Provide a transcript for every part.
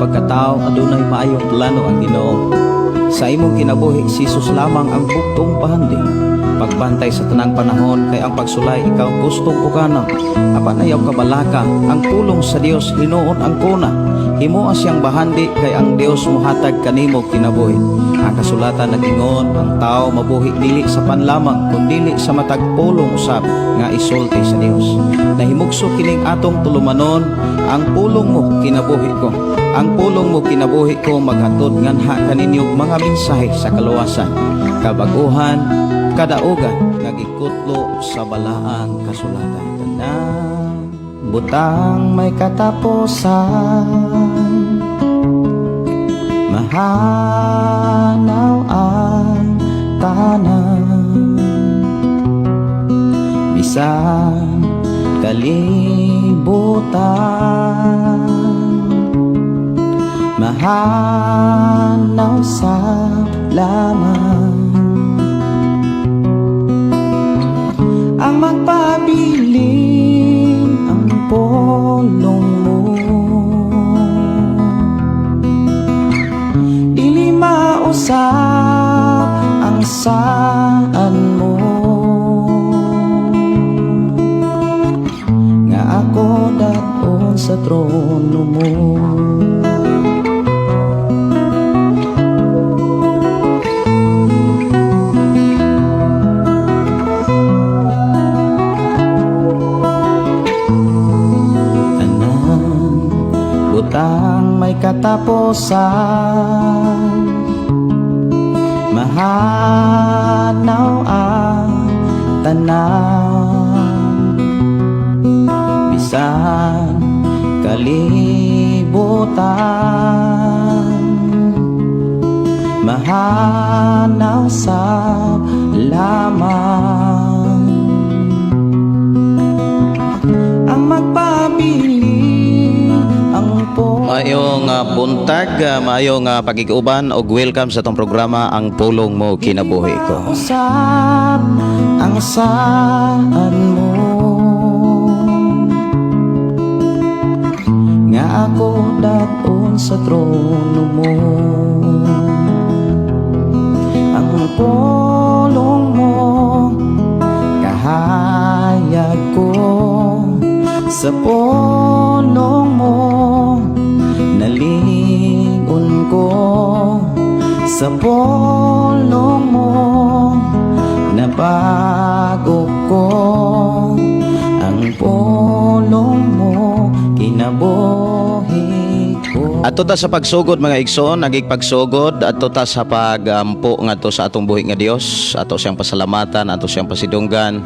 pagkatao, adunay maayong plano ang Ginoo. Sa imong kinabuhi, si Jesus lamang ang bugtong pahandi. Pagbantay sa tanang panahon kay ang pagsulay ikaw gustong pukana. Apan ayaw kabalaka, ang pulong sa Dios hinuon ang kuna. Himoa siyang bahandi kay ang Dios mohatag kanimo kinabuhi. Ang kasulatan nag-ingon, ang tao mabuhi dili sa pan lamang kundili sa matag pulong usab nga isulti sa Dios. Nahimugso kining atong tulumanon, ang pulong mo kinabuhi ko. Ang pulong mo kinabuhi ko maghatod nganha kaninyo mga mensahe sa kaluwasan, kabaguhan, kadaugan nga gikutlo sa balaang kasulatan. Tanang butang may katapusan, mahanaw ang tanan, bisan kalibutan, mahanaw sa laman. Ang magpabilin ang pulong mo, dili mausap ang saan mo, nga ako daton sa trono mo. Tanan butang may katapusan, mahanaw ang tanan, bisan kalibutan, mahanaw sa lamang. Ang magpabili ang po. Maayong buntag, maayong pagkikauban og welcome sa atong programa Ang Pulong Mo Kinabuhi Ko. Usap ang saan mo, nga ako daton sa trono mo. Ang pulong mo kahayag ko, sa pulong mo nalingon ko, sa pulong mo nabago ko. Ang pulong mo kinabuhi ko. Ato ta sa pagsugod, mga igsoon, nagig pagsugod ato ta sa pagampo ngadto sa atong buhi nga Dios, ato siyang pasalamatan, ato siyang pasidunggan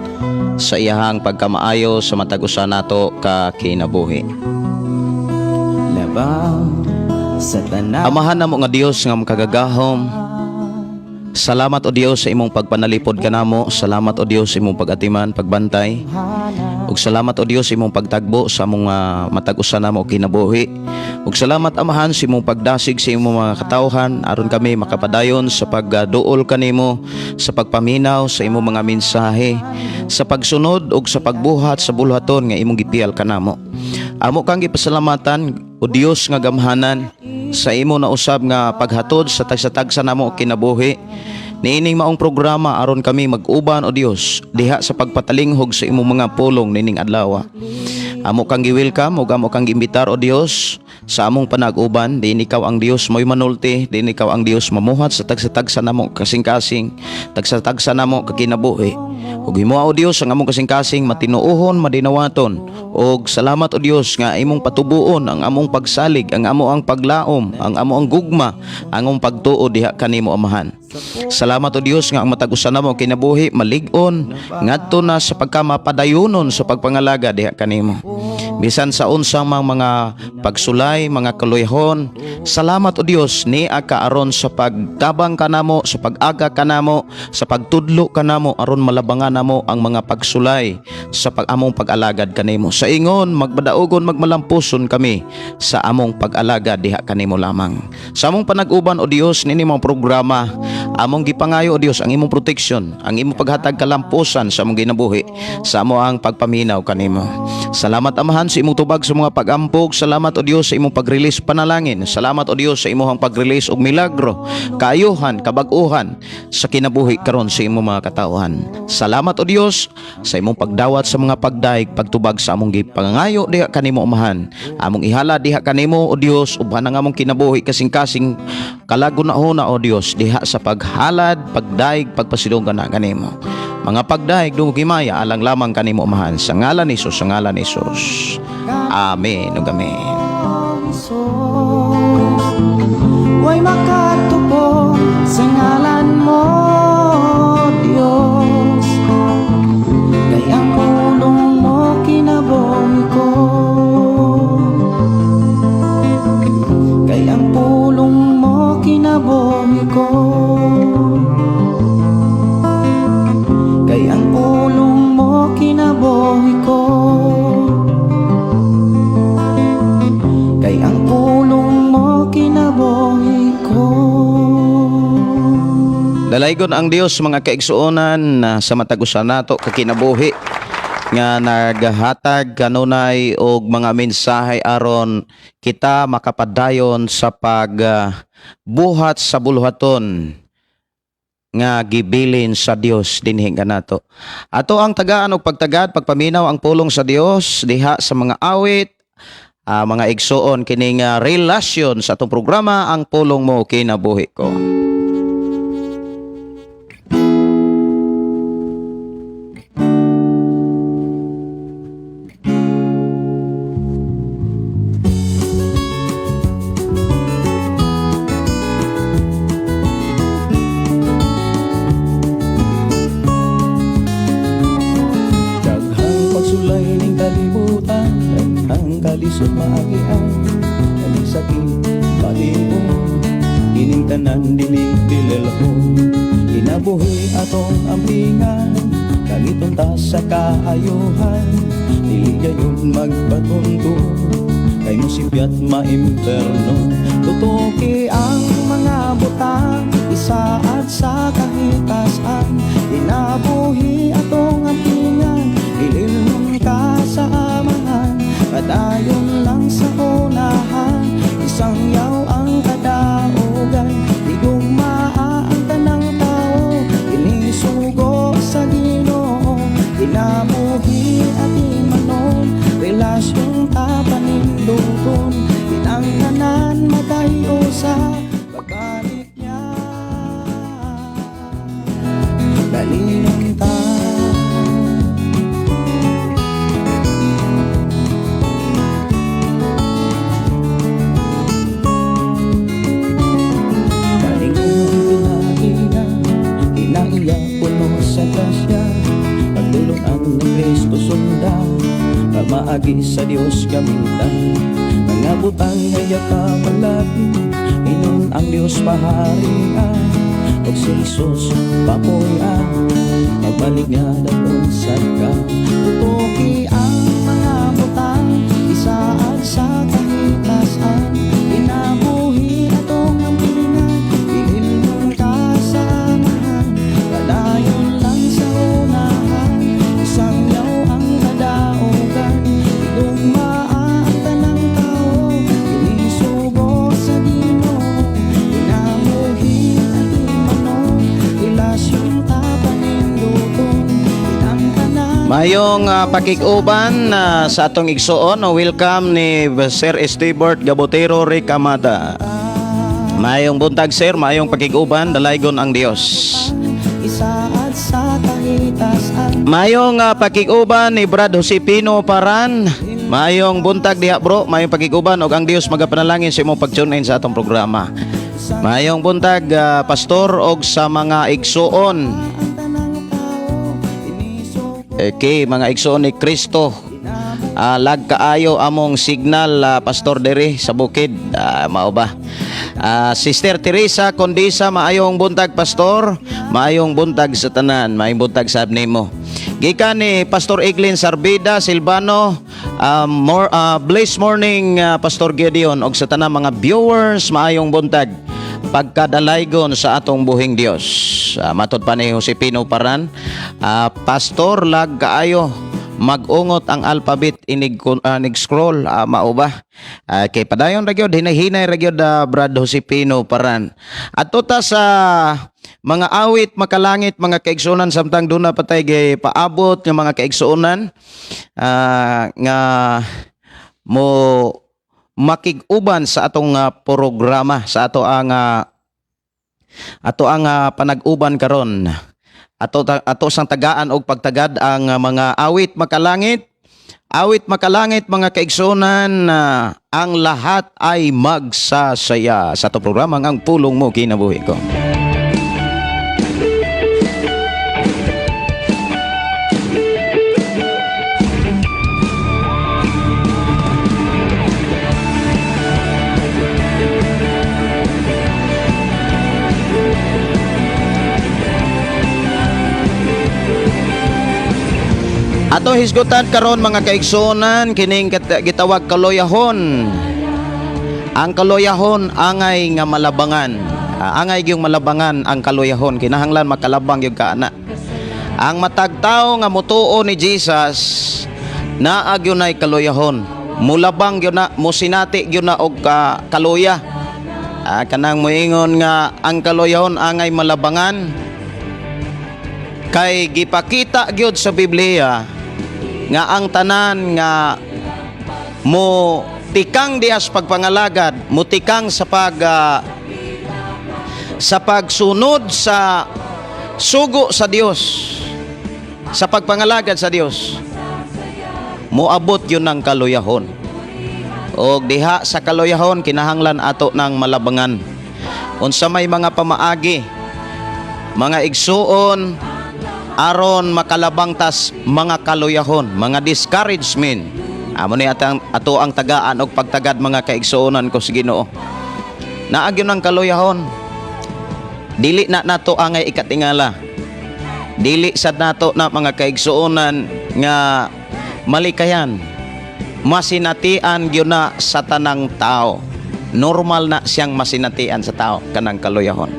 sa iyahang pagkamaayo sa matag usa nato ka kinabuhi. Labaw sa tanan. Amahan namo nga Dios nga makagagahom. Salamat, o Dios, sa imong pagpanalipod kanamo. Salamat, o Dios, sa imong pag-atiman, pagbantay. Ug salamat, o Dios, sa imong pagtagbo sa among matag usa namo kinabuhi. Ug salamat, Amahan, sa imong pagdasig sa imong mga katawhan aron kami makapadayon sa pagduol kanimo, sa pagpaminaw sa imong mga mensahe, sa pagsunod ug sa pagbuhat sa buluhaton nga imong gipiyal kanamo. Amo kang gipasalamatan, o Dios nga gamhanan, sa imo na usab nga paghatod sa tagsa-tagsa namo kinabuhi niining maong programa aron kami mag-uban, o Dios, diha sa pagpatalinghog sa imong mga pulong nining adlaw. Amo kang gi-welcome ug amo kang giimbitar, o Dios, sa among panag-uban. Diin ikaw ang Dios mo'y manulti, diin ikaw ang Dios mamuhat sa tagsa-tagsa namo kasing-kasing, tagsa-tagsa namo kakinabuhi. Ug himoa, o Dios, ang among kasing-kasing matinuohon, madinawaton. Ug salamat, o Dios, nga imong patubuon ang among pagsalig, ang amo ang paglaom, ang amo ang gugma, ang among pagtuo diha kanimo, Amahan. Salamat, o Dios, nga ang matag usa namo kinabuhi malig-on ngadto na sa pagkamapadayonon sa pagpangalaga diha kanimo. Bisan sa unsang mga pagsulay, mga kaluyahon, salamat, o Dios, ni ka aron sa pagtabang kanamo, sa pag-aga kanamo, sa pagtudlo kanamo aron malabangan namo ang mga pagsulay sa pag among pag-alagad kanimo. Sa ingon magbadaogon, magmalampuson kami sa among pag-alagad diha kanimo lamang. Sa among panag-uban, o Dios, nini mga programa, Among gipangayo, O Dios, ang imong proteksyon, ang imong paghatag kalampusan sa among ginabuhi, sa amo ang pagpaminaw kanimo. Salamat, Amahan, sa imong tubag sa mga pag-ampog. Salamat, O Dios, sa imong pag-release panalangin. Salamat, O Dios, sa imong pag-release og milagro, kaayuhan, kabag-uhan sa kinabuhi karon sa imong mga katawhan. Salamat, O Dios, sa imong pagdawat sa mga pagdaig, pagtubag sa among gipangayo diha kanimo, Amahan. Among ihala diha kanimo, O Dios, uban ang among kinabuhi kasing-kasing kalaguna-huna, O Dios, diha sa paghalad, pagdaig, pagpasidunggan na kanimo. Mga pagdaig dungog himaya alang lamang kanimo, Amahan, sa ngalan ni Jesus, sa ngalan ni Jesus. Amen ug amen. Jesus, way makatupo sa ngalan mo, Diyos. Kay ang pulong mo kinabuhi ko. Kay ang pulong mo kinabuhi ko. Kay ang pulong mo kinabuhi ko. Kay ang pulong mo kinabuhi ko. Dalaygon ang Dios, mga kaigsuonan, na sa matag usa nato ka kinabuhi nga naghatag kanunay og mga mensahe aron kita makapadayon sa pag buhat sa buluhaton nga gibilin sa Dios dinhi kanato. Ato ang tagaan og pagtagad pagpaminaw ang pulong sa Dios diha sa mga awit, mga igsuon, kining relasyon sa atong programa, Ang Pulong Mo Kinabuhi Ko. Daghang pagsulay ning kalibutan, daghang kalisod maagian, kaning sakit palibon, kining tanan dili bililhon. Kinabuhi atong ampingan, kagiton ta sa kaayuhan, dili gayon magpatunto, kay mosipyat maimperno. Tutuki ang mga butang, isaad sa kahitasan, kinabuhi atong ampingan, ililong ka sa amahan, padayon lang sa unahan, isang yaw ang kadaugan, igugmaa ang tanang tao, inisugo sa Ginoo, kinabuhi at imanon, relasyon ta paninduton, kitang tanan makahiusa, pagbalik niya, dalinon ta. Palingon kinaiya, kinaiya puno sa grasya, pagtulunan ni Kristo sunda, pamaagi sa Dios gamitan. Mga butang ngaya ka malapit, inon ang Dios paharian, ug si Jesus papuy-an, pagbalik niya daton sa ka. Tutuki ang mga butang, isaad sa kahitasan, kinabuhi atong ampingan, ililong ka sa amahan, padayon lang sa unahan, isang yaw ang kadaugan, igugmaa ang tanang tao, inisugo sa Ginoo, kinabuhi at imanon, relasyon ta paninduton, kitang tanan. Mayong pakikuban sa atong igsuon, no, welcome ni Sir Estibert Gabotero Ricamata. Mayong buntag, sir, mayong pakikuban, dalaygon ang Dios. Isaad sa kahitasan. Mayong pakikuban ni Brad Josepino Paran. Mayong buntag diha, bro, mayong pakikuban ug ang Dios magapanalangin sa imong pag-tune in sa atong programa. Mayong buntag, pastor og sa mga igsuon. Ang tanang tao inisugo. Okay, mga igsuon ni Kristo. Lag kaayo among signal, pastor, diri sa bukid. Mao ba? Sister Teresa Condisa, maayong buntag, pastor. Maayong buntag sa tanan, maayong buntag sa nimo. Gikan ni Pastor Eglin Sarbida Silvano, more blessed morning, Pastor Gideon og sa tanang mga viewers, maayong buntag. Pagkadalaygon sa atong buhing Dios. Matod pa ni Josepino Paran, "Pastor, lag kaayo, mag-ungot ang alphabet inig nig scroll." Mao ba? Kay padayon ra gyud, hinay-hinay ra gyud, Brad Josepino Paran. Adto ta sa mga awit makalangit, mga kaigsuonan, samtang duna pa tay paabot nga mga kaigsuonan nga mo makig-uban sa atong programa, sa ato ang panag-uban karon. Ato sang tagaan og pagtagad ang mga awit makalangit. Awit makalangit, mga kaigsuonan, "Ang Lahat ay Magsasaya," sa ato programa "Ang Pulong Mo Kinabuhi Ko." Ato hisgutan karon, mga kaigsuonan, kining gitawag kaloyahon. Ang kaloyahon angay nga malabangan. Angay gyung malabangan ang kaluyahon, kinahanglan makalabang gyud ka ana. Ang matag tawo nga mutuo ni Jesus, naa gyud nay kaluyahon. Mulabang gyud na, musinati gyud na og kaluya. Kanang moingon nga ang kaluyahon angay malabangan kay gipakita gyud sa Biblia nga ang tanan nga mo tikang dias pagpangalagad, mutikang sa pagsunod sa sugo sa Dios, sa pagpangalagad sa Dios, moabot yun ng kaluyahon. Og diha sa kaluyahon, kinahanglan ato ng malabangan. Unsa may mga pamaagi, mga igsuon, aron makalabang tas mga kaluyahon, mga discouragement? Amo ni atang ato ang tagaan og pagtagad, mga kaigsuonan ko sa Ginoo. Naa gyud ang kaluyahon. Dili na nato angay ikatingala. Dili sad nato na, mga kaigsuonan, nga malikayan. Masinatian gyud na sa tanang tao. Normal na siyang masinatian sa tao kanang kaluyahon.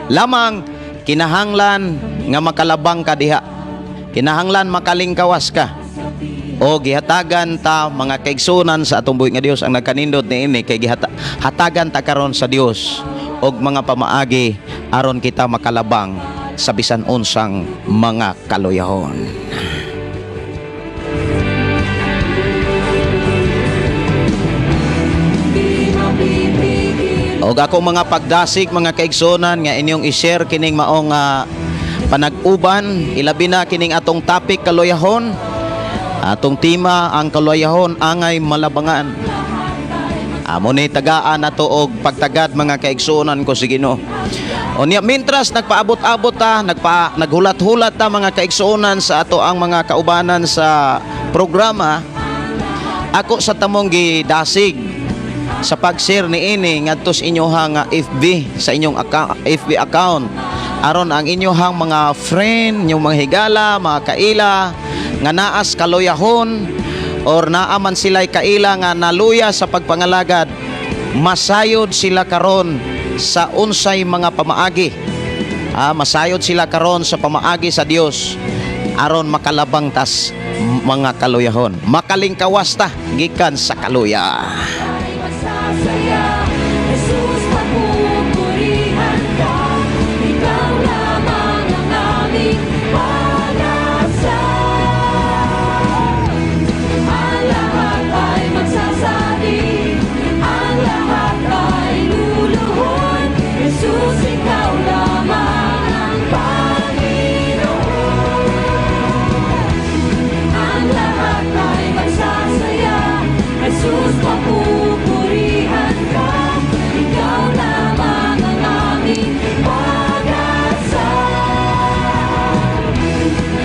Lamang kinahanglan nga makalabang ka diha. Kinahanglan makalingkawas ka. O gihatagan ta, mga kaigsunan, sa atong buhi nga Dios ang nagkanindot niini, kay hatagan ta karon sa Dios og mga pamaagi aron kita makalabang sa bisan unsang mga kaluyahon. Og ako mga pagdasig, mga kaigsunan, nga inyong i-share kining maong panag-uban, ilabi na kining atong topic, kaluyahon. Atong tema, ang kaluyahon angay malabangan. Amo ni tagaan nato og pagtagad, mga kaigsuonan ko sa Ginoo. Unya mintras nagpaabot-abot ta, naghulat-hulat ta, mga kaigsuonan, sa ato ang mga kaubanan sa programa, ako sa tamong gidasig sa pag-share niini ngadto sa inyong FB, sa inyong account, FB account, aron ang inyong mga friend, inyong mga higala, mga kaila nga naas kaluyahon or naa man sila'y kaila nga naluya sa pagpangalagad, masayod sila karon sa unsay mga pamaagi. Masayod sila karon sa pamaagi sa Dios aron makalabang tas mga kaluyahon, makalingkawas ta gikan sa kaluya. Ay magsasaya, Jesus, papupurihan ka. Ikaw lamang ang aming pag-asa. Ang lahat ay magsasabi, ang lahat ay luluhod. Jesus, ikaw lamang ang Panginoon. Ang lahat ay magsasaya, Jesus, papupurihan ka. Ikaw lamang ang aming pag-asa.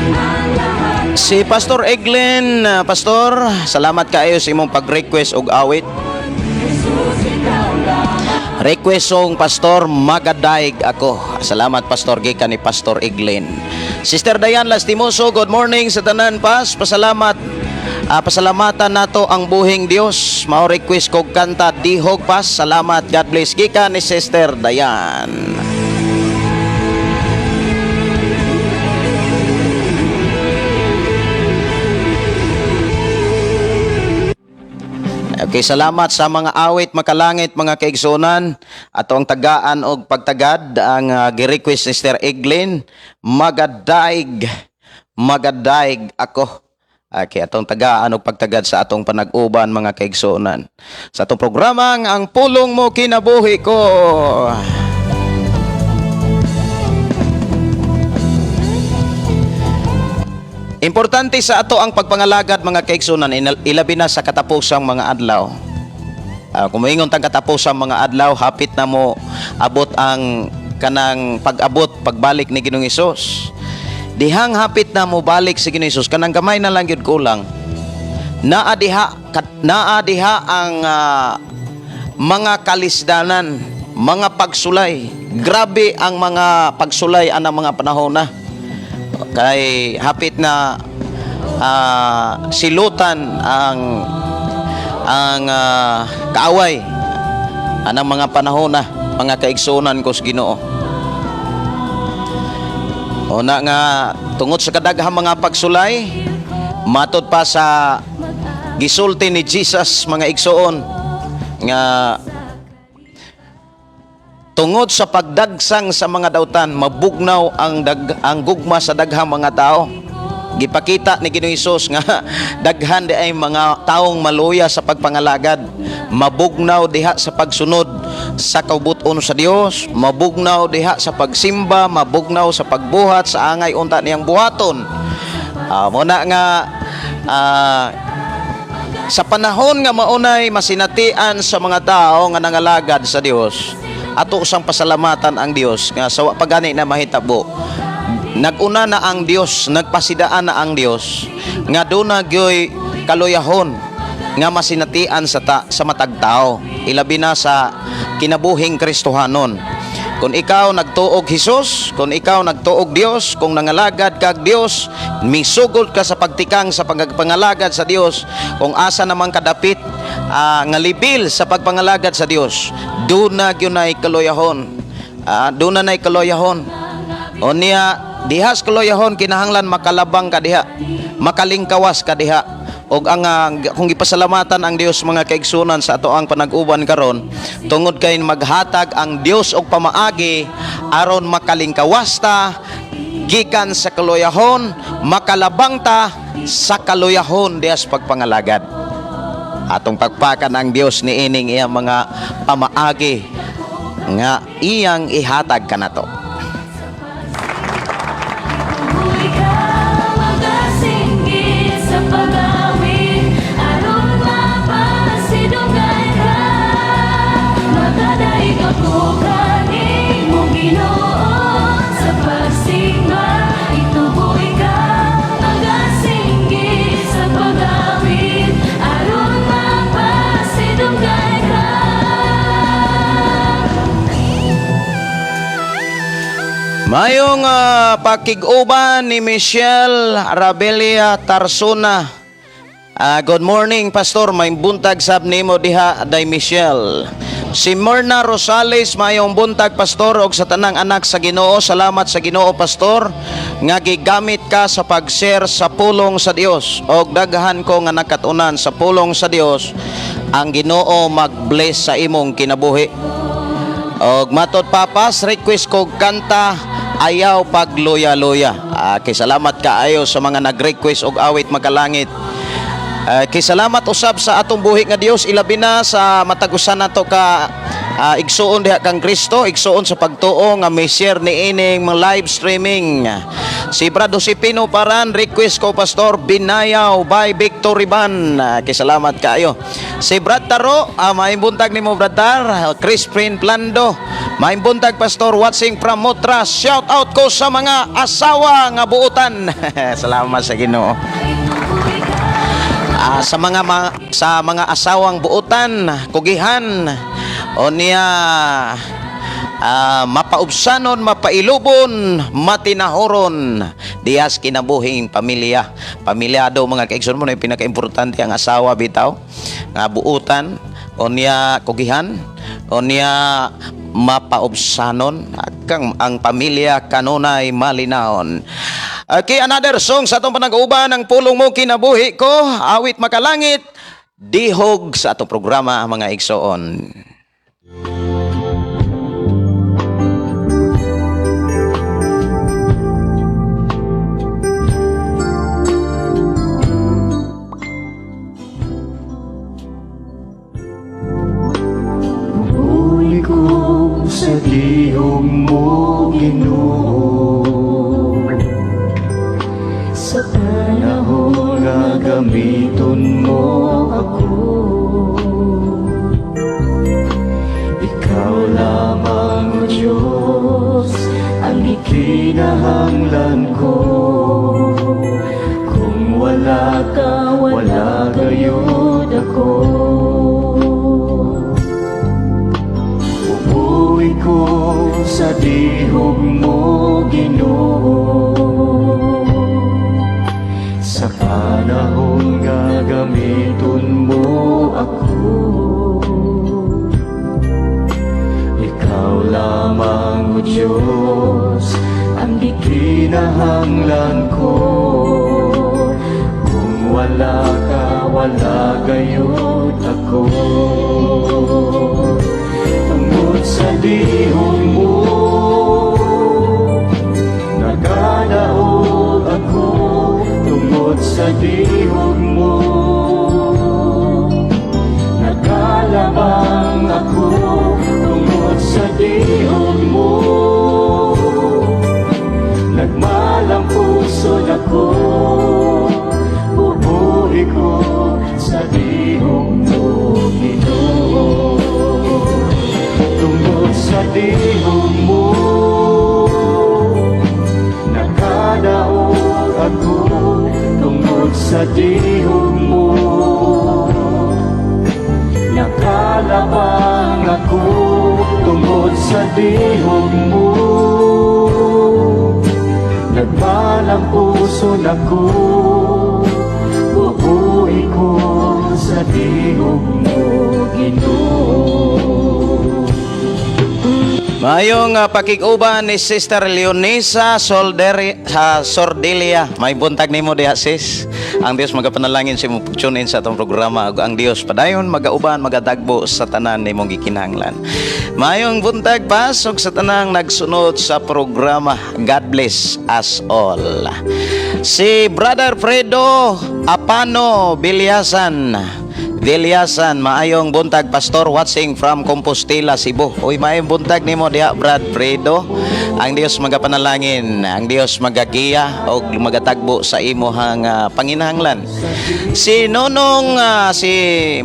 Ang lahat Si Pastor Eglin, Pastor, salamat kaayo sa imong pag-request og awit. Jesus, ikaw lamang. Request song, Pastor, "Magadaig Ako." Salamat, Pastor, gikan ni Pastor Eglin. Sister Dayan Lastimoso, good morning sa tanan pas. Pasalamat. Pasalamatan nato ang buhing Dios. Mao request kog kanta Dihog Pas. Salamat. God bless. Gikan ni Sister Dayan. Okay, salamat sa mga awit makalangit, mga kaigsunan. Ato ang tagaan og pagtagad ang gi-request ni Sister Eglin, "Magadaig, magadaig ako." Okay, atong tagaan og pagtagad sa atong panag-uban, mga kaigsunan, sa atong programang Ang Pulong Mo Kinabuhi Ko. Importante sa ato ang pagpangalagad, mga kaigsunan, ilabi na sa katapusang mga adlaw. Kung moingon tang katapusang mga adlaw, hapit na mo abot ang kanang pag-abot, pagbalik ni Ginoong Hesus. Dihang hapit na mo balik si Ginoong Hesus, kanang gamay na lang gyud kulang. Naa diha ang mga kalisdanan, mga pagsulay. Grabe ang mga pagsulay anang mga panahon na kay hapit na silutan ang kaaway anang mga panahon na, mga kaigsunan ko sa Ginoo. Una nga tungod sa kadaghang mga pagsulay, matod pa sa gisulti ni Jesus, mga igsoon, nga tungod sa pagdagsang sa mga dautan, mabugnaw ang gugma sa daghang mga tao. Gipakita ni Ginoong Hesus nga daghan di ay mga taong maluya sa pagpangalagad, mabugnaw diha sa pagsunod sa kabut-on sa Dios, mabugnaw diha sa pagsimba, mabugnaw sa pagbuhat sa angay unta niyang buhaton. Mo na nga sa panahon nga maunay masinatian sa mga tao nga nangalagad sa Dios, ato usang pasalamatan ang Dios nga sa wa pa gani na mahitabo, naguna na ang Dios, nagpasidaan na ang Dios nga duna gyoy kaluyahon nga masinatian sa matag tao, ilabi na sa kinabuhing Kristohanon. Kung ikaw nagtuog Hesus, kung ikaw nagtuog Dios, kung nangalagad kag Dios, misugod ka sa pagtikang sa pagpangalagad sa Dios, kung asa naman kadapit nga libil sa pagpangalagad sa Dios, duna gyud nay kaluyahon. Duna nay kaluyahon. O niya, dihas kaluyahon kinahanglan makalabang ka diha, makalingkawas ka diha. Og ang kung gipasalamatan ang Dios, mga kaigsunan, sa ato ang panag-uban karon tungod kay maghatag ang Dios og pamaagi aron makalingkawas ta gikan sa kaluyahon, makalabang ta sa kaluyahon diha sa pagpangalagad. Atong pagpakan ang Dios niining iyang mga pamaagi nga iyang ihatag kanato. Ikaw magasinggit sa pag-awit aron mapasidunggan ka. Magadaig ako kanimo, Ginoo, sa pagsimba. Itubo ikaw magasinggit sa pag-awit aron mapasidunggan ka. Mayong pakig-uban ni Michelle Rabelia Tarsona. Good morning, Pastor. May buntag sab nimo diha, Day Michelle. Si Myrna Rosales, mayong buntag, Pastor, og sa tanang anak sa Ginoo. Salamat sa Ginoo, Pastor, nga gigamit ka sa pag-share sa pulong sa Dios. Og daghan ko nga nakatunan sa pulong sa Dios. Ang Ginoo mag-bless sa imong kinabuhi. Og matod papas, request ko kanta Ayaw Pagluya-luya. Kay salamat kaayo sa mga nag-request og awit makalangit. Kay salamat usab sa atong buhi nga Dios, ilabi na sa matag usa nato ka igsuon diha kang Kristo, igsuon sa pagtuo nga may share ni ining mga live streaming. Si Brad Josepino Paran, request ko, Pastor, Binayaw by Victory Band. Kay salamat kaayo. Si Brad Taro, maayong buntag nimo, Brad Tar. Chris Prin Plando, maayong buntag, Pastor, watching from Mutras. Shout out ko sa mga asawa nga buutan. Salamat sa Ginoo. Sa mga asawang buutan, kugihan, o niya. Mapaubsanon, mapailubon, matinahoron dihas kinabuhing pamilya. Pamilyado, mga kaigsoon, mo na yung pinakaimportante ang asawa bitaw nga buutan unya kugihan unya mapaubsanon kang ang pamilya kanunay malinahon. Okay, another song sa atong panag-uban, "Ang Pulong Mo Kinabuhi Ko," awit makalangit, dihog sa atong programa, mga igsoon. Uli ko sa dihog mo, Ginoo, sa panahon nga gamiton mo ako. Ikaw lamang, O Diyos, ang ikinahanglan ko. Kung wala ka, wala gayud ako. Uuwi ko sa dihog mo, Ginoo, sa panahon nga gamiton mo ako. Ikaw lamang, O Diyos, ang gikinahanglan ko. Kung wala ka, wala gayud ako. Tungod sa dihog mo, nagadaog ako. Tungod sa dihog mo, nakalabang ako. Tungod sa dihog mo, nagmalang-pusod ako. Bubuhi ko sa dihog mo, Ginoo. Tungod sa dihog mo, nakadaog ako. Tungod sa dihog mo, nakalabang ako. Tungod sa dihog mo, nagmalang-pusod ako. Bubuhi ko sa dihog mo, Ginoo. Mayong pakig-uban ni Sister Leonisa Solderi, Sordelia. May buntag nimo diha, sis. Ang Dios magapanalangin sa imong pag-tune in sa atong programa ug ang Dios padayon magauban, magadagbo sa tanan nimong gikinahanglan. Mayong buntag pas ug sa tanang nagsunod sa programa. God bless us all. Si Brother Fredo Apano Bilyasan. Vilyasan, maayong buntag, Pastor, watching from Compostela, Cebu. Uy, maayong buntag nimo diha, Brad Fredo. Ang Dios magapanalangin, ang Dios magagiya og magatagbo sa imuhang panginahanglan. Si Nonong si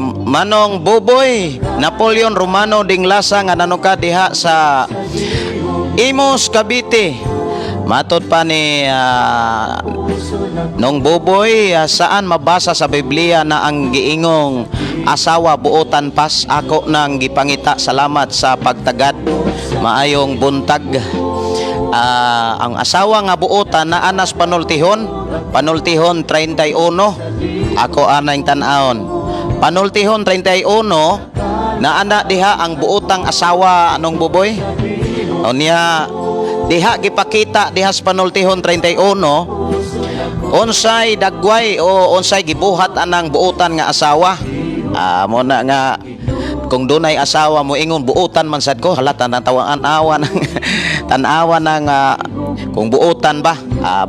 Manong Boboy Napoleon Romano Dinglasa nga nanuka diha sa Imos, Cavite. Matod pa ni Nong Boboy, saan mabasa sa Biblia na ang giingong asawa buotan pas? Ako nang gipangita. Salamat sa pagtagad. Maayong buntag. Ang asawa nga buotan na anas Panultihon, Panultihon 31. Ako anang tan-awon. Panultihon 31 na ana diha ang buotang asawa, anong Boboy? O niya diha gipakita diha sa Panultihon 31 unsay dagway o unsay gibuhat anang buotan nga asawa. Mo na nga kung dunay asawa mo ingon buotan man sad ko, halata na tawaan awa ng tan-awa ng kung buotan ba.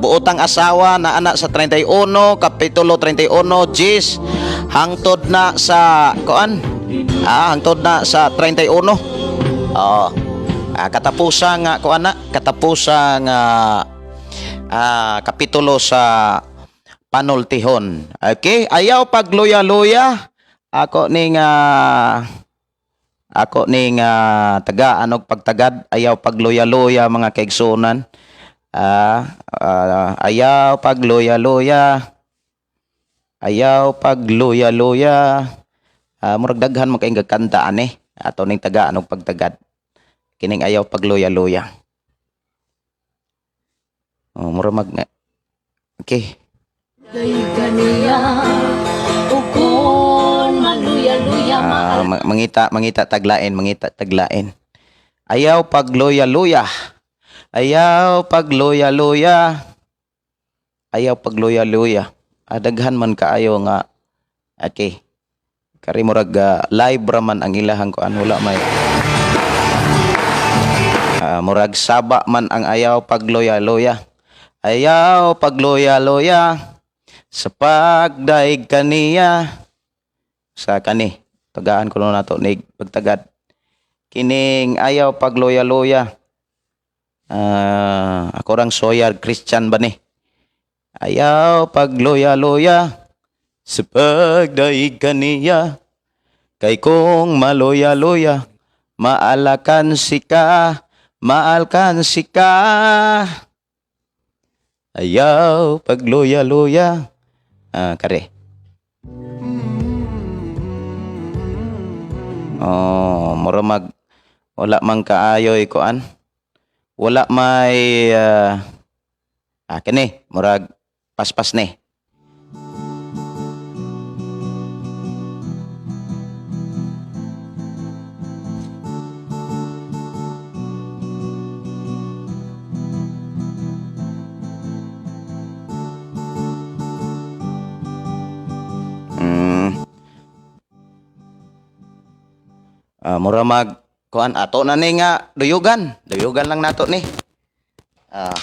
Buotang asawa na anak sa 31, kapitulo 31 Jis hangtod na sa kuan, hangtod na sa 31. Oh. Katapusan nga kuan na, katapusan nga kapitulo sa Panultihon. Okay, ayaw pagluya-luya. Ako ning taga anog pagtagad, ayaw pagluya-luya, mga kaigsunan. Ayaw pagluya-luya. Ayaw pagluya-luya. Murag daghan man kayong kanta ani. Ato ning taga anog pagtagad. Kining Ayaw Pagluya-luya. Oh, mura mag na. Okay. Day kaniya ug kon maluya-luya. Ah, mangita taglain, mangita taglain. Ayaw pagluya-luya. Ayaw pagluya-luya. Ayaw pagluya-luya. Ah, daghan man kaayo nga, okay. Kari murag live ra man ang ilahang kuan, wala may murag saba man ang Ayaw Pagluya-luya. Ayaw pagluya-luya sa pagdaig kaniya sa kani. Tagaan ko na nato ni pagtagad. Kining Ayaw Pagluya-luya. Ah, ako rang Sawyer Christian ba ni? Ayaw pagluya-luya sa pagdaig kaniya. Kay kung maluya-luya, maalakan sika, maalkan sika. Ayaw pagluya-luya. Ah, kare. Oh, mura mag wala man kaayoy kuan. Wala may kini murag paspas ni. Ah, mura mag kuan ato na ni nga duyugan. Duyugan lang nato ni. Ah.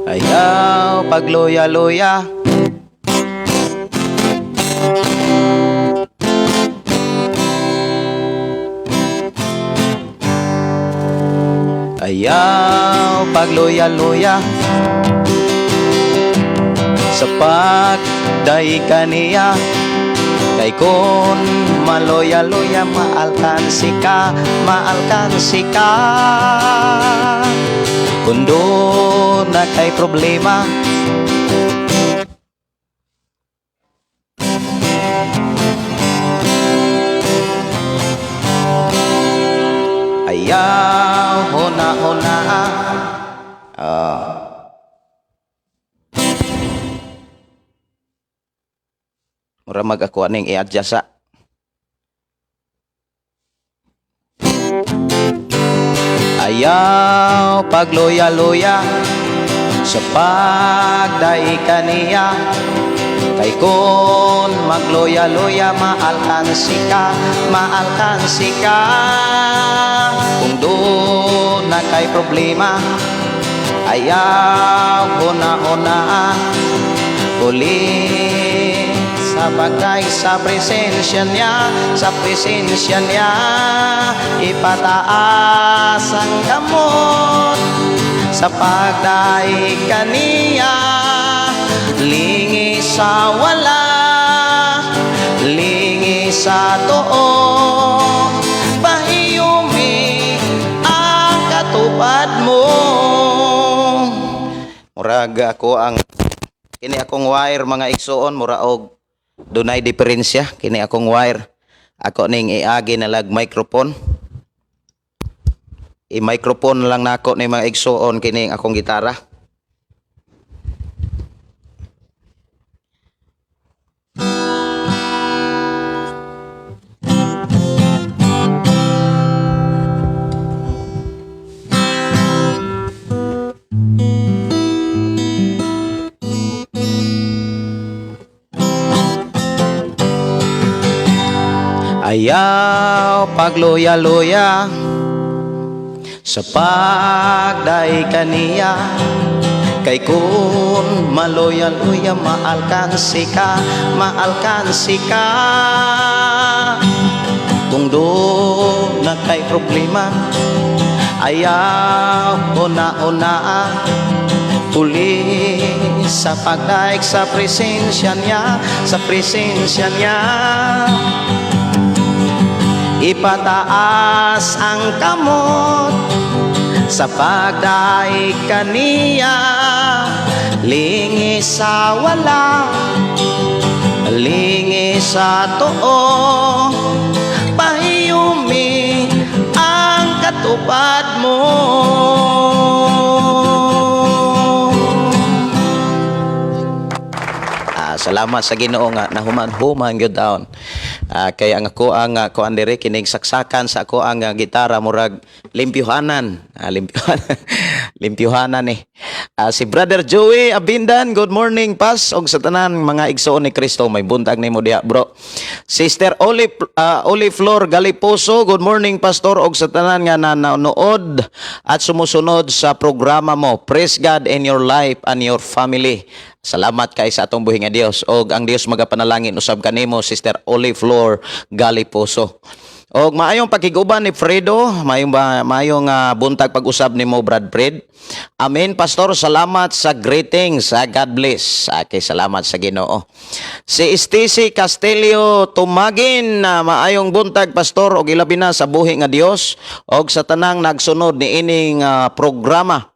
Ayaw pagluya-luya. Ayaw pagluya-luya sa pagday kaniya. Kay kun maloya-luya, maalkansi ka, maalkansi ka. Kung doon na kay problema. Ayaw huna-huna. Ah. Mura mag ako aning i-adjust sa. Ayaw pagluya-luya sa pagdaig kaniya. Kay kun magluya-luya, maalkansi ka, maalkansi ka. Kung doon na kay problema, ayaw huna-huna. Uli sa bagay sa presensya niya, sa presensya niya, ipataas ang kamot sa pagdaig kaniya. Lingi sa wala, lingi sa tuo, pahiyumi ang katupad mo. Murag ako ang kini akong wire, mga igsuon, mura og dunay diferensya kini akong wire. Ako ning iagi na lag microphone. I-microphone lang nako ni, mga igsuon, kini akong gitara. Ayaw pagluya-luya sa pagdaig kaniya. Kay kun maluya-luya, maalkansi ka, maalkansi ka. Kung doon na kay problema, ayaw una-una. Puli sa pagdaig sa presensya niya, sa presensya niya. Ipataas ang kamot sa pagdaig kaniya. Lingi sa wala, lingi sa too, pahiyumi ang katupad mo. Salamat sa Ginoo nga nahuman-human gyud taon. Kay ang ako ang kuan diri kining saksakan sa ako ang gitara murag limpyuhanan. Limpyuhanan. Limpyuhanan ni. Si Brother Joey Abindan, good morning pas og sa tanan mga igsoon ni Kristo, may buntag nimo diha, bro. Sister Olive Flor Galiposo, good morning, pastor, og sa tanan nga nanonood at sumusunod sa programa mo. Praise God in your life and your family. Salamat kay sa atong buhi nga Dios og ang Dios magapanalangin usab kanimo, Sister Olive Flor Galiposo. Og maayong pakiguban ni Fredo, maayong ba, maayong buntag pag-usab nimo, Brad Fred. Amen, pastor, salamat sa greetings. God bless. Okay, salamat sa Ginoo. Si Stacy Castillo Tumagin, na maayong buntag, pastor, og ilabi na sa buhi nga Dios og sa tanang nagsunod niining programa.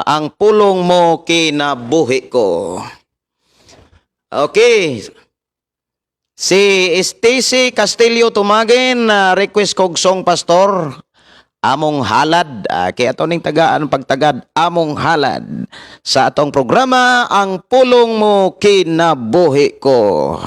Ang pulong mo kinabuhi ko. Okay. Si Stacy Castillo Tumagin, request kog song, pastor. Among Halad. Kay ato ning tagaan pagtagad Among Halad sa atong programa Ang Pulong Mo Kinabuhi Ko.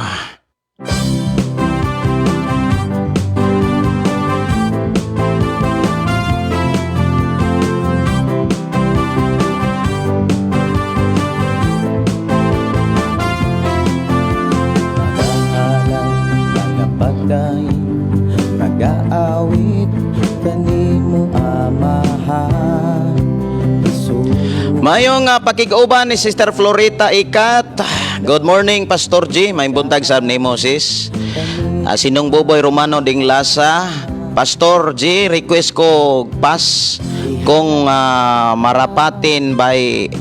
Nagahalad, nagapagdaig, nagaawit kanimo, Amahan Jesus. Mayong pakig-uban ni Sister Florita Ikat. Good morning, Pastor G. May buntag sa nimo, sis. Sinong Buboy Romano ding Lasa. Pastor G, request ko pass kung marapatin by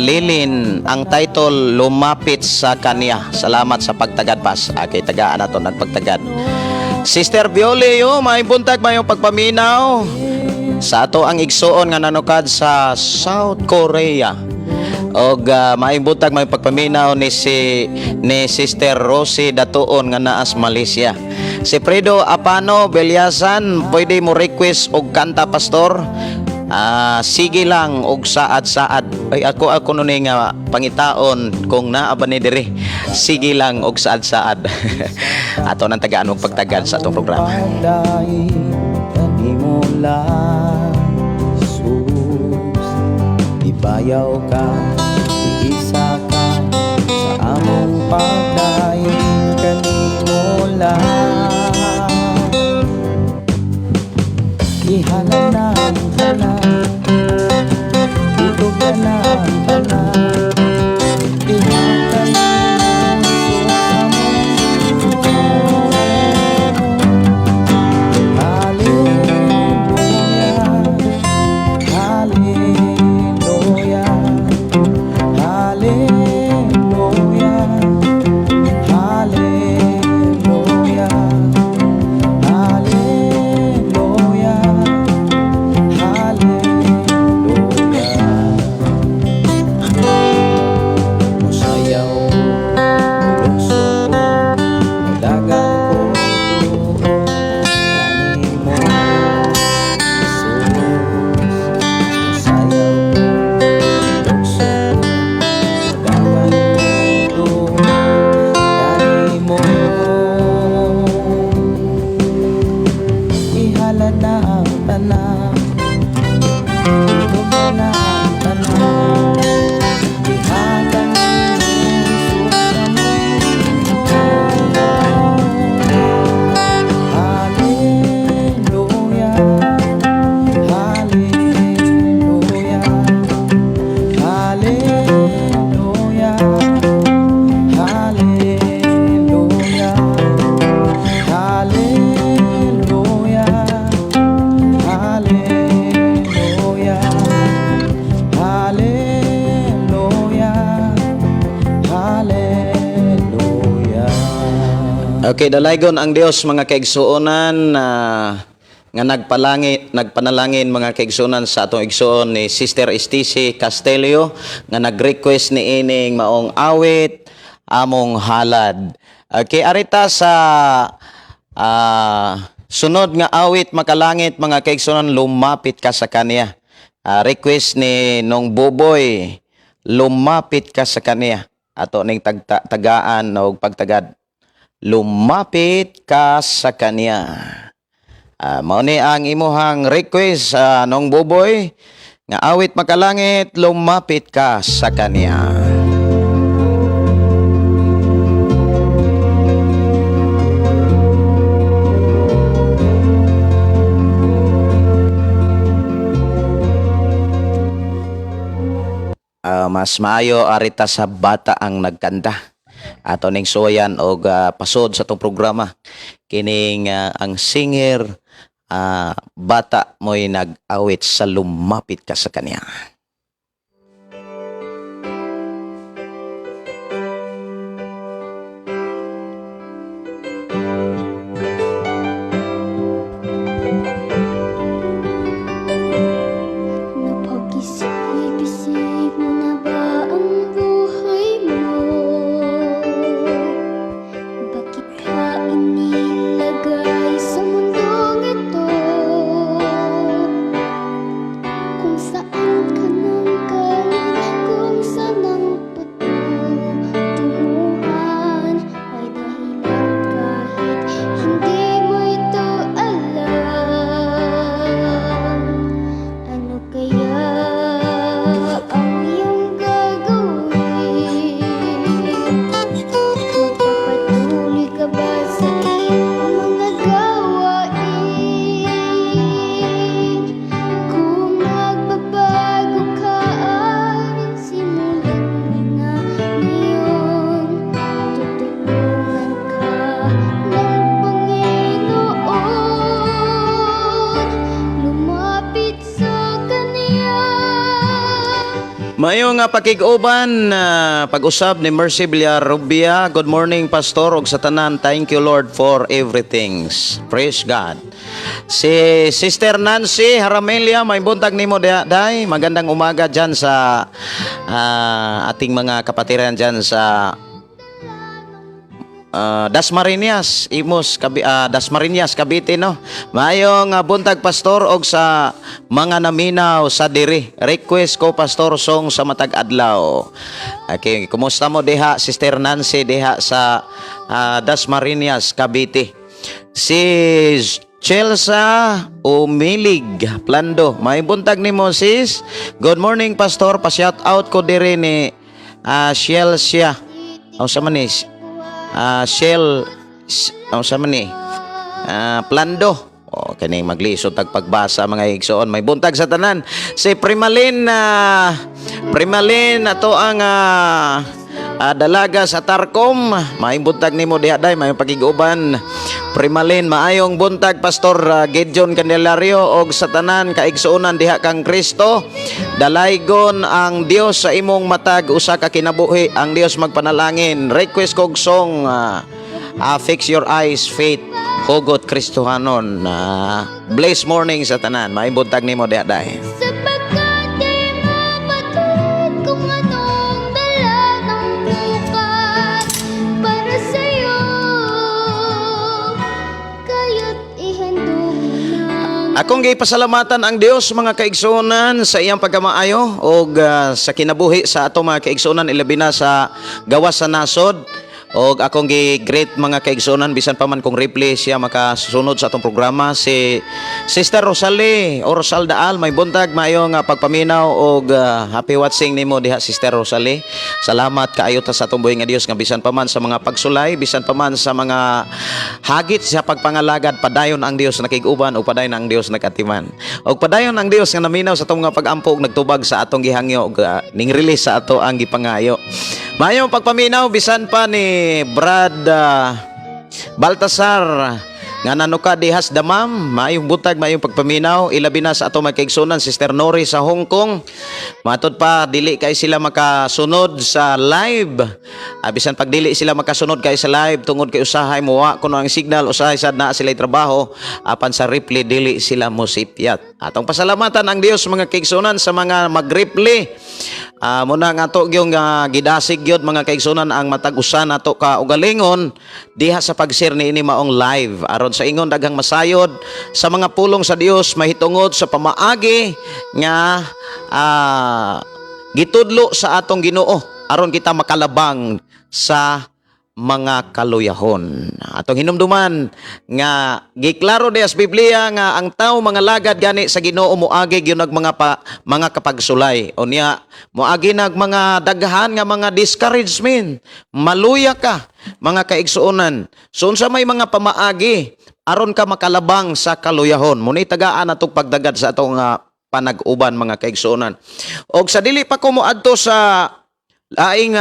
Lilin ang title Lumapit sa Kanya. Salamat sa pagtagad, pas. Okay, tagaan nato nagpagtagad. Sister Viole, yo, may buntag, mayong pagpaminaw. Sa ato ang igsuon nga nanukad sa South Korea. Og maayong buntag, maayong pagpaminaw ni Sister Rosie Datuon nga naas Malaysia. Si Fredo Apano Beliasan, pwede mo request og kanta, pastor? Sige lang og saad-saad. Ay, ako ako no ni nga pangitaon kung naa ba ni diri. Sige lang og saad-saad. Ato nang tagaan og pagtagad sa atong programa. Pagdaig kanimo lang, Jesus. Ibayaw ka, iisa ka sa among pagdaig kanimo lang. Ihalal na ang tanan, itugyan na ang tanan. Ihalal na Jesus among Ginoo. Hallelujah, Hallelujah, Hallelujah, Hallelujah, Hallelujah, Hallelujah. Okay, dalaygon ang Dios, mga kaigsuonan, nga nagpanalangin, mga kaigsuonan, sa atong igsuon ni Sister Stacy Castelio nga nag-request ni ining maong awit, "Among Halad." Okay, arita sa sunod nga awit makalangit, mga kaigsuonan, "Lumapit Ka sa Kanya." Request ni nung Buboy, "Lumapit Ka sa Kanya." Ato ning tagaan og pagtagad. "Lumapit Ka sa Kanya." Mao ni ang imuhang request sa nung Buboy nga awit makalangit, "Lumapit Ka sa Kanya." Mas maayo arita sa bata ang nagkanta. Ato ning suwayan og pasod sa tong programa. Kining ang singer bata mo'y nag-awit sa "Lumapit Ka sa Kanya." Napag-isip-isip mo na ba ang buhay mo? Bakit ka inilagay sa mundong ito? Kung saan ka nanggaling, kung saan ang patutunguhan, may dahilan kahit hindi mo ito alam. Ano kaya ang iyong gagawin? Magpapatuloy ka ba sa iyong mga gawain? Kung nagbabago ka ay simulan mo na ngayon. Tutulungan ka ng Panginoon. Lumapit sa Kanya. Mayo nga pakig-uban, pag-usab ni Mercy Villarubia. Good morning, Pastor, ug sa tanan. Thank you, Lord, for everything. Praise God. Si Sister Nancy Haramelia, may buntag nimo diha, day. Magandang umaga diyan sa ating mga kapatiran diyan sa Dasmariñas, Imus, Dasmariñas, Cavite, no. Maayong buntag, Pastor, og sa mga naminaw sa diri. Request ko, Pastor, song sa matag adlaw. Okay, kumusta mo diha, Sister Nancy, diha sa Dasmariñas, Cavite? Si Chelsea Umilig Plando. May buntag nimo, sis. Good morning, Pastor. Pa-shout out ko diri ni Chelsea. Aw sa man ni Shell sa man ni Plando. O kani maglisod tag pagbasa, mga igsoon. May buntag sa tanan. Si Primalin Primalin ato ang dalaga sa Tarcom. May buntag nimo diha, day, may pakig-uban. Primalin, maayong buntag, Pastor Gideon Candelario og sa tanan kaigsuonan diha kang Kristo. Dalaygon ang Dios sa imong matag usa ka kinabuhi. Ang Dios magpanalangin. Request kog song "Fix Your Eyes Faith Hugot Kristohanon." Bless morning sa tanan. Maayong buntag nimo diha, day. Sapagkat di mo batid kung anong dala ng bukas para sa'yo. Kaya't ihandog mo na Akong gipasalamatan ang Dios, mga kaigsuonan, sa iyang pagkamaayo og sa kinabuhi sa ato, mga kaigsuonan, ilabi na sa gawas sa nasod. Og akong gi-greet, mga kaigsuonan, bisan pa man kung replay siya makasunod sa atong programa, si Sister Rosalie Orsal Daal. May buntag, maayo nga pagpaminaw og happy watching nimo diha, Sister Rosalie. Salamat kaayo ta sa atong buhi nga Dios nga bisan pa man sa mga pagsulay, bisan pa man sa mga hagit sa pagpangalagad, padayon ang Dios nakig-uban ug padayon ang Dios nakatiman. Og padayon ang Dios nga naminaw sa atong mga pag-ampo ug nagtubag sa atong gihangyo ug ning release sa ato ang gipangayo. Maayong pagpaminaw bisan pa ni Brad Baltasar. Nga nano ka dihas damam, maayong buntag, maayong pagpaminaw, ilabi na sa ato mga kaigsunan, Sister Nori sa Hong Kong. Matod pa dili kay sila makasunod sa live. Bisan pag dili sila makasunod kay sa live tungod kay usahay mowa kuno ang signal, usahay sad naa sila trabaho, apan sa replay dili sila mosipyat. Atong pasalamatan ang Dios, mga kaigsunan, sa mga mag-replay. Muna nga ato gyud nga gidasig gyud, mga kaigsunan, ang matag usa nato ka ugalingon diha sa pag-share niini maong live aron sa ingon daghang masayod sa mga pulong sa Dios mahitungod sa pamaagi nga gitudlo sa atong Ginoo aron kita makalabang sa mga kaluyahon. Atong hinumduman nga giklaro diha sa Biblia nga ang tao mga lagad gani sa Ginoo moagi gyud nag mga pa, mga kapagsulay. Unya moagi nag mga daghan nga mga discouragement. Maluya ka, mga kaigsuonan. So unsa may mga pamaagi aron ka makalabang sa kaluyahon? Muni tagaan atong pagdagad sa atong panag-uban, mga kaigsuonan. Og sa dili pa ko moadto sa laing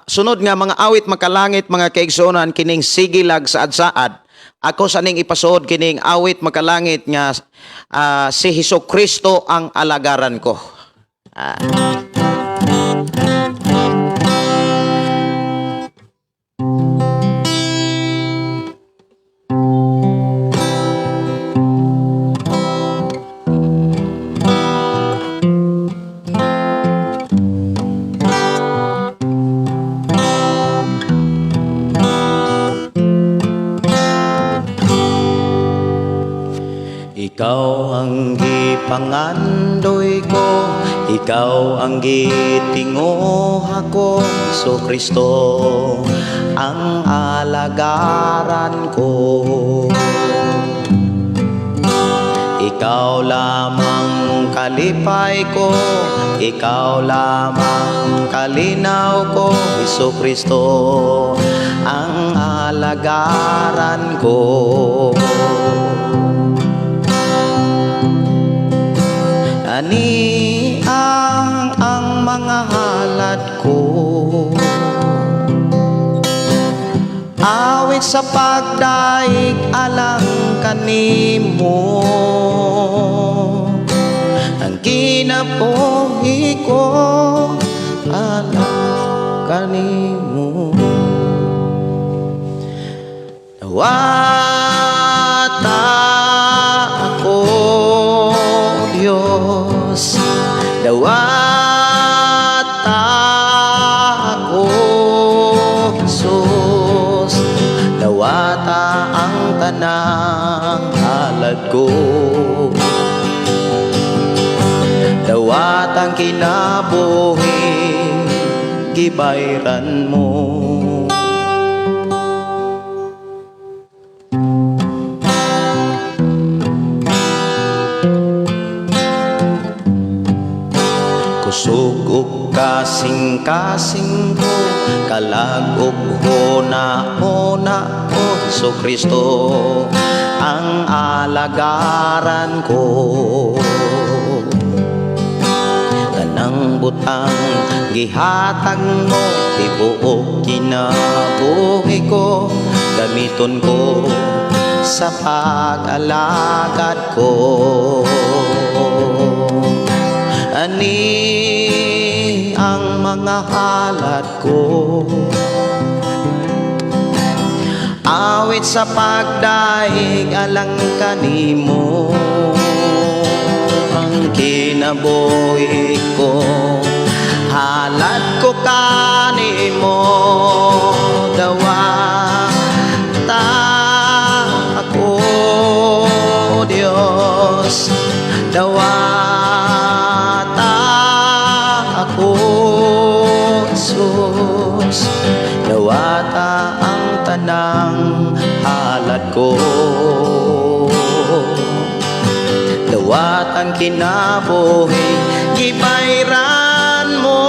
sunod nga mga awit makalangit, mga kaigsuonan, kining "Sigilag Saad-saad", ako sa ning ipasuod kining awit makalangit nga "Si Hesus Kristo ang Alagaran Ko". Ikaw ang gipangandoy ko, ikaw ang gitinguha ko, Hesu Kristo ang alagaran ko. Ikaw lamang kalipay ko, ikaw lamang kalinaw ko, Hesu Kristo ang alagaran ko. Ani ang mga halad ko, awit sa pagdaig alang kanimo. Ang kinabuhi ko alang kanimo. Dawata ako, Diyos. Dawata ako, Jesus. Dawata ang tanang halad ko. Dawatang kinabuhi, gibayran mo. Kusog ug kasing-kasing ko, kalag ug huna-huna ko, Hesu Kristo ang alagaran ko. Tanang butang gihatag mo, tibuok kinabuhi ko, gamiton ko sa pag-alagad ko. Ani ang mga halad ko, awit sa pagdaig alang kanimo. Ang kinabuhi ko, halad ko kanimo. Dawata ako, Diyos. Dawata ako, Jesus. Dawata ang tanang halad ko. Dawatang kinabuhi, gibayran mo.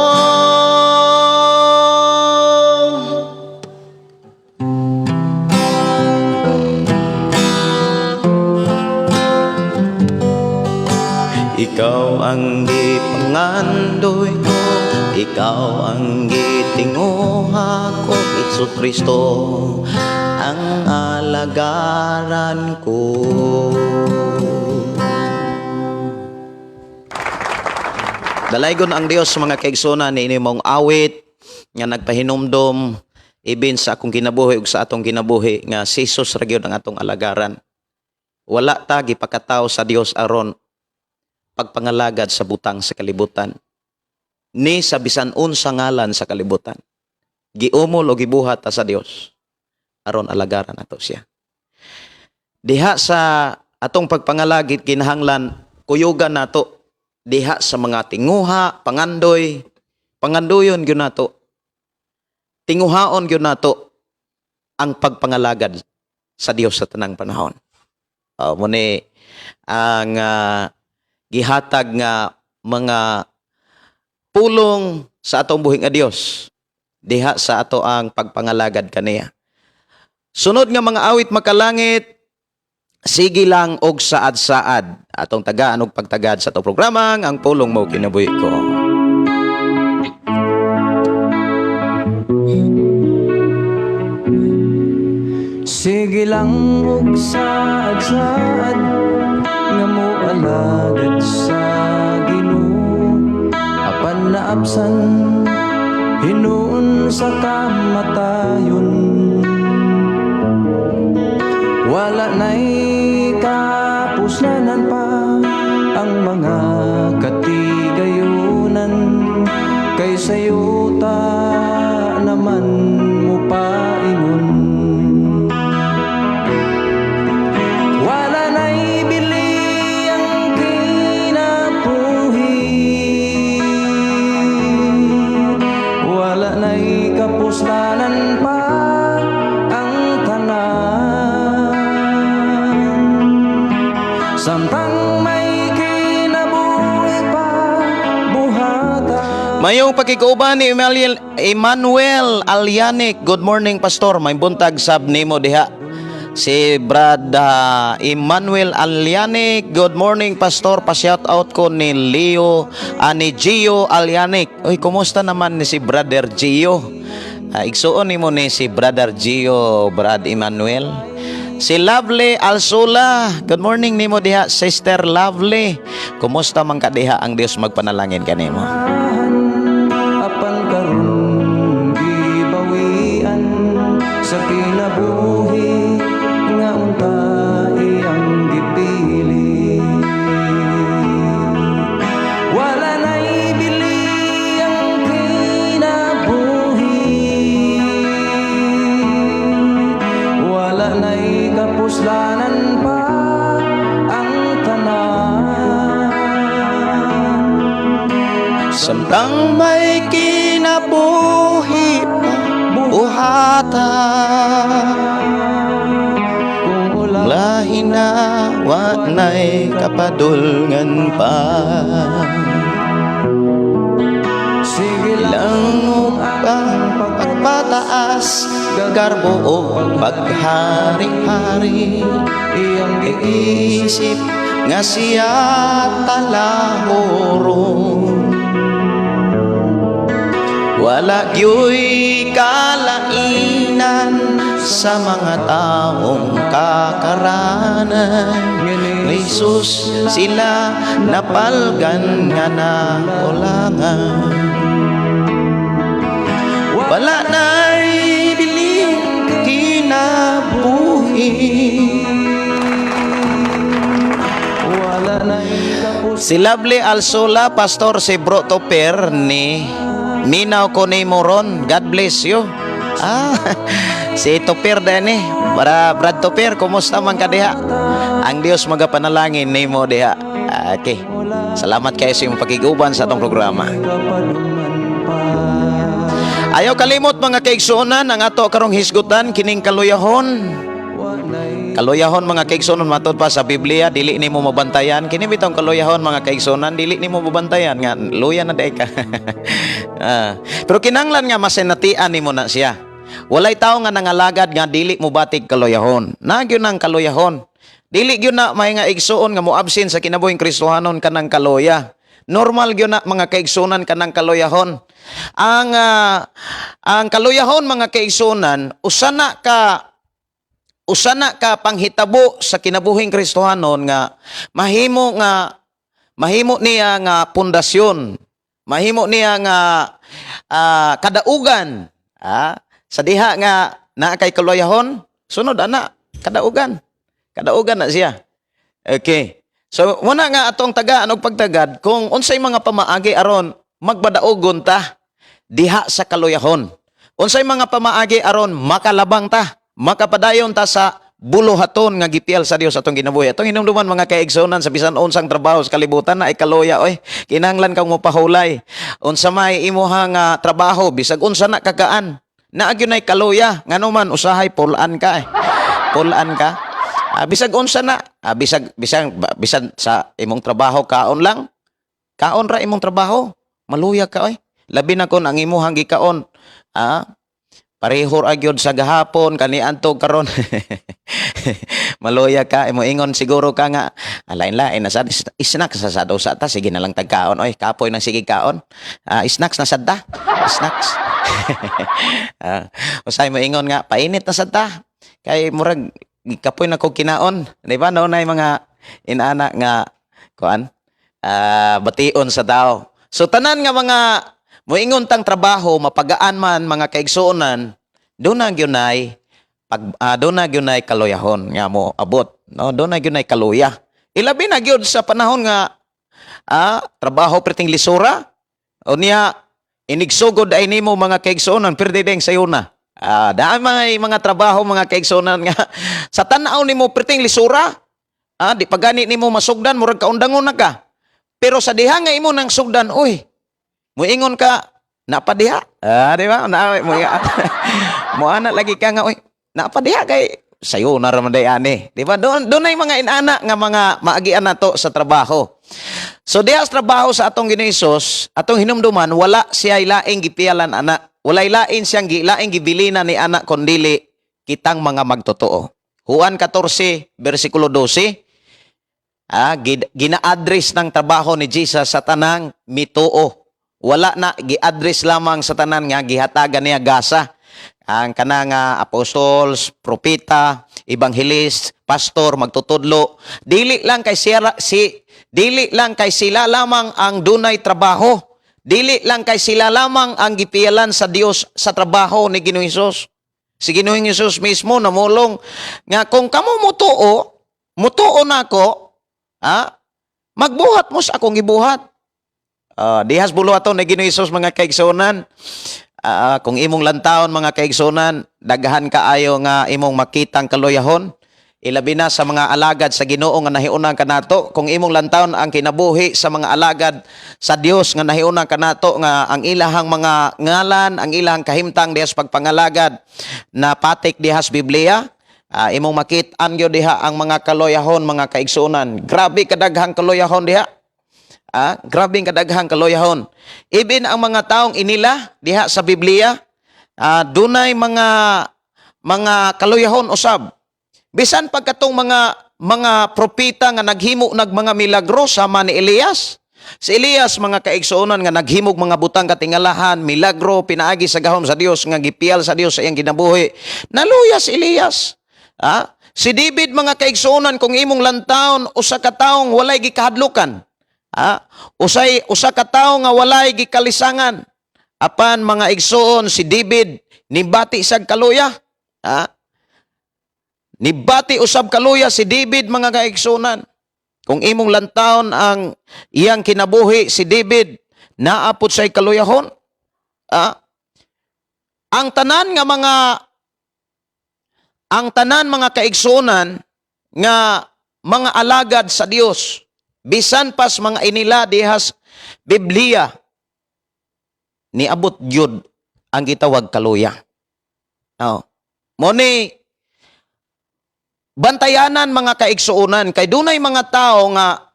Ikaw ang gipangandoy ko. Ikaw ang gitinguha ko, Hesus Kristo, ang alagaran ko. Dalaygon ang Dios, mga kaigsunan, ni mong awit nga nagpahinumdom ibin sa akong kinabuhi ug sa atong kinabuhi nga si Jesus ra gyud ang atong alagaran. Wala ta gipakatawo sa Dios aron pagpangalagad sa butang sa kalibutan ni sa bisan unsa ngalan sa kalibutan. Giumol o gibuhat ta sa Dios aron alagaran nato siya. Diha sa atong pagpangalagit, kinahanglan kuyugan nato diha sa mga tinguha, pangandoy, pangandoyon gyud nato. Tinguhaon gyud nato ang pagpangalagad sa Dios sa tanang panahon. Oh, mao ni ang gihatag nga mga pulong sa atong buhi nga Dios diha sa ato ang pagpangalagad kaniya. Sunod nga mga awit, makalangit, sige lang og saad-saad. Atong tagaan og pagtagad sa atong programa, Ang Pulong Mao Kinabuhi Ko. Sige lang og saad-saad nga moalagad sa Ginoo, apan naabsan hinuon sa kamatayon. Wala na'y kapuslanan pa ang mga katigayunan, kay sayo ta naman mopaingon. Wala na'y bili ang kinabuhi, wala na'y kapuslanan pa ang tanan. Samtang may kinabuhi pa, buhata. Mayong pakikuuban ni Emmanuel, Emmanuel Alianic. Good morning, Pastor. May buntag sab nimo diha. Si Brad Emmanuel Alianic. Good morning, Pastor. Pa-shout out ko ni Leo, ni Gio Alianic. Uy, kumusta naman ni si Brother Gio? Igsuon nimo ni si Brother Gio, Brad Emmanuel. Si Lovely Alsula. Good morning nimo diha, Sister Lovely. Kumusta man ka diha? Ang Dios magpanalangin kanimo. Apan karon gibawian sa kinabuhi nga unta iyang gipili. Wala na'y bili ang kinabuhi, wala na'y kapuslanan pa ang tanan. Samtang may kinabuhi pa, buhata. Kung ulan Lahi na, wa na'y kapadulngan pa. Sige lang Lang ang pagpataas, garbo o paghari-hari, iyang Iisip nga siya talahoron. Wala gyo'y kalainan sa mga taong kakaranan. Ni Jesus sila napalgan nga naulangan. Wala na'y bili kinabuhi. Wala na'y kapus Si Lovely Alsola, Pastor, si Bro Toper ni Minaw ko ni Moron. God bless you. Si Toper din eh. Para Brad Toper, kumusta man ka diha? Ang Dios magapanalangin nimo diha. Okay. Salamat kayo sa imong pakiguban sa atong programa. Kapadungan pa. Ayaw kalimot, mga kaigsuonan, ang ato karong hisgutan kining kaluyahon. Walay Kaluyahon, mga kaigsuonan, matod pa sa Biblia, dili nimo mabantayan. Kini bitong kaluyahon, mga kaigsuonan, dili nimo mabantayan nga luya na day ka. Pero kinanglan nga masinatian nimo na siya. Walay tawo nga nangalagad nga dili mo batig kaluyahon. Na gyud ang kaluyahon. Dili gyud na may nga igsuon nga mo absent sa kinabuhing Kristohanon kanang kaluya. Normal gyud na, mga kaigsunan, kanang kaluyahon. Ang kaluyahon, mga kaigsunan, usa na ka panghitabo sa kinabuhing Kristohanon nga mahimo niya nga pundasyon, mahimo niya nga kadaugan. Sa diha nga naa kay kaluyahon, sunod ana kadaugan. Kadaugan na siya. Okay. So muna nga atong tagaan og pagtagad kung unsay mga pamaagi aron magbadaogon ta diha sa kaluyahon. Unsay mga pamaagi aron makalabang ta, makapadayon ta sa buluhaton nga gipiyal sa Dios atong kinabuhi. Atong hinumduman, mga kaigsuonan, sa bisan unsang trabaho sa kalibutan na ay kaluya oy. Kinahanglan kang mopahulay. Unsa may imuha nga trabaho, bisag unsa na kagaan, naa gyud nay kaluya. Ngano man usahay pulan ka eh. Pulan ka. Bisag unsa na, bisag bisan bisan sa imong trabaho kaon lang. Kaon ra imong trabaho. Maluya ka oy. Labi na kon ang imuhang gikaon. Pareho ra gyud sa gahapon kaniadto karon. Maluya ka, imo ingon siguro ka nga alain lain na sad, snacks sa sad usa ta, sige na lang tagkaon oy, kapoy nang sige kaon. Snacks na sad ta. Snacks. Usay mo ingon nga painit na sad ta. Kay murag kapoy na kog kinaon, di ba? No nay mga inana nga kuan bation sa tao. So tanan nga mga moingon tang trabaho mapagaan man, mga kaigsuonan, doon na gyud nay kaluyahon nga mo abot, no? Doon na gyud nay kaluya. Ilabi na gyud sa panahon nga trabaho perting lisura. O niya inigsugod ay nimo, mga kaigsuonan, perdi ding sayo na. Daan mga trabaho, mga kaigsuonan, nga sa tan-aw nimo perting lisura. Di pa gani nimo masugdan, murag kaundangon na ka. Pero sa diha nga imo nang sugdan, uy, muingon ka, napadiha. Di ba? Na, mo mo ana lagi ka nga, uy, napadiha kay sayo na raman day ani. Di ba? Doon ay mga inana nga mga maagian nato sa trabaho. So diha sa trabaho sa atong Ginoo Hesus, atong hinumduman, wala siya laing gipiyalan ana. Walay lain siyang laing gibilina ni ana kondili kitang mga magtotoo. Juan 14 bersikulo 12, gina-address ng trabaho ni Jesus sa tanang mituo. Wala na gi-address lamang sa tanan nga gihatagan niya gasa. Ang kanang apostols, propeta, ebanghelist, pastor, magtutudlo. Dili lang kay sila lamang ang dunay trabaho. Dili lang kay sila lamang ang gipiyalan sa Dios sa trabaho ni Ginoong Hesus. Si Ginoong Hesus mismo namulong nga kung kamo mutuo, mutuo nako, magbuhat mo sa akong gibuhat. Dihas buluhaton ni Ginoong Hesus, mga kaigsuonan. Kung imong lantawon, mga kaigsuonan, daghan kaayo nga imong makitang kaluyahon. Ilabi na sa mga alagad sa Ginoo nga nahiunang kanato. Kung imong lantawon ang kinabuhi sa mga alagad sa Dios nga nahiunang kanato nga ang ilahang mga ngalan, ang ilahang kahimtang dihas pagpangalagad na patik dihas Biblia, imong makit-an gyud diha ang mga kaluyahon, mga kaigsuonan. Grabe kadaghang kaluyahon diha. Grabe ang kadaghang kaluyahon. Even ang mga taong inila diha sa Biblia, dunay mga kaluyahon usab. Bisan pagkatong mga propeta nga naghimo nag mga milagro sama ni Elias. Si Elias, mga kaigsuonan, nga naghimog mga butang katingalahan, milagro pinaagi sa gahom sa Dios nga gipiyal sa Dios sa iyang kinabuhi. Naluya si Elias. Si David, mga kaigsuonan, kung imong lantawon, usa ka taong walay gikahadlukan. Usay usa ka tawo nga walay gikalisangan. Apan, mga igsuon, si David nibati sag kaluya. Nibati usab kaluya si David, mga kaigsuonan. Kung imong lantawon ang iyang kinabuhi, si David naapot say kaluyahon. Ang tanan, mga kaigsuonan, nga mga alagad sa Dios, bisan pas mga inila dihas Biblia, niabot gyud ang gitawag kaluya. Oh. Mo ni bantayanan, mga kaigsuonan, kay dunay mga tao nga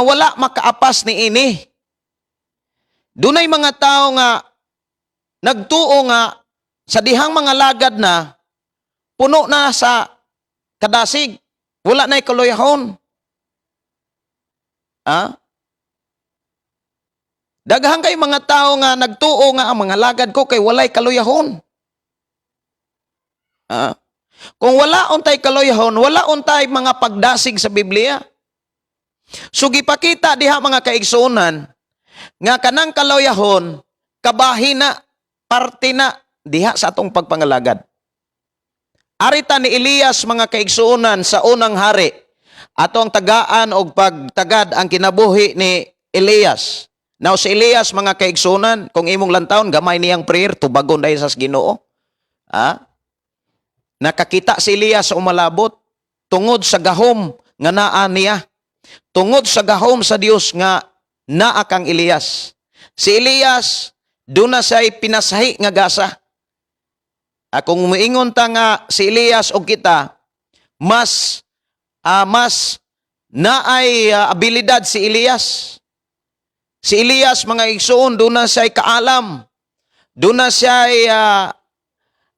wala makaapas ni ini. Dunay mga tao nga nagtuo nga sa dihang mga lagad na puno na sa kadasig, wala na kaluyahon. Daghan kay mga tao nga nagtuo nga ang mga lagad ko kay walay kaluyahon. Ah. Kung wala untay kaluyahon, wala untay mga pagdasig sa Biblia. So gipakita diha, mga kaigsuonan, nga kanang kaluyahon kabahin na, parte na diha sa atong pagpangalagad. Arita ni Elias, mga kaigsuonan, sa Unang Hari. Ato ang tagaan og pagtagad ang kinabuhi ni Elias. Now si Elias, mga kaigsuonan, kung imong lantawon, gamay niyang prayer, tubagon dahil sa Ginoo. Ah? Nakakita si Elias sa umalabot tungod sa gahom nga naa niya. Tungod sa gahom sa Dios nga naa kang Elias. Si Elias, duna siya'y pinasahi nga gasa. Ah, kung muingon ta nga si Elias og kita, mas naay abilidad si Elias. Si Elias, mga igsoon, duna siya'y kaalam. Duna siya'y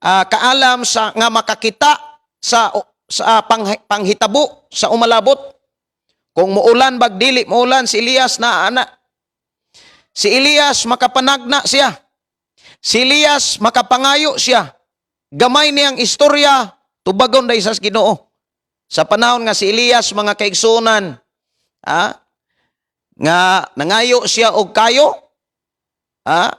kaalam sa nga makakita sa panghitabo sa umalabot. Kung muulan bag dili muulan, si Elias na ana. Si Elias makapanagna siya. Si Elias makapangayo siya. Gamay niyang istorya, tubagon dahil sa Ginoo. Sa panahon nga si Elias, mga kaigsuonan, nga nangayo siya og kayo, nga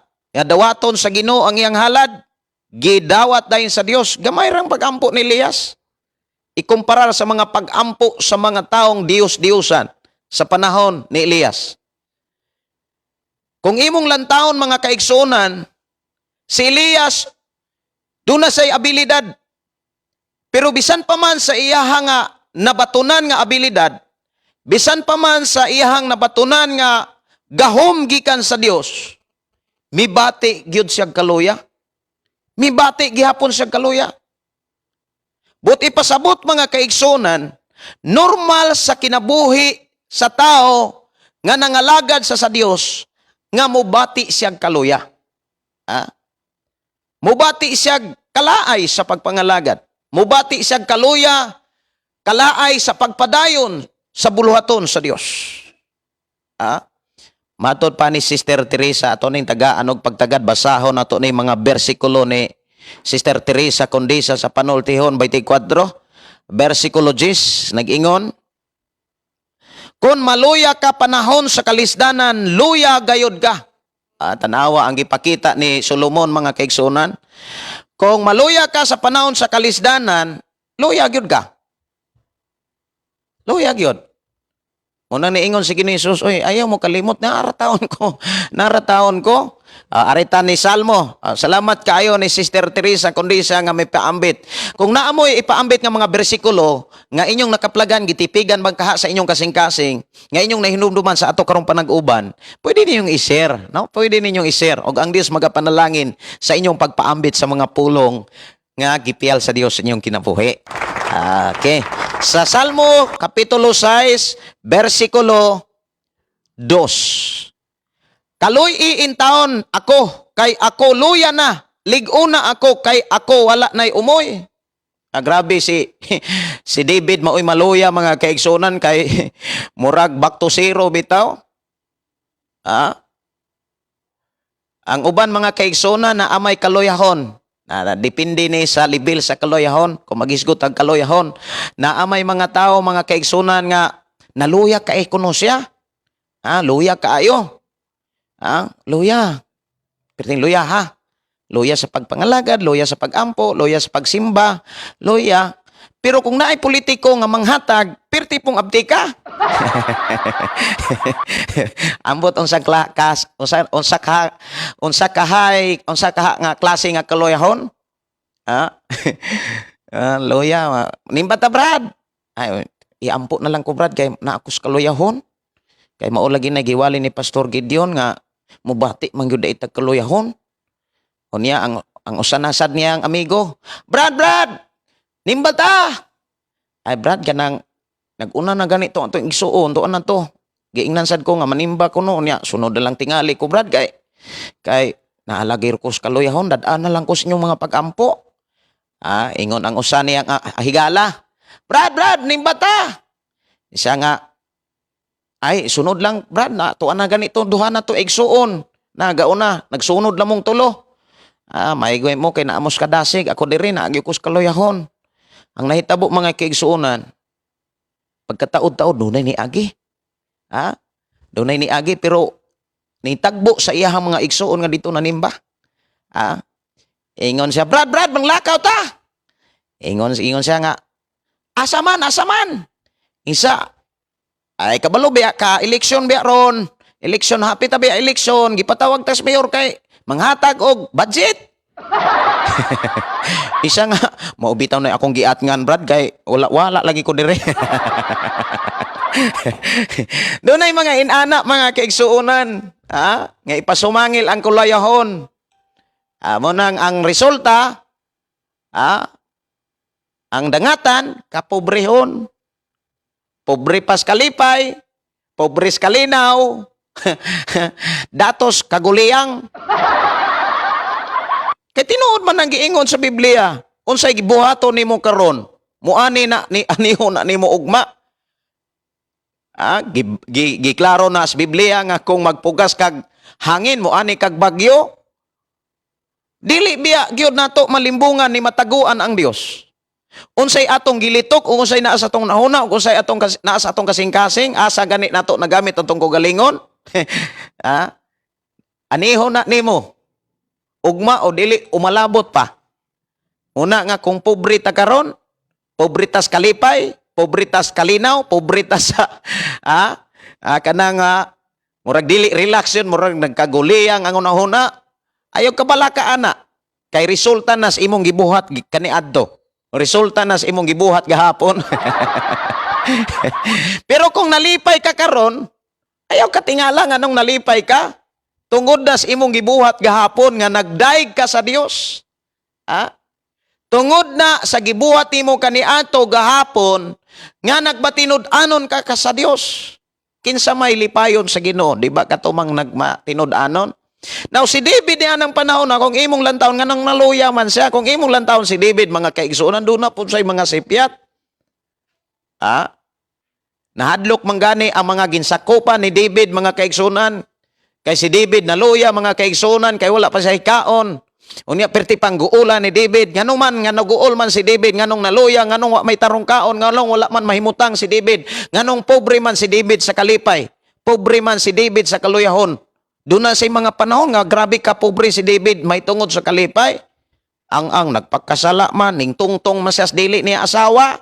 dawaton sa Ginoo ang iyang halad, gidawat dayon sa Dios. Gamay rang pagampo ni Elias ikumpara sa mga pagampo sa mga taong Diyos-Diyusan sa panahon ni Elias. Kung imong lantawon, mga kaigsuonan, si Elias duna say abilidad. Pero bisan pa man sa iyaha nga nabatunan nga abilidad, bisan pa man sa iyahang nabatunan nga gahom gikan sa Dios, mibati gyud siya kaluya. Mibati gihapon siya kaluya. But ipasabot, mga kaigsunan, normal sa kinabuhi sa tao nga nangalagad sa Dios nga mubati siya kaluya. Ah? Mubati siya kalaay sa pagpangalagad. Mubati siya kaluya, kalaay sa pagpadayon sa buluhaton sa Dios. Ah? Matod pa ni Sister Teresa, ato ning tagaan og pagtagad, basahon ato ni mga bersikulo ni Sister Teresa Condesa sa Panultihon 24, versikulo 10, nag-ingon, "Kung maluya ka panahon sa kalisdanan, luya gayod ka." Ah, tanawa ang gipakita ni Solomon, mga kaigsunan. Kung maluya ka sa panahon sa kalisdanan, luya gyud ka. Luya gyud. Una niingon si Ginoo Jesus, "Oy, ayaw mo kalimot na taon ko. Nara taon ko." Ah, arita ni Salmo. Ah, salamat kaayo ni Sister Teresa Condesa nga may paambit. Kung naamoy ipaambit nga mga bersikulo nga inyong nakaplagan, gitipigan bang kaha sa inyong kasing-kasing, nga inyong nahinumduman sa ato karong panag-uban, pwede ninyong i-share, no? Pwede ninyong i-share. Og ang Dios magapanalangin sa inyong pagpaambit sa mga pulong nga gipiyal sa Dios sa inyong kinabuhi. Ah, okay. Sa Salmo kapitulo 6, versikulo 2. "Kaluy-i intawon ako kay ako luya na, lig-ona ako kay ako wala nay umoy." Ah, grabe si si David, maoy maluya, mga kaigsunan, kay murag back to zero bitaw. Ah? Ang uban, mga kaigsunan, na amay kaluyahon. Na, depende ni sa level sa kaluyahon, kung magisgot ang kaluyahon. Na amay mga tao, mga kaigsunan, nga naluya ka kuno siya. Ah, luya kaayo. Ah, luya. Perting luya ha. Luya sa pagpangalagad, luya sa pagampo, luya sa pagsimba, luya. Pero kung naay politiko nga manghatag, pirti pong abdi ka. Ambot unsa kla, kas unsa unsa ka unsa kahay unsa kaha nga klase nga kaluyahon? Ha? Ah, luya. Nimba ta, Brad. Ay, iampo na lang ko, Brad, kay naa ko sa kaluyahon. Kay mao lagi na giwali ni Pastor Gideon nga mubati man gyud itag kaluyahon. Unya ang usa na sad niyang amigo, "Brad, Brad, nimba ta." "Ay, Brad, kanang nag-una na ganito atong igsuon, tuon na to. Giingnan sad ko nga manimba ko no, unya sunod na lang tingali ko, Brad, kay naalagir ko sa kaluyahon, dad-an na lang ko sa inyong mga pag-ampo." Ah, ingon ang usa niyang higala, "Brad, Brad, nimba ta." Siya nga, Ay, sunod lang, Brad, na tuan na ganito, duha na to igsuon. Nagauna, nagsunod lamong tulo. Ah, maigoy mo kay naamos kadasig, ako diri naagi ko sa kaluyahon. Ang nahitabo, mga kaigsuonan, pagkataod-taod dunay ni agi. Ha? Dunay ni agi pero nitagbo sa iyahang mga igsuon nga dito nanimba. Ha? Ingon siya, "Brad, Brad, manglakaw ta." Ingon siya nga, "Asa man, asa man?" Isa, "Ay, kabalo biya ka, eleksyon biya ron. Eleksyon, happy ta biya eleksyon. Gipatawag tas mayor kay manghatag og budget." Isa nga, "Mao bitaw na akong giatngan, Brad, kay wala wala lagi ko dire." Dunay mga inana, mga kaigsuonan, ha? Nga ipasumangil ang kulayahon. Ah, mo nang ang resulta, ha? Ang dangatan kapobrehon. Pobre pas kalipay, pobre sa kalinaw, datos kaguliyang. Kay tinuod man ang giingon sa Biblia, unsay gibuhaton nimo karon, muani na ni anihon na nimo ugma. Ah, giklaro na sa Biblia nga kung magpugas kag hangin, muani kag bagyo. Dili biya gyud nato malimbungan ni mataguan ang Dios. Unsay atong gilitok, ug unsay naa sa atong nahuna, ug unsay atong naa sa atong kasing-kasing, asa gani nato nagamit atong kaugalingon? Ah? Aniho na nimo. Ugma o dili umalabot pa. Una nga kung pobre ta karon, pobre tas kalipay, pobre tas kalinaw, pobre tas sa kanang murag dili relax yun, murag nagkaguliyang ang unahuna. Ayaw kabalaka ana. Kay resulta nas imong gibuhat kaniadto. Resulta nas imong gibuhat gahapon. Pero kung nalipay ka karon, ayaw katingala nga nung nalipay ka. Tungod nas imong gibuhat gahapon nga nagdaig ka sa Dios. Ha? Tungod na sa gibuhat nimo kaniadto gahapon nga nagmatinud-anon ka ka sa Dios. Kinsa may lipayon sa Ginoo, di ba katumang nagmatinud-anon? Now si David niya ng panahon na kung imong lantawon nga nang naluya man siya, kung imong lantawon si David, mga kaigsuonan, doon na po sa mga sipyat. Ha? Nahadlok man gani ang mga ginsakupan ni David, mga kaigsuonan. Kay si David naluya, mga kaigsuonan, kay wala pa siya hikaon. Unya perti pangguolan ni David, ngano man nga naguol man si David, nganong naluya, nganong wa may tarong kaon, nganong wala man mahimutang si David, nganong pobre man si David sa kalipay, pobre man si David sa kaluyahon. Doon na sa mga panahon nga grabe ka pobre si David may tungod sa kalipay. Ang nagpagkasala man ning tungtong man siya sa dili niya asawa.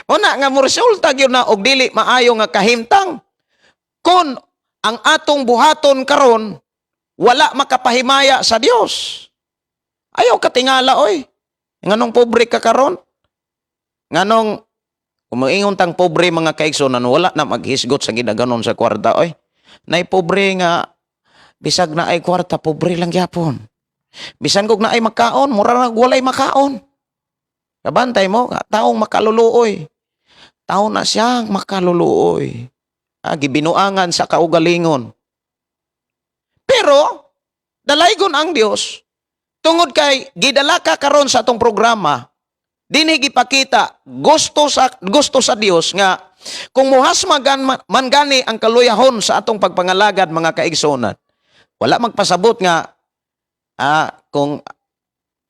Una nga mo resulta gyud na og dili maayo nga kahimtang. Kung ang atong buhaton karon wala makapahimaya sa Dios. Ayaw katingala oy. Nganong pobre ka karon? Nganong kung moingon tang pobre, mga kaigsunan, wala na maghisgot sa ginaganon sa kwarta oy. Nay pobre nga bisag na ay kwarta, pobre lang gyapon. Bisan kog naay makaon, mura na walay makaon. Kabantay mo, nga, taong makaluluoy. Tao na siyang makaluluoy. Ah, gibinuangan sa kaugalingon. Pero, dalaygon ang Dios tungod kay gidala ka karon sa atong programa, dinhi gipakita gusto sa Dios nga kung muhasmagan man gani ang kaluyahon sa atong pagpangalagad, mga kaigsuonan, wala magpasabot nga kung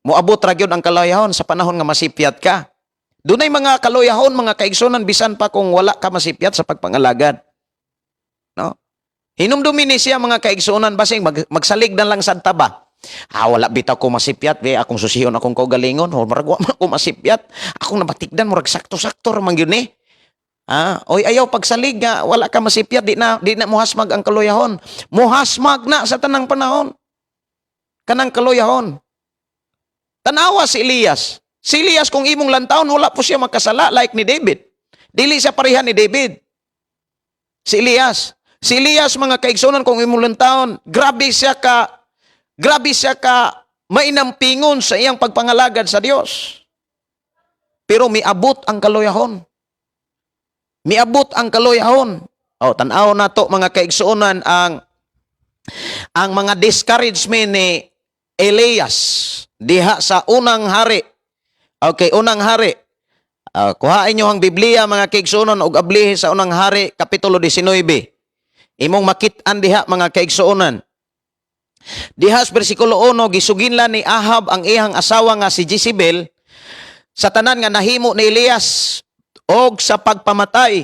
moabot ra gyud ang kaluyahon sa panahon nga masipyat ka. Dunay mga kaluyahon, mga kaigsuonan, bisan pa kung wala ka masipyat sa pagpangalagad. No? Hinumdumi ni siya, mga kaigsuonan, basing magsalig na lang sa taba. "Ah, wala bitaw ko masipyat, be akong susihon akong kaugalingon, o murag wa man ako masipyat. Akong nabatikdan murag sakto-sakto ra man gyud ni." Ah, oy, ayaw pagsalig nga wala ka masipyat, di na muhasmag ang kaluyahon. Muhasmag na sa tanang panahon. Kanang kaluyahon. Tanawa si Elias. Si Elias, kung imong lantawon, wala po siya makasala like ni David. Dili siya pareha ni David. Si Elias. Si Elias, mga kaigsunan, kung imong lantawon, grabe siya ka mainampingon sa iyang pagpangalagad sa Dios. Pero miabot ang kaluyahon. Miabot ang kaluyahon. O, tan-aw na to, mga kaigsuonan, ang mga discouragement ni Elias diha sa Unang Hari. Okay, Unang Hari. Kuhain nyo ang Biblia, mga kaigsuonan, ug ablihi sa Unang Hari kapitulo 19. Imong makit-an diha, mga kaigsuonan. Diha sa bersikulo 1, gisuginlan ni Ahab ang iyang asawa nga si Jezebel sa tanan nga nahimo ni Elias og sa pagpamatay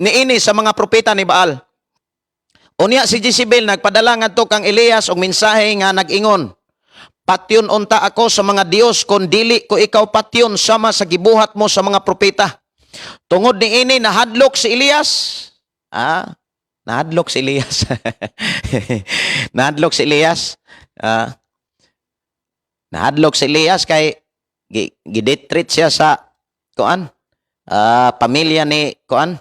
niini sa mga propeta ni Baal. Unya si Jezebel nagpadala ngadto kang Elias og mensahe nga nag-ingon: "Patyon unta ako sa mga Dios kon dili ko ikaw patyon sama sa gibuhat mo sa mga propeta." Tungod niini nahadlok si Elias. Nahadlok si Elias. Nahadlok si Elias. Nahadlok si Elias kay gi-death threat siya sa kuan, pamilya ni kuan,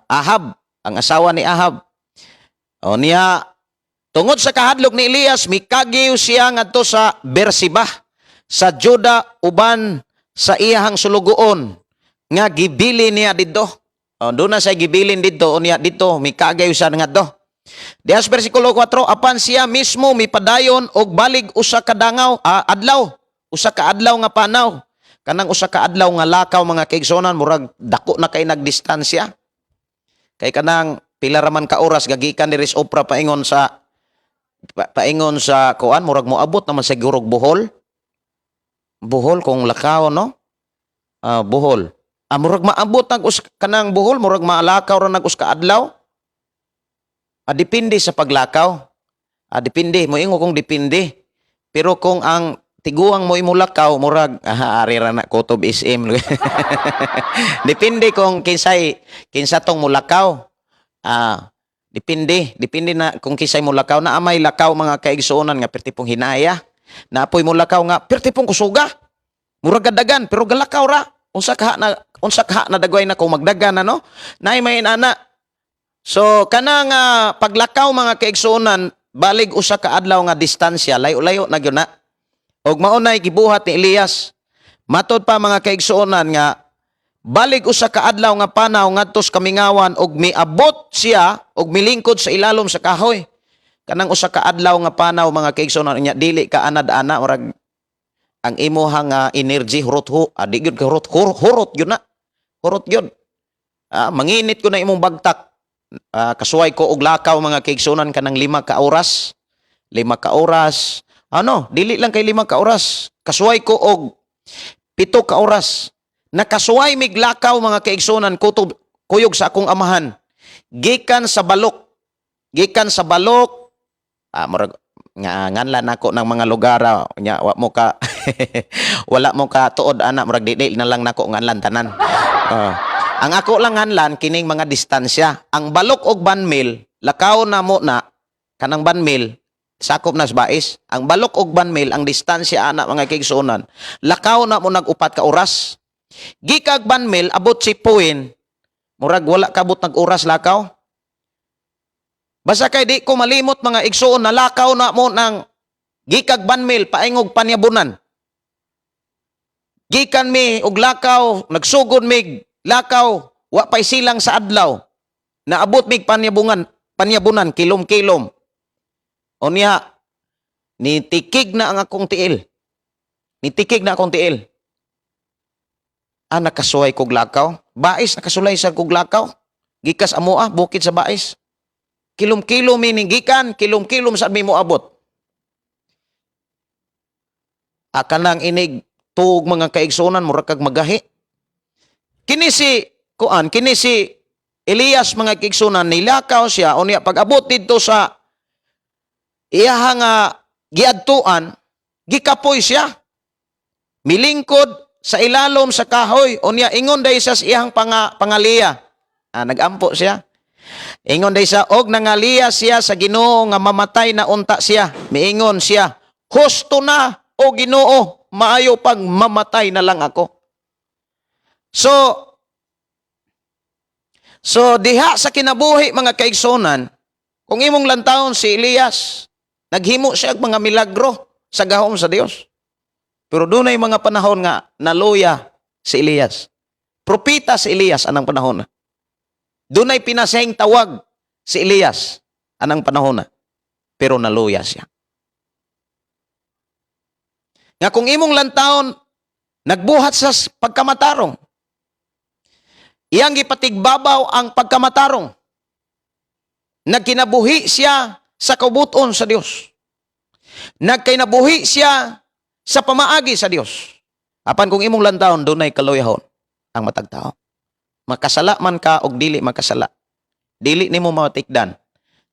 Ahab, ang asawa ni Ahab. O niya, tungod sa kahadlok ni Elias, mikagiw siya ngadto sa Berseba sa Juda uban sa iyahang sulugoon nga gibili niya didto. O, doon na siya gibilin didto, o niya didto mikagayo siya ngadto. Diha sa bersikulo 4, apan siya mismo mipadayon og balig usa ka dangaw, adlaw, usa ka adlaw nga panaw. Kanang usa ka adlaw nga lakaw, mga kaigsuonan, murag dako na kay nagdistansya. Kay kanang pila ra man ka oras gagikan diri sa Opra paingon sa kuan, murag moabot naman siguro og Bohol. Bohol kung lakaw, no? Bohol. Murag maabot nag us kanang Bohol, murag maalakaw ra nag us ka adlaw. Depende sa paglakaw. Depende, moingon kong depende. Pero kung ang tiguang mo imulakaw, murag ari ra na Kutob SM. Depende kung kinsay kinsa tong mulakaw. Depende, depende na kung kinsay mulakaw na amay lakaw, mga kaigsuonan, nga perti pong hinaya. Napoy mulakaw nga perti pong kusuga. Murag gadagan pero galakaw ra. Unsa ka na dagway na kung magdagan, ano? Naay may inana. So kana nga paglakaw, mga kaigsuonan, balig usa ka adlaw nga distansya, layo-layo na gyud na. Og mao nay gibuhat ni Elias. Matod pa, mga kaigsuonan, nga balig usa ka adlaw nga panaw ngadto sa kamingawan og miabot siya og milingkod sa ilalom sa kahoy. Kanang usa ka adlaw nga panaw, mga kaigsuonan, nya dili ka anad-ana, murag ang imuha nga energy hurot ho, di gyud ka hurot, hurot gyud na. Hurot gyud. Manginit ko na imong bagtak. Kasuway ko og lakaw, mga kaigsuonan, kanang 5 ka oras. 5 ka oras. Ano, dili lang kay 5 ka oras. Kasuway ko og 7 ka oras. Nakasuway mig lakaw, mga kaigsuonan, kutob kuyog sa akong amahan. Gikan sa Balok. Gikan sa Balok. Murag nga nganlan nako ng mga lugar, nya wa mo ka wala mo ka tuod ana, murag di na lang nako nganlan tanan. Ang ako lang nganlan kining mga distansya. Ang Balok og Banmil, lakaw na mo na kanang Banmil, sakop na sa Bais. Ang Balok og Banmil, ang distansya ana, mga kaigsuonan, lakaw na mo nag 4 ka oras. Gikag Banmil abot si Puin, murag wala kabot nag oras lakaw. Basta kay di ko malimot, mga igsuon, na lakaw na mo ng gikag Banmil paingog Panyabunan. Gikan mi og lakaw, nagsugod mig lakaw, wa pay silang sa adlaw. Naabot mig Panyabungan, Panyabunan kilom-kilom. Unya nitikig na ang akong tiil. Nitikig na akong tiil. Nakasuway kog lakaw. Bais, nakasulay sa kog lakaw. Gikas amoa, bukid sa Bais. Kilom-kilom mi gikan, kilom-kilom sa mi moabot. Kanang inig tuog, mga kaigsuonan, murag kag magahi. Kini si kuan, kini si Elias, mga kaigsuonan, nilakaw siya unya pag-abot didto sa iyaha nga giadtuan, gikapoy siya. Milingkod sa ilalom sa kahoy, unya ingon day siya sa iyang pangaliya. Nagampo siya. Ingon day siya, og nangaliya siya sa Ginoo nga mamatay na unta siya. Miingon siya, "Husto na, o Ginoo, maayo pag mamatay na lang ako." So diha sa kinabuhi, mga kaigsunan, kung imong lantawon si Elias, naghimo siya og mga milagro sa gahom sa Dios. Pero dunay mga panahon nga naluya si Elias. Propeta si Elias anang panahon na. Dunay pinaseng tawag si Elias anang panahon na. Pero naluya siya. Nga kung imong lantawon, Nagbuhat sa pagkamatarong. Iyang gipatigbabaw ang pagkamatarong. Nagkinabuhi siya sa kaubuton sa Dios. Nagkinabuhi siya sa pamaagi sa Dios. Apan kung imong lantawon, dunay kaluyahon ang matag tao. Makasala man ka og dili makasala, dili nimo matikdan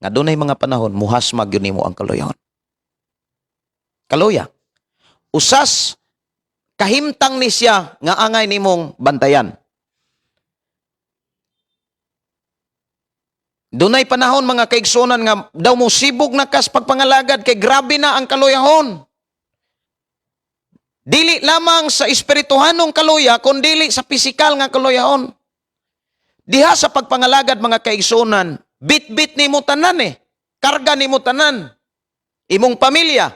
nga dunay mga panahon muhasmag gyud nimo ang kaluyahon. Kaluya. Usas kahimtang ni siya nga angay nimong bantayan. Dunay panahon, mga kaigsunan, nga daw mo sibog na kas pagpangalagad kay grabe na ang kaluyahon. Dili lamang sa espirituhanong kaluya kundili sa pisikal nga kaluyahon. Diha sa pagpangalagad, mga kaigsunan, bit-bit nimo tanan eh. Karga nimo tanan. Imong pamilya.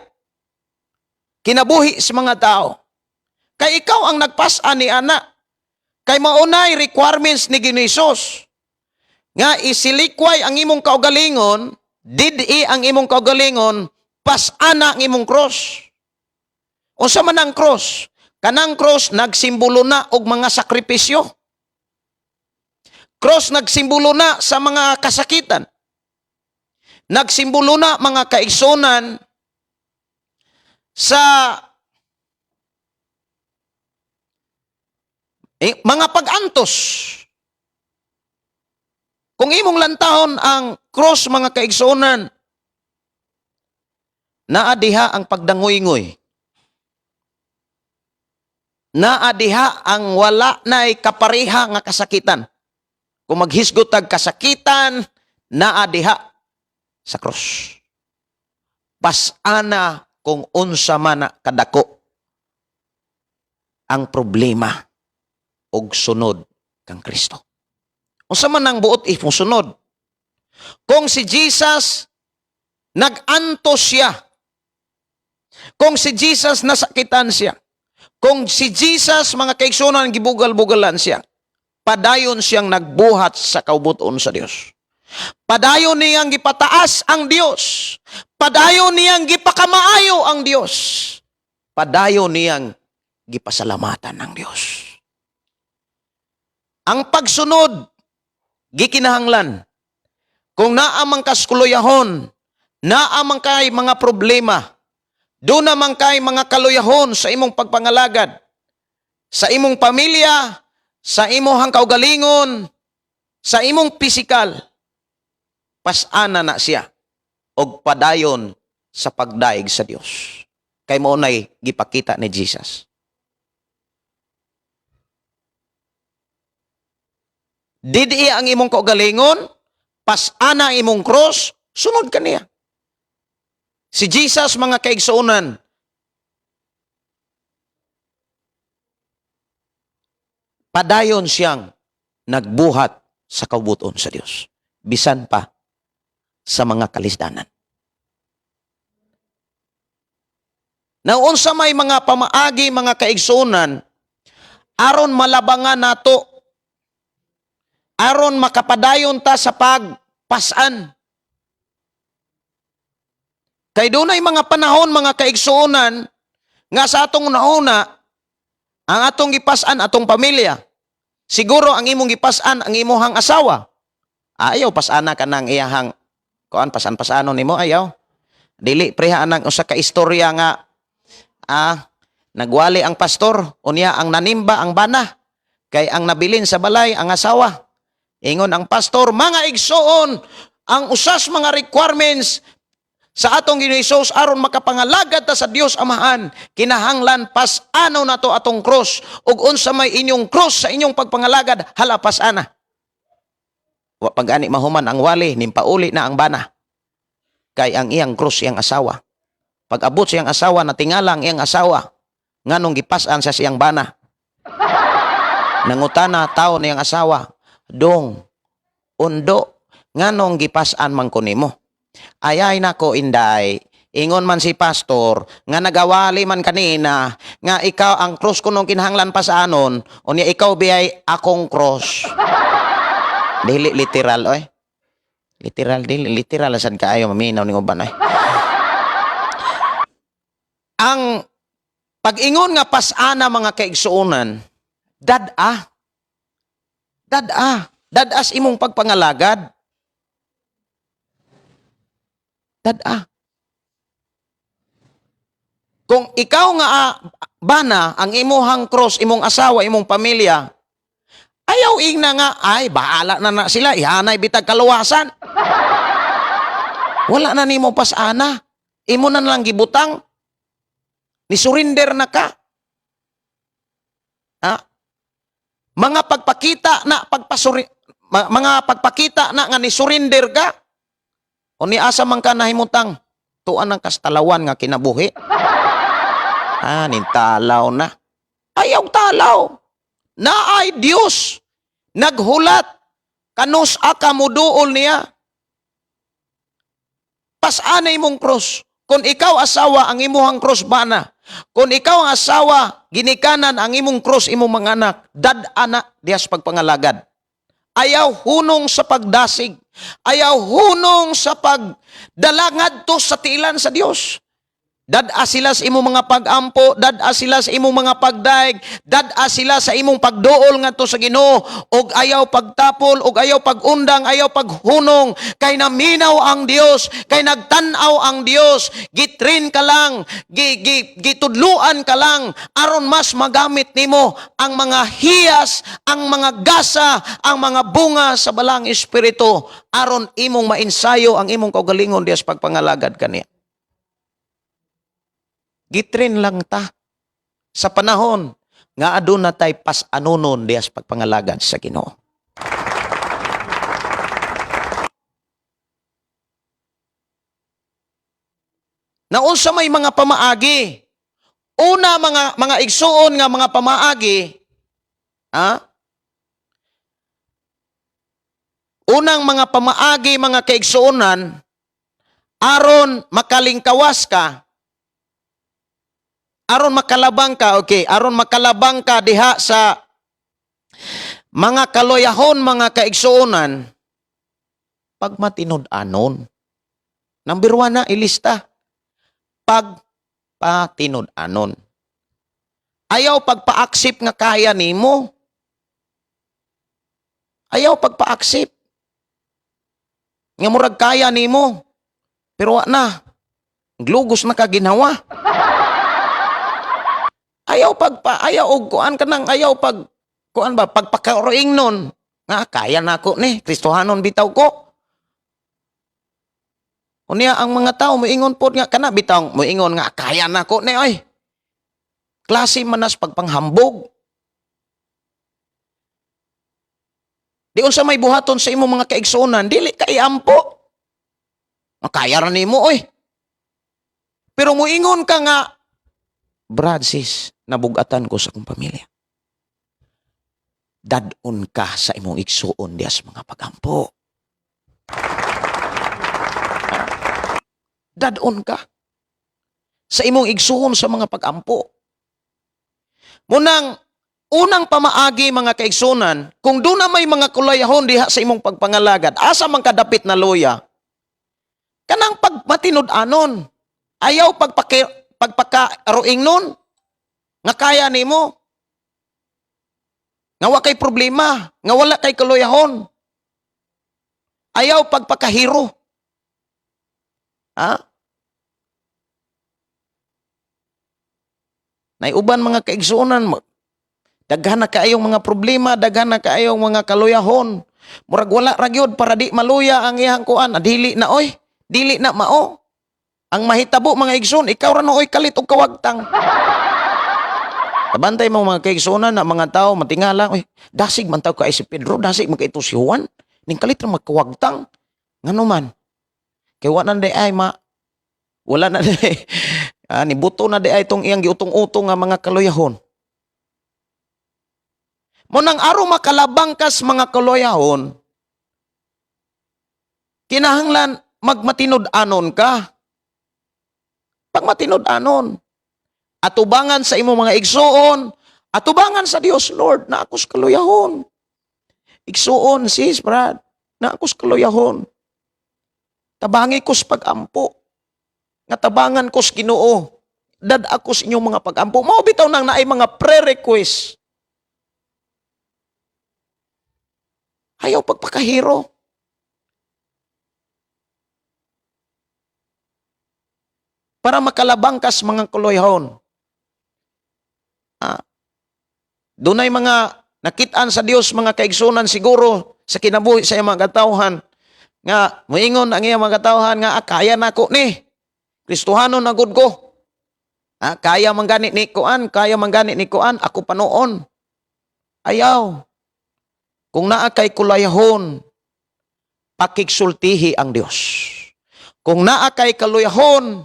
Kinabuhi sa mga tao. Kay ikaw ang nagpas-an ni ana. Kay maunay requirements ni Ginoo Hesus nga isilikway ang imong kaugalingon, didi ang imong kaugalingon, pas-ana ang imong cross. Unsa man ang cross? Kanang cross nagsimbolo na og mga sakripisyo. Cross nagsimbolo na sa mga kasakitan. Nagsimbolo na, mga kaigsunan, sa mga pag-antos. Kung imong lantahon ang cross, mga kaigsunan, naa diha ang pagdangoy-ngoy. Naa diha ang wala na'y kapareha nga kasakitan. Kung maghisgot tag kasakitan, naa diha sa cross. Pasana kung unsa man na kadako ang problema og sunod kang Kristo. Unsa man ang buot imusunod? Kung si Jesus nag-antos siya, kung si Jesus nasakitan siya, kung si Jesus, mga kaigsunan, gibugal-bugalan siya, padayon siyang nagbuhat sa kaubuton sa Dios. Padayon niyang gipataas ang Dios. Padayon niyang gipakamaayo ang Dios. Padayon niyang gipasalamatan ang Dios. Ang pagsunod, gikinahanglan. Kung naa man kas kaluyahon, naa man kay mga problema, duna man kay mga kaluyahon sa imong pagpangalagad, sa imong pamilya, sa imong kaugalingon, sa imong pisikal, pasana na siya og padayon sa pagdaig sa Dios. Kay mao nay gipakita ni Jesus. Didi ang imong kaugalingon, pasana ang imong cross, sunod ka niya. Si Jesus, mga kaigsuonan, padayon siyang nagbuhat sa kaubuton sa Dios, bisan pa sa mga kalisdanan. Naunsa may mga pamaagi, mga kaigsuonan, aron malabangan nato, aron makapadayon ta sa pagpasan? Kay dunay mga panahon, mga kaigsuonan, nga sa atong nauna, ang atong gipasan atong pamilya. Siguro ang imong gipasan ang imuhang asawa. Ayaw pasana ka ng iyahang kuan, pasan-pasanon nimo, ayaw. Dili preha anang usa ka istorya nga nagwali ang pastor, unya ang nanimba ang bana kay ang nabilin sa balay ang asawa. Ingon ang pastor, "Mga igsoon, ang usas mga requirements sa atong Ginoo Hesus aron makapangalagad ta sa Dios Amahan, kinahanglan pas-ano nato atong cross, ug unsa may inyong cross sa inyong pagpangalagad, hala pasana." Wa pag-ani mahuman ang wali, nimpauli na ang bana. Kay ang iyang cross iyang asawa. Pag abot siyang asawa, natingala ang iyang asawa. Nganong gipasan sa siyang bana. Nangutana tao niyang asawa, "Dong, undo, nganong gipasan man ko nimo?" "Ayay nako, inday, ingon man si pastor nga nagawali man kanina nga ikaw ang cross ko nung kinahanglan pasanon, unya ikaw biyay akong cross." Dili literal oy. Literal, dili literal sad kaayo maminaw ning uban oy. Ang Pag-ingon nga pasana, mga kaigsuonan, dad-a. Dad-a. Dad-as imong pagpangalagad. Dad-a. Kung ikaw nga bana, ang imuhang cross, imong asawa, imong pamilya, ayaw ingna nga, "Ay, bahala na na sila, ihanay bitag kaluwasan." Wala na nimo pasana. Imo na lang gibutang. Ni surrender na ka. Ha? Mga pagpakita na mga pagpakita na nga ni surrender ka. O ni asa man ka nahimutang tuan ng kastalawan nga kinabuhi. Ah, nintalaw na. Ayaw talaw. Naay Dios naghulat kanus aka muduol niya. Pasana imong cross. Kung ikaw asawa, ang imuhang cross bana. Kung ikaw ang asawa, ginikanan, ang imong cross imong mga anak, dad-ana dihas pagpangalagad. Ayaw hunong sa pagdasig. Ayaw hunong sa pagdala ngadto sa tiilan sa Dios. Dad-a sila sa imong mga pag-ampo, dad-a sila sa imong mga pagdaig, dad-a sila sa imong pagduol ngadto sa Ginoo, ug ayaw pagtapol, ug ayaw pagundang, ayaw paghunong, kay naminaw ang Dios, kay nagtan-aw ang Dios, gitrain ka lang, gitudluan ka lang aron mas magamit nimo ang mga hiyas, ang mga gasa, ang mga bunga sa Balaang Espiritu aron imong mainsayo ang imong kaugalingon diya sa pagpangalagad kaniya. Gitrain lang ta sa panahon nga aduna tay pas-anunon diya sa pagpangalagad sa Ginoo. Naunsa may mga pamaagi? Una, mga igsuon, nga mga pamaagi, ha? Unang mga pamaagi, mga kaigsuonan, aron makalingkawas ka, aron makalabang ka, okay, aron makalabang ka diha sa mga kaloyahon, mga kaigsuonan, pagmatinud-anon. Number 1 na, ilista. Pagpatinud-anon. Ayaw pagpaaksip nga kaya nimo. Ayaw pagpaaksip nga murag kaya nimo. Pero wa na. Glugos na ka ginawa. Ayaw pagpa ayaw og kuan kanang ayaw pag kuan ba, pagpakaroing nun nga kaya nako ni, Kristohanon bitaw ko. Unya ang mga tao moingon pod nga kana bitaw, moingon nga kaya nako ni oy. Klase manas pagpanghambog. Di unsa may buhaton sa imong mga kaigsuonan, dili ka iampo. Makaya ra nimo oy. Pero moingon ka nga, "Brad, sis, nabugatan ko sa akong pamilya." Dadon ka sa imong igsuon diya sa mga pagampo. Dadon ka sa imong igsuon sa mga pagampo. Munang unang pamaagi, mga kaigsunan, kung doon na may mga kulayahon diha sa imong pagpangalagad, asa man kadapit na luya, kanang pagmatinud-anon, ayaw pagpakaroing nun, nga kaya nimo, nga wa kay problema, nga wala kay kaluyahon. Ayaw pagpakahiro. Ha? Naiuban mga kaigsuonan, daghan na kaayong mga problema, daghan na kaayong mga kaluyahon. Murag wala ra gyud para di maluya ang iyang kuan, dili na oy, dili na mao. Ang mahitabo, mga igsoon, ikaw ra nooy kalit og kawagtang. Tabantay mo, mga kaigsuonan, na mga tao matingala, "Oy, dasig man taw kay si Pedro, dasig man kay ito si Juan, ning kalit ra magkawagtang." Ngano man? Kay wa na di ay ma wala na di nibuto na di ay itong iyang giutong-utong nga mga kaluyahon. Mo nang aron makalabang kas mga kaluyahon, kinahanglan magmatinud-anon ka. Pagmatinud-anon. Atubangan sa imong mga igsuon, atubangan sa Dios, "Lord, na ako sa kaluyahon. Igsuon, sis, brad, na ako sa kaluyahon. Tabangi ko sa pag-ampo. Nga tabangan ko sa Ginoo." Dad ako sa inyong mga pagampo. Mao bitaw nang naay mga pre-request. Ayaw pagpakahiro. Para makalabang kas mga kuloyhon. Dunay mga nakitaan sa Dios, mga kaigsunan, siguro sa kinabuhi sa iyang mga katawhan nga moingon ang iyang mga katawhan nga, "Ah, kaya nako ni. Kristohanon na gud ko. Kaya man gani ni kuan, kaya man gani ni kuan, ako pa noon." Ayaw. Kung naa kay kulayahon, pakigsultihi ang Dios. Kung naa kay kaluyahon,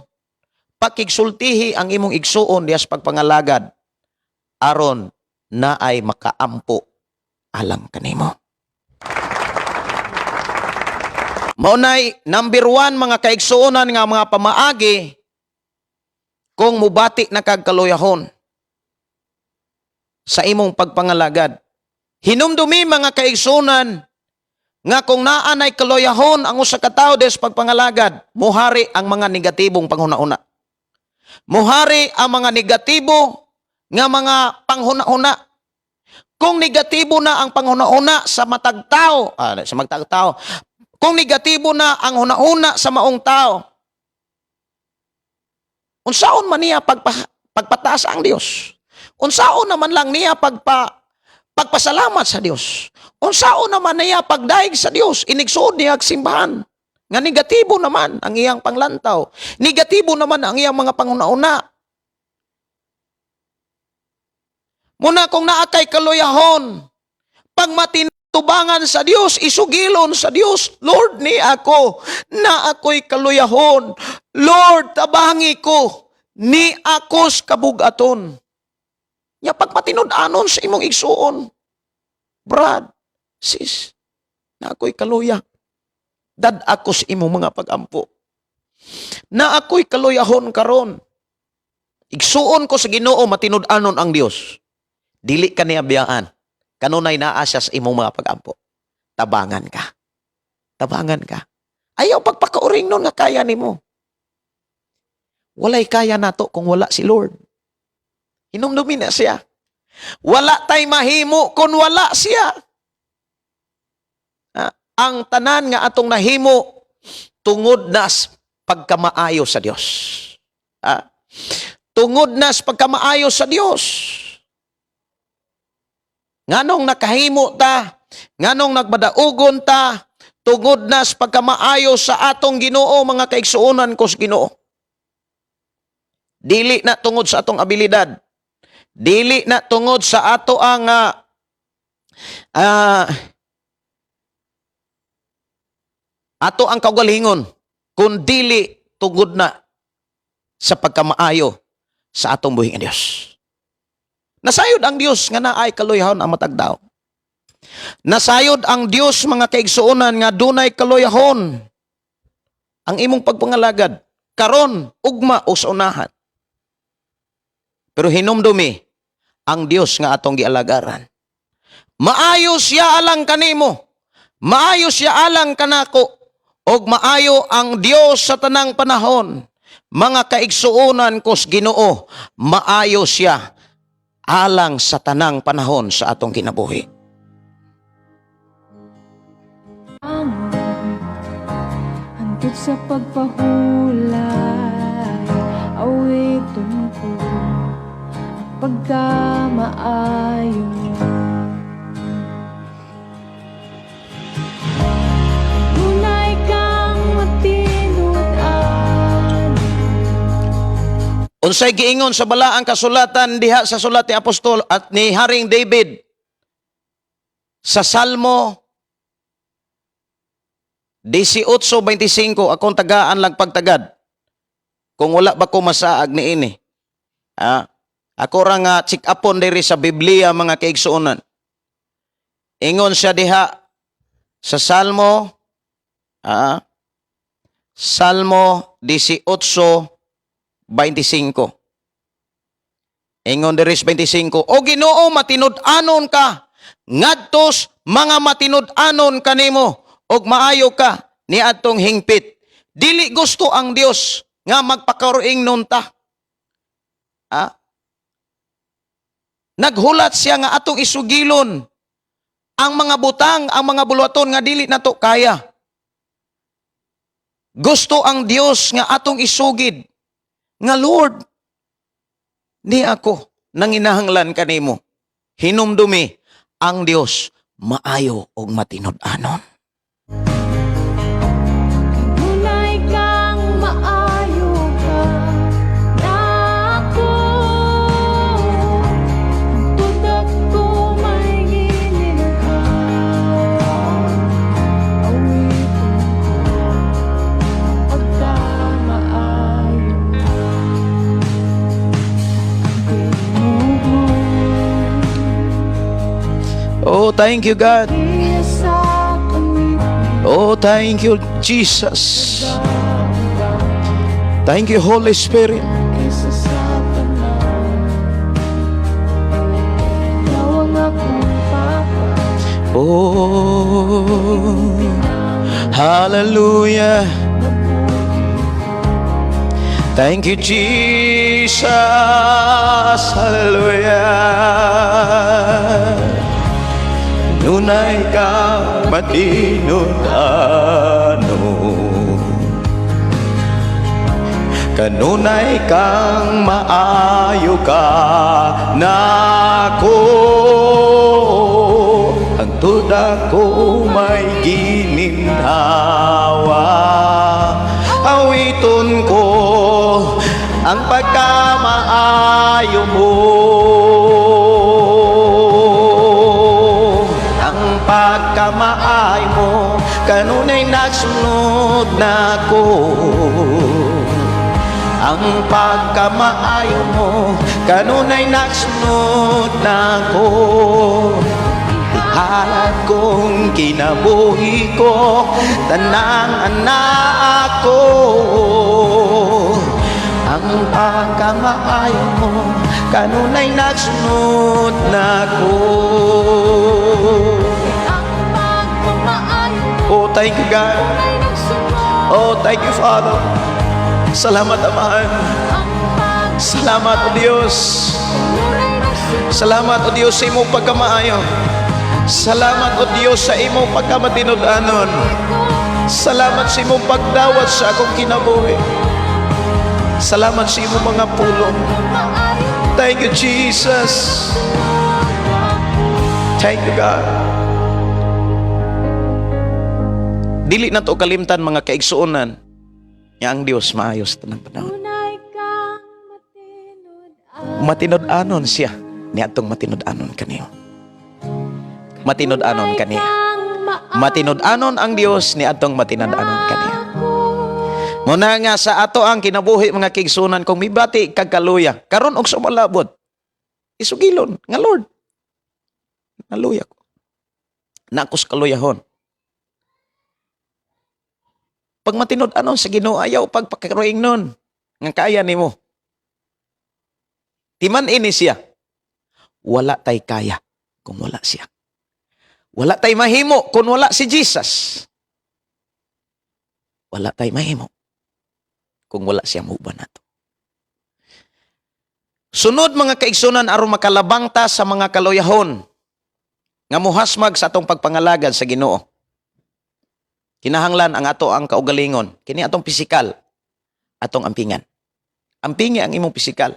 pakigsultihi ang imong igsuon dias pagpangalagad aron naay makaampo alang kanimo. Mao nay number 1, mga kaigsuonan, nga mga pamaagi kung mubati na kag kaluyahon sa imong pagpangalagad. Hinumdumi, mga kaigsuonan, nga kung naa nay kaluyahon ang usa ka tawo des pagpangalagad, muhari ang mga negatibong panghuna-una. Muhari ang mga negatibo nga mga panghuna-una. Kung negatibo na ang panghuna-una sa matag tao, sa matag tao, kung negatibo na ang huna-huna sa maong tao, unsaon man niya pagpataas ang Dios? Unsaon naman lang niya pagpasalamat sa Dios? Unsaon naman niya pagdaig sa Dios? Inigsuod niya ang simbahan. Nga negatibo naman ang iyang panglantaw. Negatibo naman ang iyang mga panghuna-una. Muna kung naa kay kaluyahon, pagmatintubangan sa Dios, isugilon sa Dios, "Lord, ni ako, na ako'y kaluyahon. Lord, tabangi ko, ni akos kabugaton." Nya pagmatinud-anon sa imong igsuon, "Brad, sis, na ako'y kaluya. Dad ako sa imong mga pagampo. Na ako'y kaluyahon karon. Igsuon ko sa Ginoo, matinud-anon ang Dios." Dili ka niya biyaan. Kanunay naa siya sa imong mga pagampo. Tabangan ka. Tabangan ka. Ayaw pagpakauring nun nga kaya nimo. Walay kaya nato kung wala si Lord. Hinumdumin na siya. Wala tay mahimo kung wala siya. Ang tanan nga atong nahimo tungod na pagkamaayo sa Dios. Tungod na sa pagkamaayo sa Dios. Nganong nakahimo ta, nganong nagmadaugon ta, tungod na sa pagkamaayo sa atong Ginoo, mga kaigsuonan ko sa Ginoo. Dili na tungod sa atong abilidad. Dili na tungod sa ato ang ato ang kaugalingon, kun dili tungod na sa pagkamaayo sa atong buhi nga Dios. Nasayod ang Dios nga naay kaluyahon ang matag tawo. Nasayod ang Dios, mga kaigsuonan, nga dunay kaluyahon ang imong pagpangalagad karon, ugma o sa unahan. Pero hinumdumi ang Dios nga atong gialagaran. Maayo siya alang kanimo. Maayo siya alang kanako. Og maayo ang Dios sa tanang panahon. Mga kaigsuonan kos Ginoo, maayo siya alang sa tanang panahon sa atong kinabuhi. Angon hangtod sa pagpahulay, awiton ko ang pagkamaayo. Dunay kang matinud-an. Unsay giingon sa balaang kasulatan diha sa sulat ni Apostol at ni Haring David sa Salmo 18:25? Akong tagaan lang pagtagad. Kung wala ba ko masaag niini. Ako ra nga check upon diri sa Biblia, mga kaigsuonan. Ingon siya diha sa Salmo 18:25. Ingon diri sa 25, "O Ginoo, matinud-anon ka ngadtos mga matinud-anon kanimo ug maayo ka niadtong hingpit." Dili gusto ang Dios nga magpakaruing nun ta. Ah? Naghulat siya nga atong isugilon ang mga butang, ang mga buluhaton nga dili nato kaya. Gusto ang Dios nga atong isugid nga, "Lord, ni ako nanginahanglan kanimo." Hinumdumi ang Dios maayo og matinud-anon. Tunay kang maayo ka nako. Tudak ko may gininhawa. Awitin ko pagkamaayo. Tingog Oh, thank you, God. mo sa kamit. Oh, thank you, Jesus. Thank you, Holy Spirit. Kaysa sa tanan. Ikaw ang akong papa. Oh, hallelujah. Thank you, Jesus. Hallelujah. Nunay ka matinud-anon. Kanunay kang maayo ka nako. Ang tuda ko may gininhawa. Awiton ko ang pagkamaayo mo. Ang pagkamaayo mo kanunay nagsunod nako. Ang pagkamaayo mo kanunay nagsunod nako. Ihalad kong kinabuhi ko, tanang anak ko. Ang pagkamaayo mo kanunay nagsunod nako. Ang pagkamaayo mo Oh, thank you, God. ay nagsunod. Oh, thank you, Father. Salamat, Amahan. Ang Salamat, O Diyos. pagkamaayo nagsunod. Salamat, O Diyos, sa imong pagkamaayo. Salamat, O Diyos, sa imong pagkamatinud-anon. Salamat sa imong pagdawat sa akong kinabuhi. Salamat sa imong mga pulong. Thank you, Jesus. Thank you, God. Dili na to kalimtan, mga kaigsuonan, nga ang Dios maayo sa tanang panahon. Tunay kang matinud-anon. Matinud-anon siya niadtong matinud-anon kaniyo. Matinud-anon kaniya. Matinud-anon ang Dios niadtong matinud-anon kaniya. Muna nga sa ato ang kinabuhi, mga kaigsuonan, kung mibati kag kaluya karon og sumalabot, isugilon nga, "Lord, naluya ko. Nakos kaluyahon." Pag matinud-anon sa Ginoo, ayaw pagpakaroing nun nga kaya nimo. Timan ini siya. Wala tay kaya kung wala siya. Wala tay mahimo kung wala si Jesus. Wala tay mahimo kung wala siya muuban nato. Sunod, mga kaigsunan, aron makalabang ta sa mga kaluyahon nga muhasmag sa atong pagpangalagad sa Ginoo. Kinahanglan ang ato ang kaugalingon, kini atong pisikal, atong ampingan. Ampingi ang imong pisikal.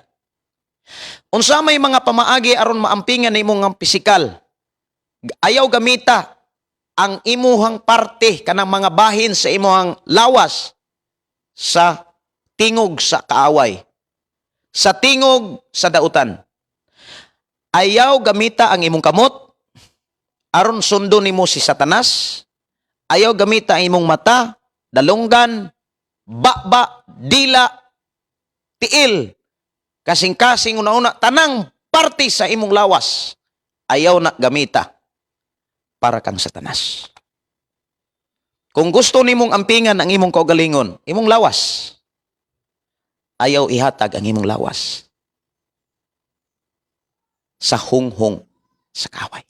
Unsa may mga pamaagi aron maampingan nimo ang pisikal? Ayaw gamita ang imuhang parte, kanang mga bahin sa imuhang lawas, sa tingog sa kaaway, sa tingog sa dautan. Ayaw gamita ang imong kamot aron sundon nimo si Satanas. Ayaw gamita ang imong mata, dalunggan, baba, dila, tiil, kasing-kasing, una-una, tanang parte sa imong lawas. Ayaw na gamita para kang Satanas. Kung gusto nimong ampingan ang imong kaugalingon, imong lawas, ayaw ihatag ang imong lawas sa hunghong sa kaway.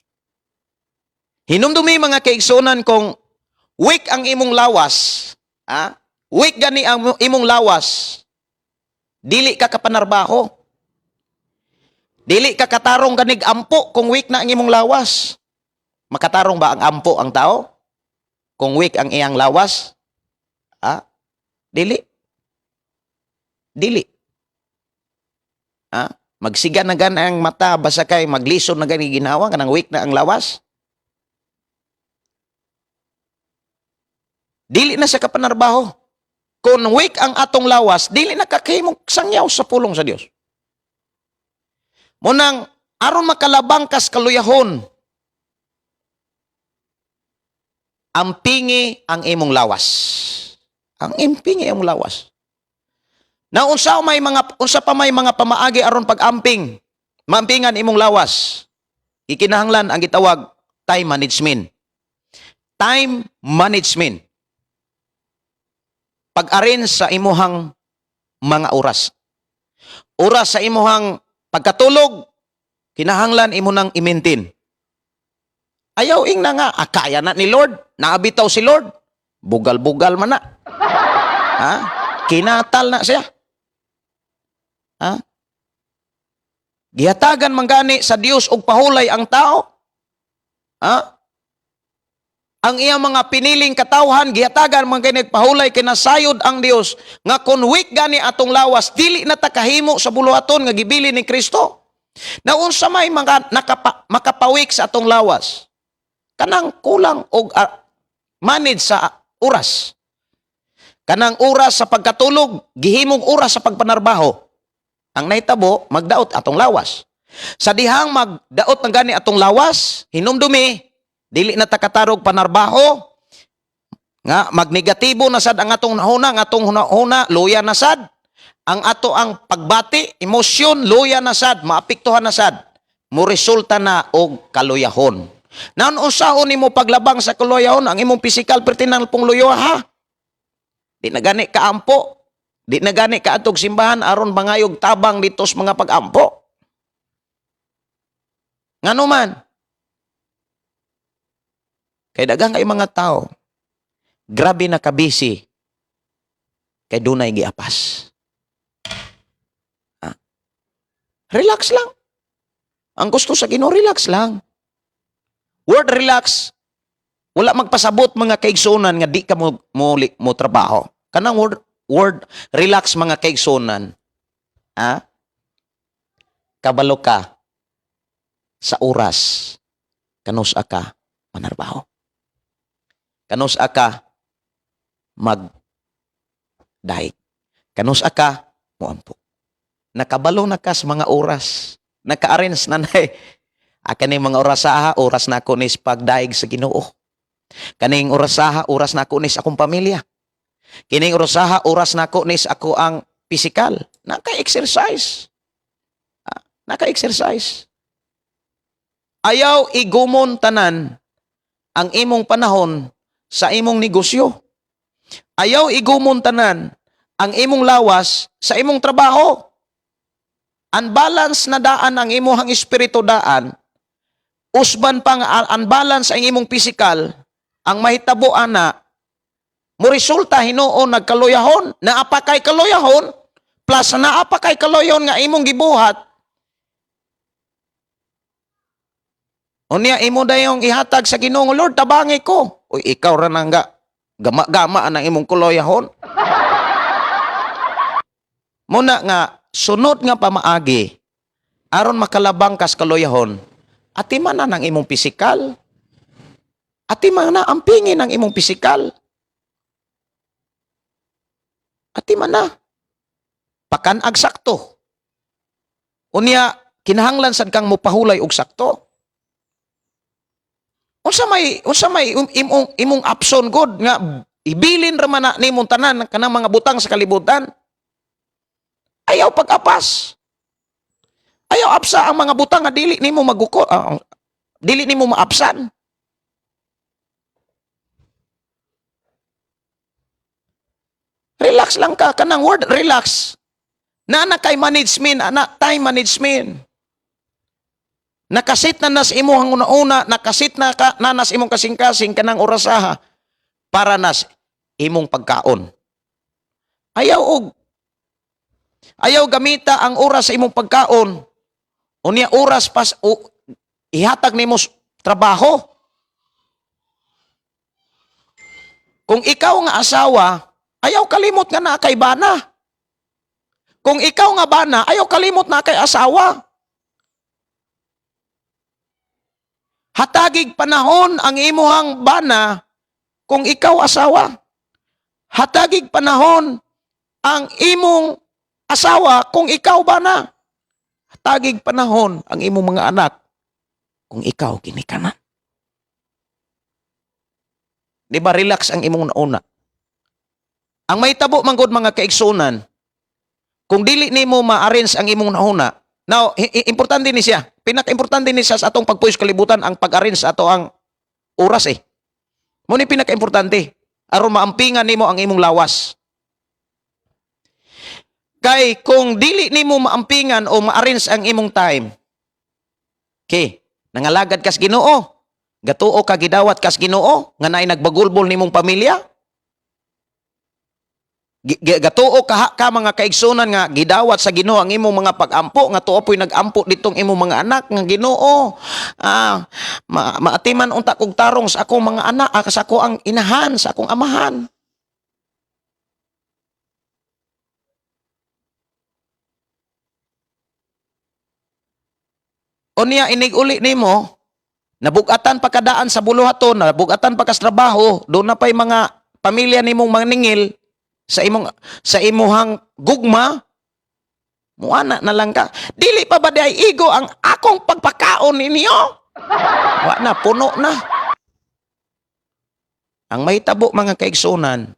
Hinumdumi, mga kaigsunan, kung weak ang imong lawas, ha? Weak gani ang imong lawas, dili ka kapanarbaho. Dili ka katarong ganig ampo kung weak na ang imong lawas. Makatarong ba ang ampo ang tao? Kung weak ang iyang lawas? Ah? Dili. Dili. Ah? Magsiga na gan ang mata basta kay maglison na gani ginawa kanang weak na ang lawas. Dili na sa kapanarbaho. Kung weak ang atong lawas, dili na kakahimong sangyaw sa pulong sa Dios. Munang aron makalabang kas kaluyahon, ampingi ang imong lawas. Ang impingi imong lawas. Na unsa pa may mga pamaagi aron pag-amping, maampingan imong lawas. Ikinahanglan ang gitawag time management. Time management. Pag-arrange sa imuhang mga oras. Oras sa imuhang pagkatulog, kinahanglan imo nang i-maintain. Ayaw ing na nga, ah, kaya na ni Lord, naabitaw si Lord. Bugal-bugal man na. Ha? Kinatal na siya. Ha? Gihatagan man gani sa Dios og pahulay ang tao. Ha? Ang iyang mga piniling katawhan gihatagan man gani og pahulay, kinasayod ang Dios nga kun weak gani atong lawas, dili na ta kahimo sa buluhaton nga gibili ni Kristo. Na unsa may mga makapawik sa atong lawas? Kanang kulang og manage sa oras. Kanang oras sa pagkatulog, gihimong oras sa pagpanarbaho. Ang nahitabo, magdaot atong lawas. Sa dihang magdaot ng gani atong lawas, hinumdumi, dili na ta katarog panarbaho, nga magnegatibo na sad ang atong huna, ang atong huna-huna, luya na sad. Ang ato ang pagbati, emosyon, luya na sad, maapektuhan na sad. Mo resulta na og kaluyahon. Naon unsaon nimo paglabang sa kaluyahon, ang imong pisikal pertinang pong luyo ha. Di na gani kaampo. Di na gani kaadtog simbahan aron mangayog tabang dito sa mga pag-ampo. Ngano man? Kay daghang kay mga tao, grabe na kabisi kay dunay giapas. Ha? Relax lang. Ang gusto sa Ginoo, relax lang. Word relax, wala magpasabot, mga kaigsunan, nga di ka mo trabaho. Kanang word relax, mga kaigsunan. Ha? Kabalo ka sa oras kanus ka manarbaho. Kanus ka mag daig. Kanus ka moampo. Nakabalo na ka sa mga oras. Naka-arrange na na eh. Ah, kaning mga orasaha, oras na ako nis pagdaig sa Ginoo. Kaning orasaha, oras na ako nis akong pamilya. Kining orasaha, oras na ako nis ako ang pisikal. Naka-exercise. Ah, naka-exercise. Ayaw igumon tanan ang imong panahon sa imong negosyo. Ayaw igumon tanan ang imong lawas sa imong trabaho. Unbalance na daan ang imong espiritu daan. Usban pa nga unbalance ang imong pisikal, ang mahitabo ana, mo resulta hinuon nagkaluyahon, naa pa kay kaluyahon, plus naa pa kay kaluyahon nga imong gibuhat. Unya imo dayong ihatag sa Ginoo, "Lord, tabangi ko." Uy, ikaw ra nang gama-gama ang imong kuluyahon. Muna nga sunod nga pamaagi aron makalabang kas kaluyahon, atiman na ng imong pisikal. Atiman na ang pingin ng imong pisikal. Atiman na. Pakan-ag sakto. Unya kinahanglan sad kang mopahulay og sakto. Unsa may imong option god nga ibilin ra man na nimong tanan kanang mga butang sa kalibutan? Ayaw pag-apas. Ayaw apsa ang mga butang nga dili nimo maguko, dili nimo maapsan. Relax lang ka, kanang word relax. Naa na kay management, ana time management. Nakasit na nas imong una-una, nakasit na ka na nas imong kasing-kasing kanang orasaha para nas imong pagkaon. Ayaw gamita ang oras sa imong pagkaon. Unya oras pas o, ihatag nimo trabaho. Kung ikaw nga asawa, ayaw kalimot nga naa kay bana. Kung ikaw nga bana, ayaw kalimot na kay asawa. Hatagig panahon ang imuhang bana kung ikaw asawa. Hatagig panahon ang imong asawa kung ikaw bana. Hatagig panahon ang imong mga anak kung ikaw ginikanan. Di ba relax ang imong nauna? Ang mahitabo man gud, mga kaigsunan, kung dili nimo ma-arrange ang imong nauna, now, importante ni siya. Pinaka-importante ni siya sa atong pagpuyo sa kalibutan ang pag-arrange sa ato ang oras eh. Mao ni pinaka-importante aron maampingan nimo ang imong lawas. Kay kung dili nimo maampingan o ma-arrange ang imong time, okay, nangalagad kas Ginoo, gatuo ka, gidawat kas Ginoo nga naay nagbagulbol nimong pamilya. Gatuo ka, ka mga kaigsunan, nga gidawat sa Ginoo ang imong mga pag-ampo, nga tuo po'y nag-ampo ditong imong mga anak nga, "Ginoo, maatiman unta kog tarong sa akong mga anak, sa ako ang inahan, sa akong amahan." Unya inig uli nimo, nabugatan pa kadaan sa buluhaton, nabugatan pa kas trabaho, doon na pa'y mga pamilya nimong maningil sa imuhang gugma, muana na lang ka. "Dili pa ba diay igo ang akong pagpakaon ninyo?" Wa na, puno na. Ang mahitabo, mga kaigsunan,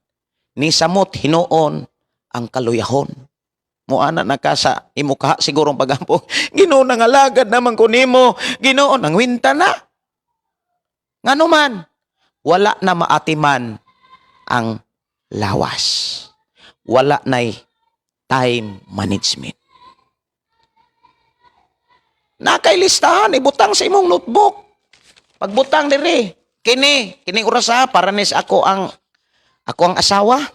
ni samot hinuon ang kaluyahon. Muana na ka sa imo ka sigurong pagampo. "Ginoo, nangalagad naman ko nimo. Ginoo," nangwinta na. Ngano man, wala na maatiman ang lawas. Wala na'y time management. Nakay listahan, ibutang sa imong notebook. Pagbutang diri, kini, kining orasa para nis ako ang asawa.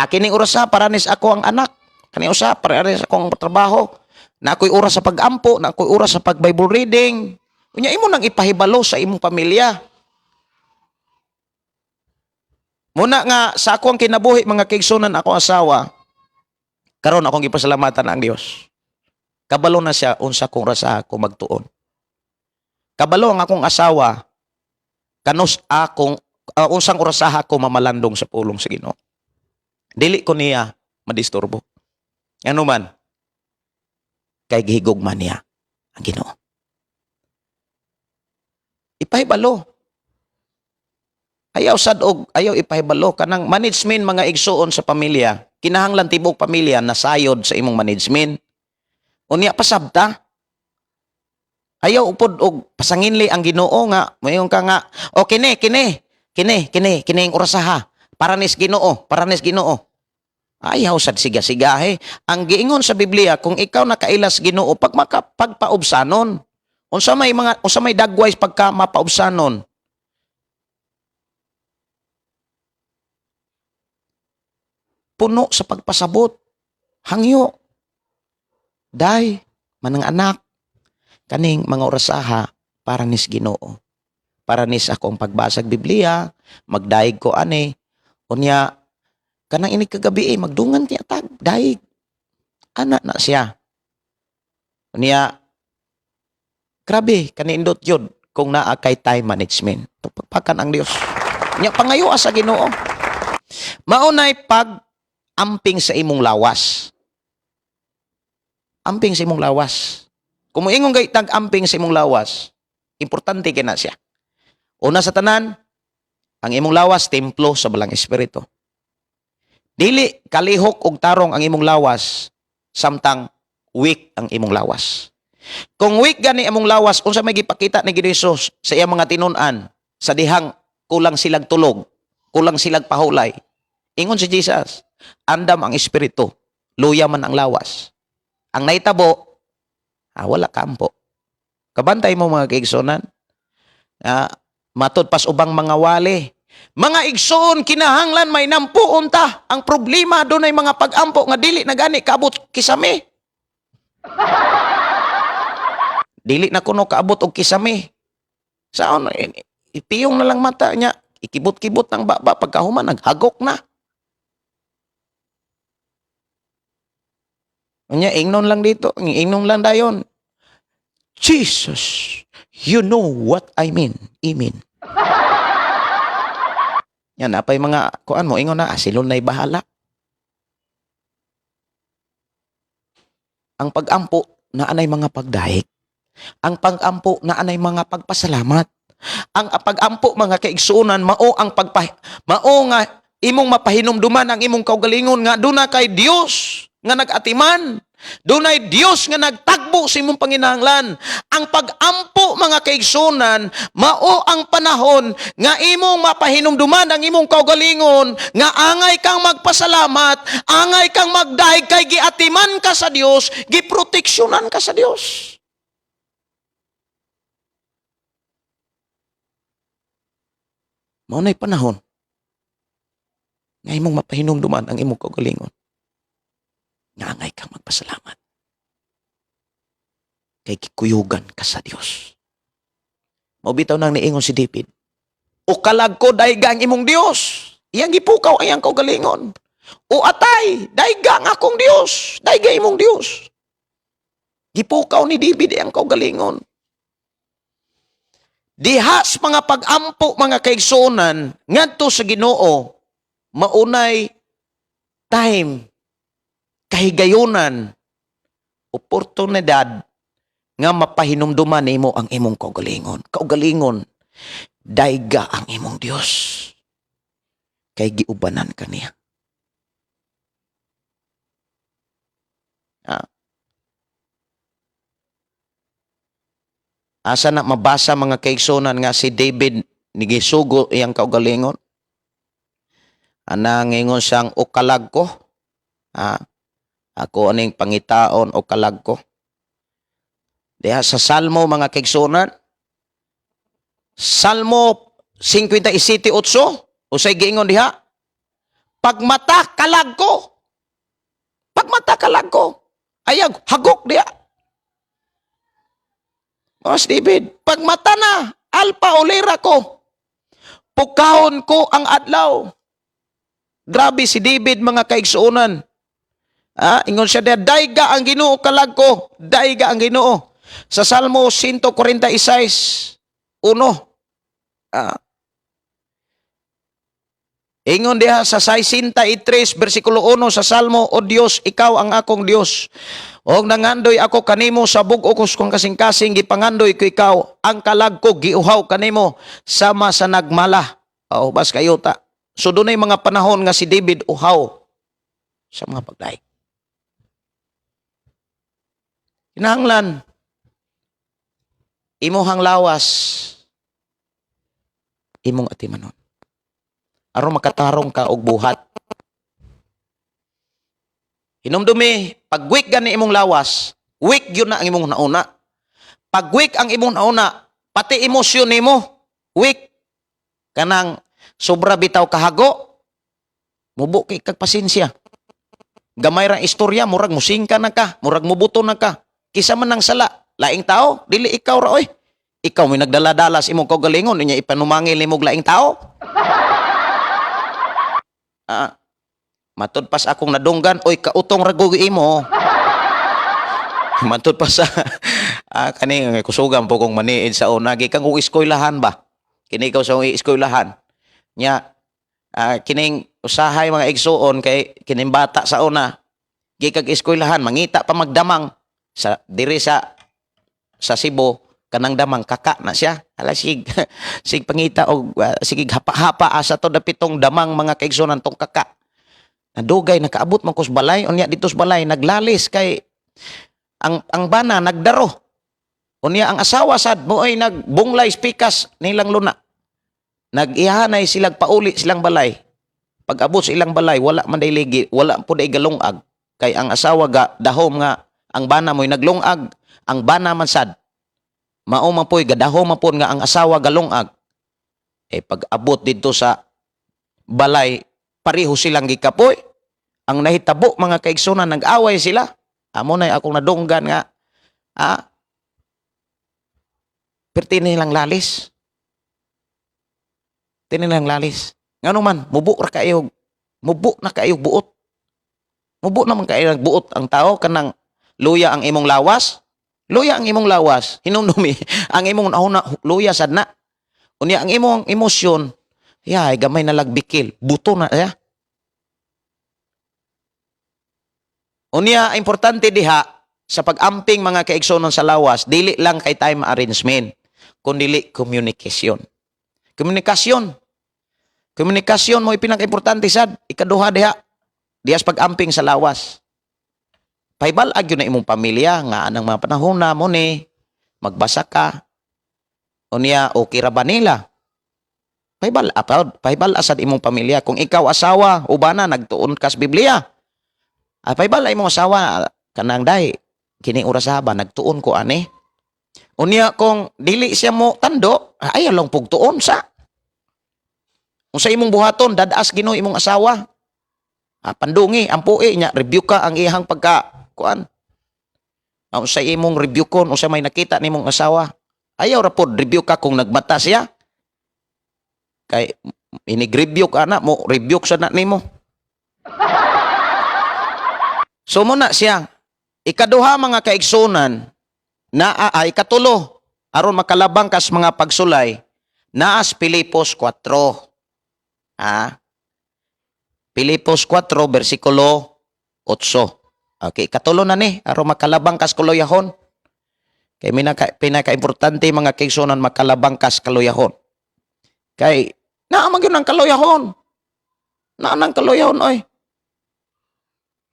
Kining orasa para nis ako ang anak. Kani usa para nis ako ang trabaho. Na ako'y oras sa pag-ampo, na ako'y oras sa pag-Bible reading. Unya imo nang ipahibalo sa imong pamilya. Muna nga sa ako ang kinabuhi, mga kaigsunan, ako asawa, karon akong gipasalamatan ang Dios. Kabalo na siya unsa kong rasa ako magtuon. Kabalo ang akong asawa kanus akong unsang orasaha ako mamalandong sa pulong sa Ginoo. Dili ko niya madisturbo. Ano man, kay gihigugma niya ang Ginoo. Ipahibalo. Ayaw sad og ayaw ipahibalo kanang management, mga igsuon, sa pamilya. Kinahanglan tibok pamilya nasayod sa imong management. Unya pasabta. Ayaw upod og pasanginli ang Ginoo nga moingon ka nga, "O kini kini kini kini kini ang orasaha para nis Ginoo, para nis Ginoo." Ayaw sad siga-sigahe. Ang giingon sa Biblia, kung ikaw nakailas Ginoo pag makapagpaubsanon. Unsa may dagway pagka mapaubsanon? Puno sa pagpasabot. Hangyo. "Day, manang anak, kaning mga orasaha para nis Ginoo. Para nis ako ang pagbasag Biblia, magdayeg ko ani. Unya kanang inig kagabi eh, magdungan tiya tag, dayeg." Ana na siya. Unya grabe kanindot yun kung naa kay time management. Tupagpakan ang Dios. Nya pangayo sa Ginoo. Maunay pag amping sa imong lawas. Amping sa imong lawas. Kung moingon kay tag amping sa imong lawas, importante kay na siya. Una sa tanan, ang imong lawas templo sa Balang Espiritu. Dili kalihok og tarong ang imong lawas samtang weak ang imong lawas. Kung weak gani imong lawas, unsa may gipakita ni Ginoo Hesus sa iyang mga tinun-an sa dihang kulang silag tulog, kulang silag pahulay? Ingon si Jesus, "Andam ang espiritu, luya man ang lawas." Ang naitabo, wala kampo. Kabantay mo, mga kaigsunan. Matod pas ubang mga wali. Mga igsoon, kinahanglan may nampuon ta. Ang problema, doon ay mga pag-ampo nga dili na gani kaabot kisame. Dili na kuno kaabot og kisame. Saon ipiyong na lang mata niya, ikibot-kibot ng baba pagkahuman naghagok na. Unya ingnon lang dito, ingnon lang dayon. Jesus, you know what I mean. Imin. Yan, apay mga kuan mo, ingon na, silon na'y bahala. Ang pag-ampo na anay mga pagdahig. Ang pag-ampo na anay mga pagpasalamat. Ang pag-ampo mga kaigsuonan mao ang mao nga imong mapahinumduman ang imong kaugalingon nga duna kay Dios nga nag-atiman. Dunay Dios nga nagtagbo sa imong panginahanglan. Ang pag-ampo mga kaigsuonan mao ang panahon nga imong mapahinumduman ang imong kaugalingon nga angay kang magpasalamat, angay kang magdahig kay giatiman ka sa Dios, giproteksyonan ka sa Dios. Mao na'y panahon nga imong mapahinumduman ang imong kaugalingon nga angay kang magpasalamat kay gikuyugan ka sa Dios. Mao bitaw nang niingon si David, "O kalag ko, dayga ang imong Dios." Iyang gipukaw ang iyang kaugalingon. "O atay, dayga ang akong Dios, dayga imong Dios." Gipukaw ni David ang kaugalingon. Diha sa mga pag-ampo mga kaigsuonan ngadto sa Ginoo, maunay time, kahigayonan, oportunidad nga mapahinumduman nimo ang imong kaugalingon. Kaugalingon, dayga ang imong Dios. Kay giubanan ka niya. Ah. Asa na mabasa mga kaigsuonan nga si David nigisugo iyang kaugalingon? Ana ngingon siyang o kalag ko. Ah, ako aning pangitaon o kalag ko. Diha sa Salmo mga kaigsuonan, Salmo 57:8, usay giingon diha, pagmata kalag ko. Pagmata kalag ko. Ayag hagok diha. Mas David, pagmata na, alpa olera ko. Pukahon ko ang adlaw. Grabe si David mga kaigsuonan. Ah, ingon siya diha, dayga ang Ginoo kalag ko, dayga ang Ginoo. Sa Salmo 146:1. Ah. Ingon diha sa 63 versikulo 1 sa Salmo, O Dios, ikaw ang akong Dios. Og nangandoy ako kanimo sa bug-o kong kasing-kasing, gipangandoy ko ikaw, ang kalag ko giuhaw kanimo sama sa nagmala. Oh, bas kayo ta. So dunay mga panahon nga si David uhaw sa mga pagdaig. Kinahanglan imuhang lawas imong atimanon. Aron makatarong ka og buhat. Hinumdumi, pag weak gani imong lawas, weak gyud na ang imong nauna. Pag weak ang imong nauna, pati emosyon nimo, weak. Kanang sobra bitaw kahago, mubo kay kag pasensya. Gamay ra istorya, murag musingka na ka, murag mubuto na ka. Kisa man nang sala, laing tao, dili ikaw ra oy. Ikaw may nagdala-dala sa imong kaugalingon, unya ipanumangil nimog laing tao. Ah, matud pas akong nadunggan, oy kautong ra gud imo. Matud pa sa kani kusugan po kong maniid sa una gikan kong eskwelahan ba. Kini ikaw sa eskwelahan. Nya kining usahay mga igsuon kay kining bata sa una gikag eskwelahan mangita pa magdamang sa diri sa Cebu kanang damang kaka na siya. Ala sig sig pangita og sige hapa-hapa asa to dapitong damang mga kaigsuonan tong kaka. Nadugay nakaabot man kus balay unya dito sa balay naglalis kay ang bana nagdaro. Unya ang asawa sad mo'y nagbunglay spikas nilang luna. Nag-ihanay silang pauli silang balay. Pag abot sa ilang balay wala man day ligi, wala po day galungag kay ang asawa ga dahom nga ang bana mo'y naglungag, ang bana man sad mao man po'y gadahom man pod nga ang asawa galungag. Eh pag abot didto sa balay pareho silang gikapoy. Ang nahitabo mga kaigsunan nag-away sila. Amo nay akong nadunggan nga Perti nilang lalis. Perti nilang lalis. Ngano man, mubo ra kayo, mubo na kayo buot. Mubo naman kayo buot ang tao kanang luya ang imong lawas. Luya ang imong lawas. Hinumdumi ang imong nauna, luya sad na. Unya ang imong emosyon, ya gamay na lagbikil, buto na ya. Unya importante diha sa pag-amping, mga kaigsonon, sa lawas, dili lang kay time arrangement, kundi communication. Komunikasyon. Komunikasyon mo pinaka-importante sad. Ikaduha diha. Dihas pag-amping sa lawas. Pahibal-a gyud na imong pamilya nga anang mga panahon na mo ni magbasa ka. Unya okay ra ba nila? Pahibal-a pod, pahibal-a sad imong pamilya kung ikaw asawa o bana nagtuon kas Biblia. Ah, pahibal-a imong asawa kanang day kini oras ba nagtuon ko ani. Unya kung dili siya mo tando, ayaw lang pugtuon sa. Kung sa imong buhaton, dadas Ginoo imong asawa. Ah, pandungi, ampui nya, review ka ang iyang pagka kuan. Ah, sa imong review kon, unsa may nakita nimong asawa. Ayaw ra pod review ka kung nagmata siya. Kay inig-review ka na mo, review sa na nimo. So muna siya. Ikaduha, mga kaigsunan, na ay ikatulo aron makalabang kas mga pagsulay, naas Pilipos 4. Ah. Pilipos 4 bersikulo 8. Okay, ikatulo na ni aron makalabang kas kaluyahon. Kay minaka, pinaka-importante, mga kaigsunan, makalabang kas kaluyahon. Kay naa man gyud ang kaluyahon. Naa nang kaluyahon oy.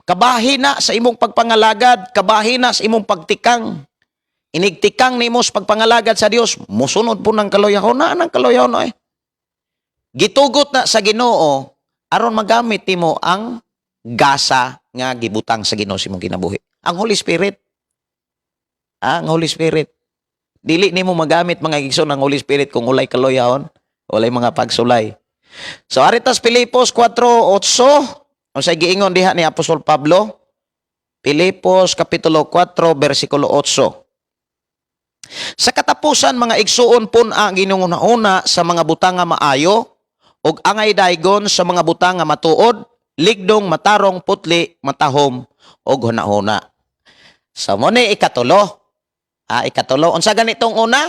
Kabahin na sa imong pagpangalagad, kabahin na sa imong pagtikang. Inigtikang nimo sa pagpangalagad sa Dios, musunod po ng kaluyahon na ng kaluyahon oy. Gitugot na sa Ginoo aron magamit nimo ang gasa nga gibutang sa Ginoo sa imong kinabuhi. Ang Holy Spirit. Ah, ang Holy Spirit. Dili nimo magamit, mga igsoon, ang Holy Spirit kung walay kaluyahon, walay mga pagsulay. So aritas Pilipos 4:8. Unsay giingon diha ni Apostol Pablo? Pilipos kapitulo 4 bersikulo 8. Sa katapusan, mga igsuon, pun-a ang inyong una sa mga butang nga maayo ug angay daygon sa mga butang nga matuod, ligdong, matarong, putli, matahom ug hunahuna. So mo ni ikatulo. Ah, ikatulo. Unsa ganitong una?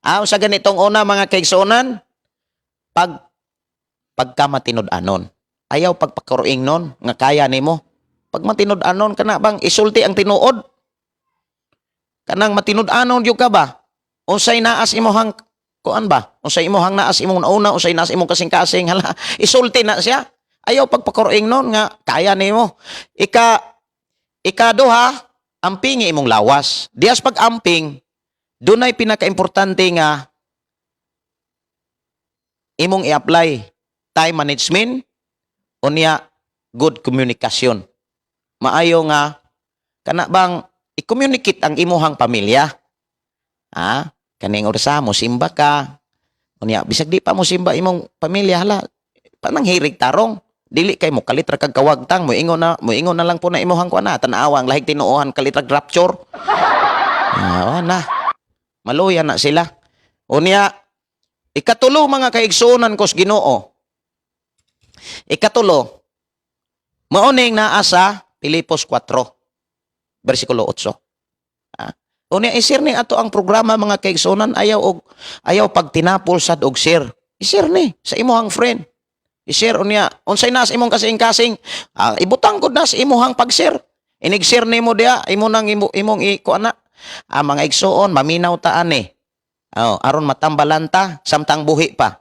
Ah, unsa ganitong una, mga kaigsuonan? Pagka matinud-anon. Ayaw pagpakuruing nun nga kaya nimo. Pag matinud-anon kana bang isulti ang tinuod? Kanang matinud-anon gyud ka ba? Unsay naas imong kuan ba? Unsay imong naas imong nauna, unsay naas imong kasing-kasing, hala, isulti na siya. Ayaw pagpakuruing nun nga kaya nimo. Ikaduha, ampingi imong lawas. Dias pag-amping, dunay pinakaimportante nga imong i-apply: time management, unya good communication. Maayo nga kana bang i-communicate ang imuhang pamilya. Ah, kaning orasa mo simba ka. Unya bisag di pa mo simba imong pamilya, hala, panang hirig tarong. Dili kay mo kalit ra kag kawagtang, mo ingon na lang po na imuhang kuan na, tan-awa ang lahig tinuohan, kalit rag rapture. Ah, oh, na. Maluya na sila. Unya ikatulo, mga kaigsuonan kos Ginoo. Ikatulo, mao ning naa sa Pilipos 4 bersikulo 8. Ah. Unya i-share ni ato ang programa, mga kaigsuonan, ayaw pagtinapol sad og share. I-share ni sa imuhang friend. I-share unya unsay nas imong kasing-kasing, ah, ibutang gud na sa imuhang pag-share. Inig-share nimo diha imo nang imo, imong i kuan na. Ah, mga igsuon, maminaw ta ani. Oh, aron matambalan ta samtang buhi pa.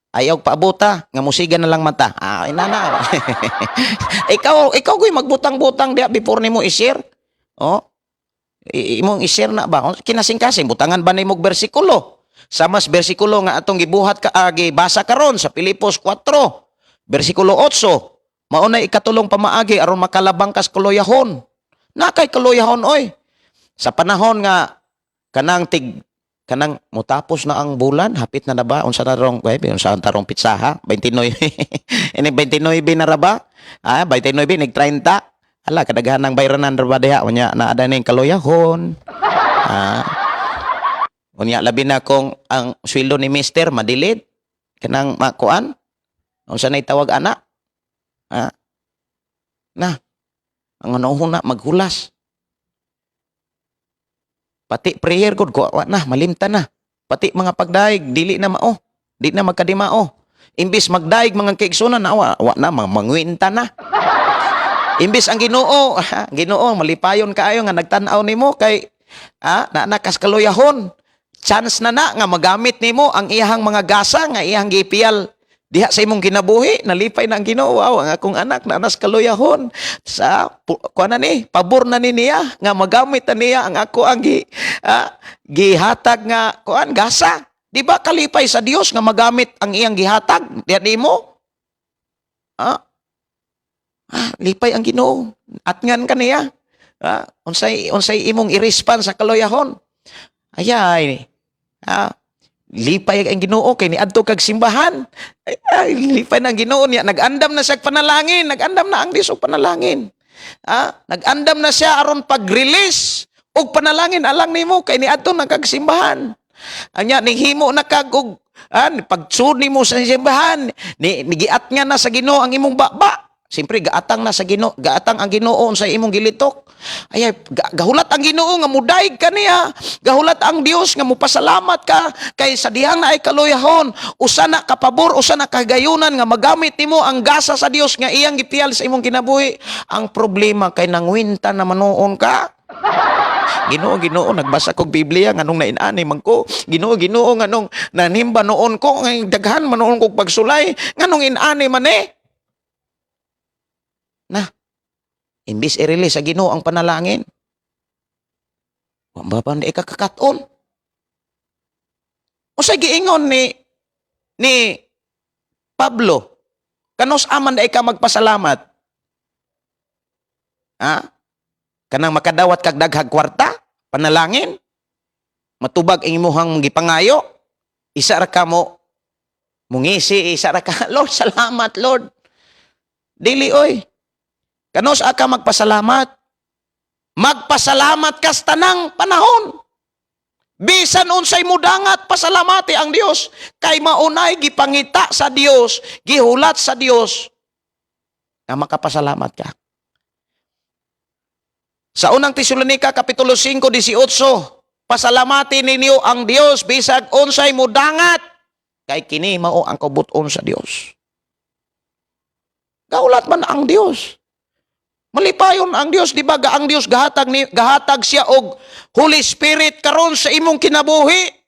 Ayaw paabuta nga musiga na lang mata. Ah, inana. Ikaw ko'y magbutang-butang diha before nimo i-share. Oh. Imong i-share na ba? Kinasing-kasing butangan ba nimo og bersikulo? Sa mas bersikulo nga atong gibuhat ka gibasa karon sa Pilipos 4 bersikulo 8. Mao na ikatulong pamaagi aron makalabang kas kaluyahon. Na kay kaluyahon oy. Sa panahon nga kanang tig kanang mutapos na ang bulan, hapit na na ba? Unsa na rong, eh, unsa ang tarong pitsaha? 29. Ini 29 na ra ba? Ah, 29 nig 30. Ala, kadaghan ng bayranan ra ba diha? Unya naa ning kaluyahon. Ah. Unya labi na kung ang sweldo ni mister madilid kanang makuan. Unsa nay tawag ana? Ha? Na. Ang hunahuna maghulas. Pati prayer gud ko wa na, malimtan na. Pati mga pagdaig dili na mao. Di na magkadimao. Imbis magdaig mga kaigsunan na wa, wa na mangwinta na. Imbis ang Ginoo, Ginoo malipayon kaayo nga nagtan-aw nimo kay na nakas kaluyahon. Chance na na nga magamit nimo ang iyahang mga gasa nga iyang gipiyal diha sa imong kinabuhi, nalipay na ang Ginoo. Wow, ang akong anak na nas kaluyahon sa kuan na ni, pabor na ni niya nga magamit na niya ang ako ang gihatag nga kuan gasa. Di ba kalipay sa Dios nga magamit ang iyang gihatag diha nimo? Lipay ang Ginoo. Atngan ka niya. Unsay unsay imong i-respond sa kaluyahon? Ayay. Lipay ang Ginoo kay niadto kag simbahan. Ay, ay, lipay na ang Ginoo niya. Nag-andam na siya og panalangin, nag-andam na ang Dios og panalangin. Nag-andam na siya aron pag-release og panalangin alang nimo kay niadto na kag simbahan. Anya nihimo na kag og pagsud nimo sa simbahan, ni nigiat nga na sa Ginoo ang imong baba. Siyempre gaatang na sa Ginoo, gaatang ang Ginoo sa imong gilitok. Ay, gahulat ang Ginoo nga mudaig ka niya. Gahulat ang Dios nga mupasalamat ka kay sa dihang naay kaluyahon. Usa na kapabor, usa na kagayunan nga magamit nimo ang gasa sa Dios nga iyang gipiyal sa imong kinabuhi. Ang problema kay nangwinta na manuon ka. Ginoo, Ginoo, nagbasa kog Biblia nganong nainani man ko. Ginoo, Ginoo, nganong nanimba noon ko, ngay daghan man noon kog pagsulay, nganong inani man eh. Na, imbis i-release sa Ginoo ang panalangin. Wa ba pa ka kakaton? Unsay giingon ni Pablo? Kanus aman da ka magpasalamat? Ha? Kanang makadawat kag daghag kwarta, panalangin, matubag ang imuhang gipangayo, isa ra ka mo mungisi, isa ra ka, "Lord, salamat, Lord." Dili oy. Kanus ka magpasalamat? Magpasalamat kas tanang panahon. Bisan unsay mudangat, pasalamati ang Dios kay maunay gipangita sa Dios, gihulat sa Dios nga makapasalamat ka. Sa Unang Tesalonika kapitulo 5:18, pasalamati ninyo ang Dios bisag unsay mudangat kay kini mao ang kabut-on sa Dios. Gahulat man ang Dios. Malipayon ang Dios, di ba? Ga ang Dios gahatag siya og Holy Spirit karon sa imong kinabuhi.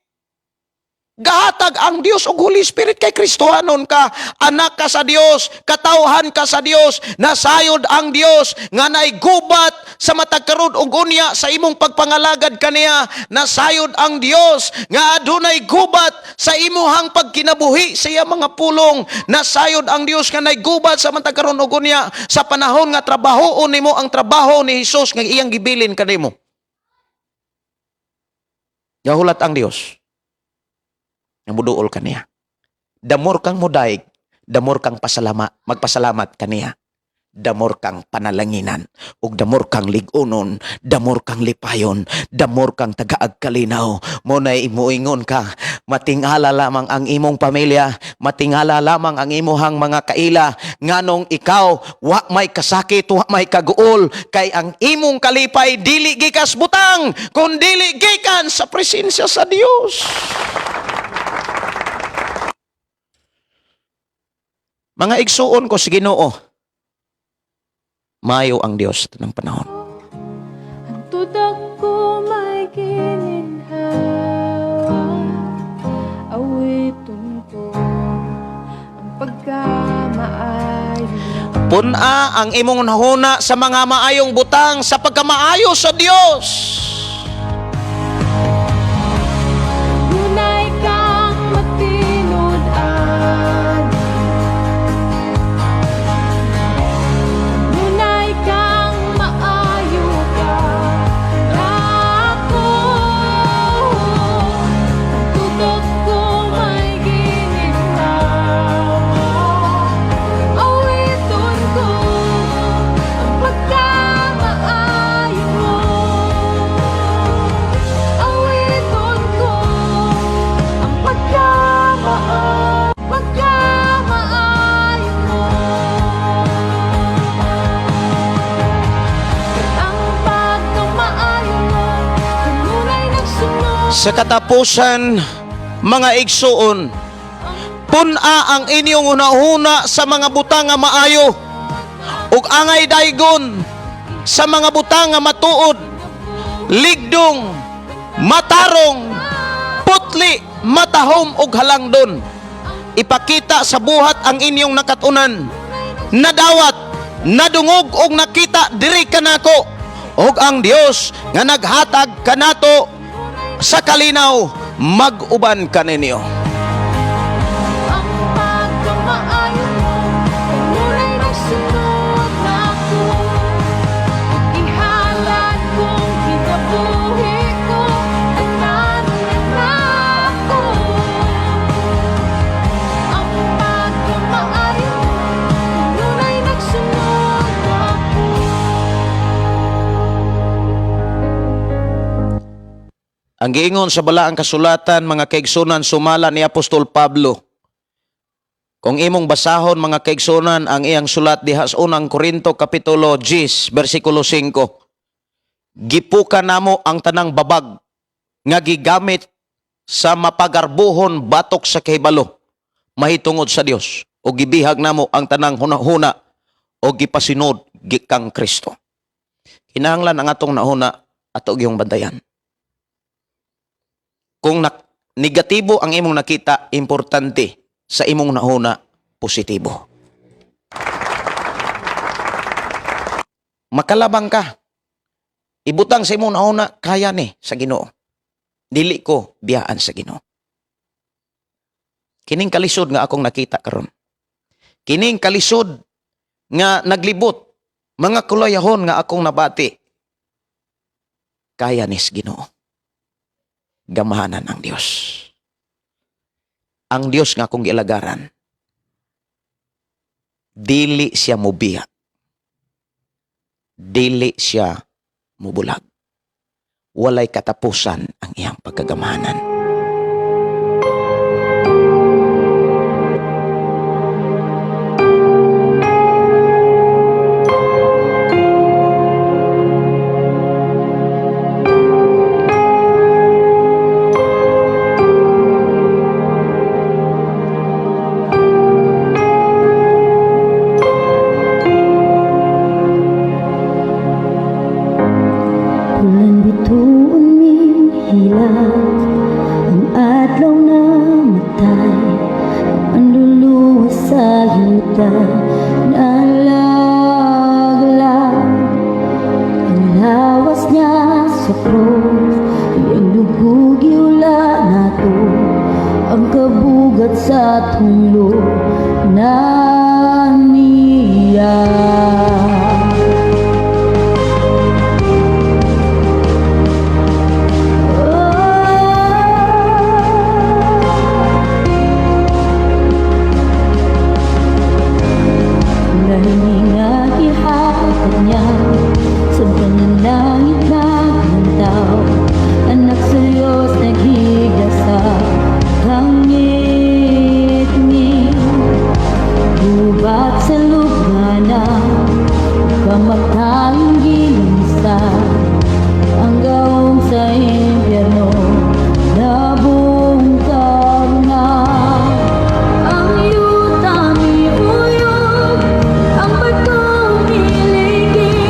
Gahatag ang Dios og Holy Spirit kay Kristohanon ka, anak ka sa Dios, katawhan ka sa Dios, nasayod ang Dios nga naigubat sa matag karon og unya sa imong pagpangalagad kaniya, nasayod ang Dios nga adunay gubat sa imuhang pagkinabuhi sa iyang mga pulong, nasayod ang Dios nga naigubat sa matag karon og unya sa panahon nga trabahoon nimo ang trabaho ni Hesus nga iyang gibilin kanimo. Gahulat ang Dios nga muduol kaniya. The more kang mudaig, the more kang magpasalamat kaniya. The more kang panalanginan, ug the more kang lig-unon, the more kang lipayon, the more kang tagaag kalinaw. Mo na imuingon ka, matingala lamang ang imong pamilya, matingala lamang ang imuhang mga kaila, nganong ikaw wa may kasakit, wa may kaguol, kay ang imong kalipay dili gikas butang, kun dili gikan sa presensya sa Dios. Mga igsuon ko sa Ginoo, mayo ang Dios ng panahon. Ang tudak ko may gininhawa, awiton ko ang pagkamaayo. Pun-a ang imong huna sa mga maayong butang sa pagkamaayo sa Dios. Dunay kang matinud-an, dunay kang maayo ka nako. Ang tutok ko may gininhawa, awiton ko ang pagkamaayo mo. Sa katapusan, mga igsuon, pun-a ang inyong hunahuna sa mga butang nga maayo ug angay daygon sa mga butang nga matuod, ligdong, matarong, putli, matahom ug halangdon. Ipakita sa buhat ang inyong nakatunan, nadawat, nadungog ug nakita diri kanako, ug ang Dios nga naghatag kanato sa kalinaw mag-uban kaninyo. Ang pagkamaayo mo kanunay nagsunod nako. Ihalad kong kinabuhi ko tanan nako. Ang pagkamaayo mo kanunay nagsunod nako. Ang giingon sa balaang kasulatan, mga kaigsunan, sumala ni Apostol Pablo. Kung imong basahon, mga kaigsunan, ang iyang sulat diha sa unang Korinto kapitulo 10 bersikulo 5. Gipuka namo ang tanang babag nga gigamit sa mapagarbuhon batok sa kahibalo mahitungod sa Dios, o gibihag namo ang tanang hunahuna o gipasinod gikang Kristo. Kinahanglan ang atong nahuna ato giyong bantayan. Kung negatibo ang imong nakita, importante sa imong nahuna, positibo. Makalabang ka. Ibutang sa imong nahuna, kaya ni sa Ginoo. Dili ko biyaan sa Ginoo. Kining kalisod nga akong nakita karon. Kining kalisod nga naglibot, mga kulayahon nga akong nabati, kaya ni sa Ginoo. Gamahanan ang Dios. Ang Dios nga akong gialagaran, dili siya mubiya. Dili siya mubulag. Walay katapusan ang iyang pagkagamahanan. Bulan bituon ning hilak ang adlaw na matay, ang manluluwas sa yuta nalaglag. Ang lawas niya sa krus, iyang dugo giula nato ang kabugat sa tulo na niya. Lahi nga ihatag niya sa panalangin naglantaw, anak sa Diyos naghigda sa kangitngit. Gubat sa lugana, kamatayong gilinsa, ang gawong sa impyerno nabungkag na. Ang yuta miuyog, ang bato miligid.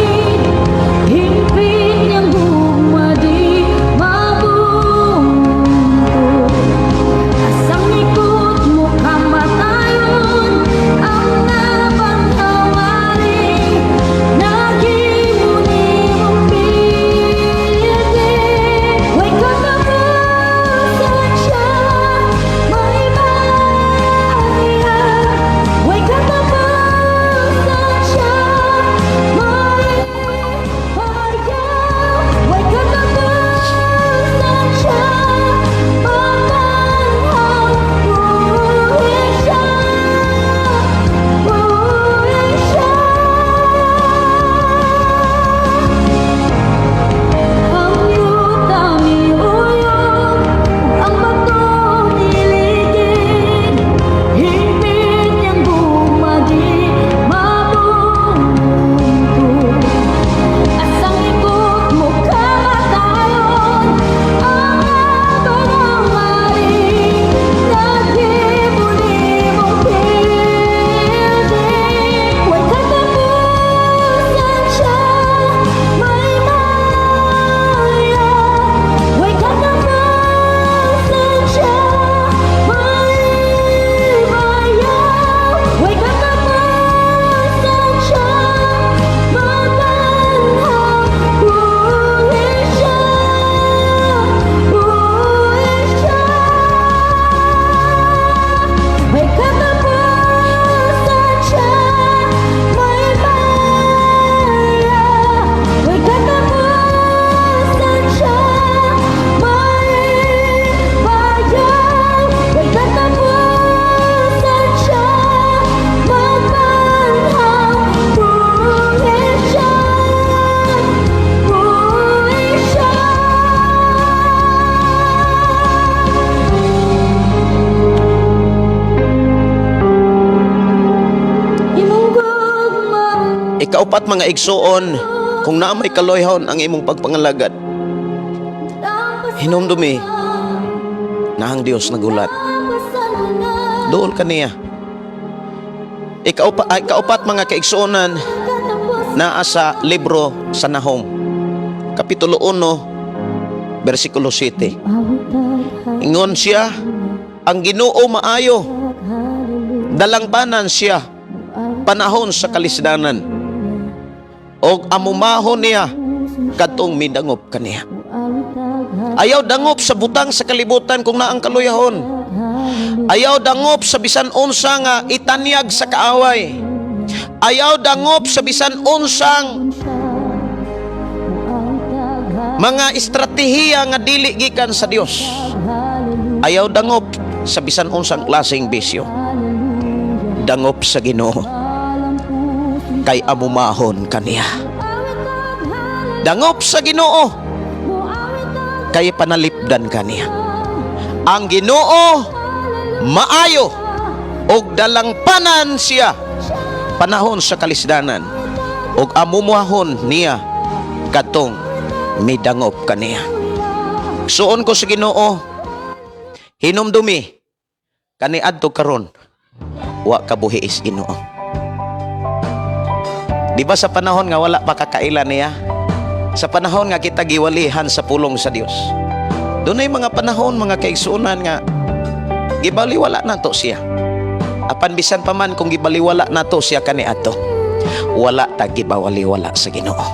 Ikaupat, mga igsuon, kung naa may kaluyahon ang imong pagpangalagad, hinumdumi na ang Dios nagulat. Duol ka niya. Ay, ikaupat, mga kaigsuonan, naa sa libro sa Nahum. Kapitulo 1, versikulo 7. Ingon siya, "Ang Ginoo maayo, dalangpanan siya panahon sa kalisdanan. Og amumahon niya kadtong midangop kaniya." Ayaw dangop sa butang sa kalibutan kung naa ang kaluyahon. Ayaw dangop sa bisan unsa nga itanyag sa kaaway. Ayaw dangop sa bisan unsang mga estratehiya nga dili gikan sa Dios. Ayaw dangop sa bisan unsang klaseng bisyo. Dangop sa Ginoo kay amumahon kaniya. Dangop sa Ginoo kay panalipdan kaniya. Ang Ginoo maayo og dalangpanan siya panahon sa kalisdanan og amumahon niya katong midangop kaniya. Suon ko sa Ginoo, hinumdumi kaniadto karon wa kabuhi is Ginoo. Di ba sa panahon nga wala pa kakaila niya? Sa panahon nga kita giwalihan sa pulong sa Dios. Dunay mga panahon, mga kaigsuonan, nga gibaliwala nato siya. Apan bisan pa man kung gibaliwala nato siya kaniadto, wala ta gibawaliwala sa Ginoo.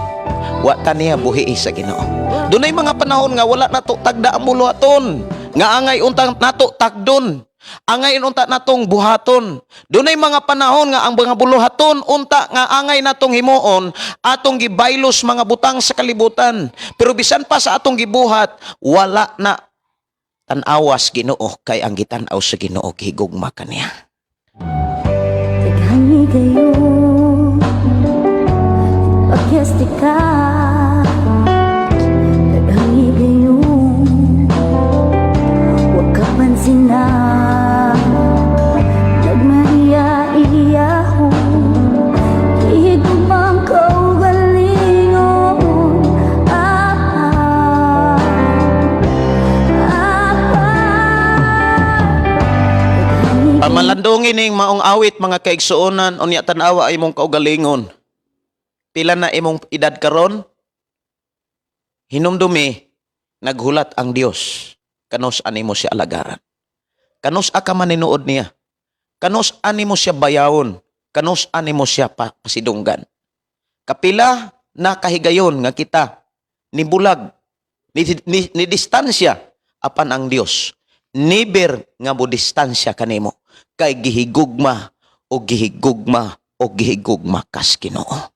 Wa ta niya buhi sa Ginoo. Dunay mga panahon nga wala nato tagda ang buluhaton, nga angay untang nato tagdon. Angay unta natong buhaton. Dunay mga panahon nga ang mga buluhaton unta nga angay natong himuon, atong gibaylos mga butang sa kalibutan. Pero bisan pa sa atong gibuhat, wala na tan-awas Ginoo kay ang gitan-aw sa Ginoo gihigugma kaniya. Daghang higayon, Pakyas ka. Daghang higayon, wa ka pansina. Nagmaiya-iyahon, Gihigugmang kaugalingon. Ah, ah, ah, ah. Pamalandungin ning maong awit, mga kaigsuonan, unya tan-awa ay imong kaugalingon. Pila na imong edad karon? Hinumdumi, naghulat ang Dios. Kanus animo siya alagaran? Kanus ka maninuod niya? Kanus animo siya bayawon? Kanus animo siya pasidunggan? Kapila na kahigayon nga kita ni bulag ni distansya, apan ang Dios never nga mo distansya kanimo kay gihigugma o gihigugma o gihigugma kas Ginoo.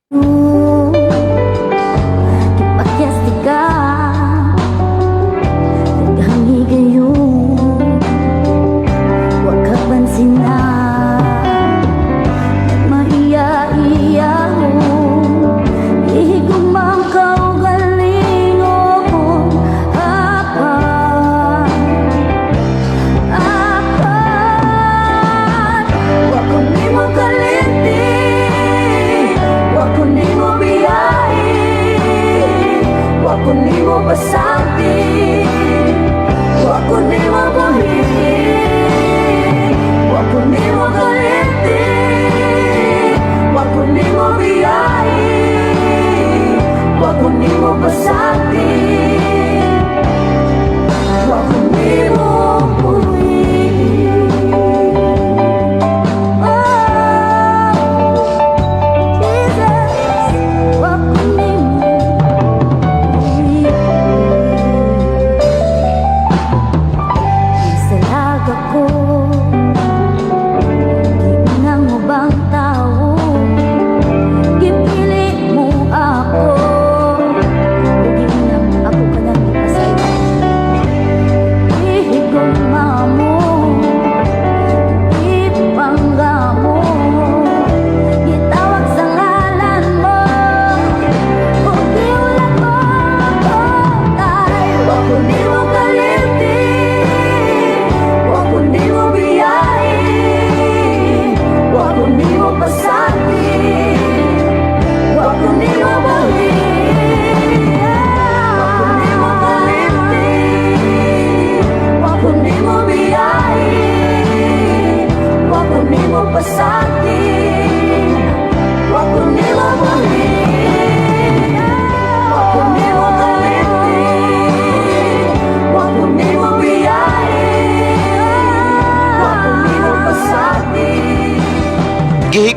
Gipakyas di ka. Daghang higayon, wa ka pansina. Nagmaiya-iyahon, Gihigugmang kaugalingon. Apan, apan, wa ko nimo kalimti, wa ko nimo biyai, wa ko nimo pasagdi, wa ko nimo buhi. Wa ko nimo kalimti, wa ko nimo biyai, wa ko nimo pasagdi, wa ko nimo buhi. Oh, Jesus, wa ko nimo buhi. Salag ako, ng ubang tao, gipili mo ako. Ug ako ka lang.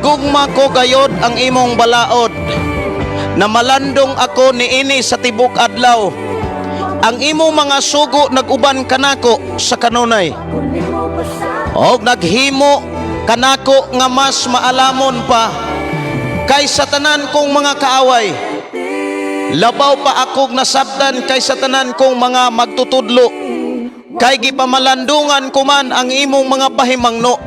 Gigugma ko gayod ang imong balaod. Namalandong ako niini sa tibok adlaw. Ang imong mga sugo nag-uban kanako sa kanunay. Og naghimo kanako nga mas maalamon pa kaysa tanan kong mga kaaway. Labaw pa akog nasabtan kaysa tanan kong mga magtutudlo. Kay gipamalandungan ko man ang imong mga pahimangno.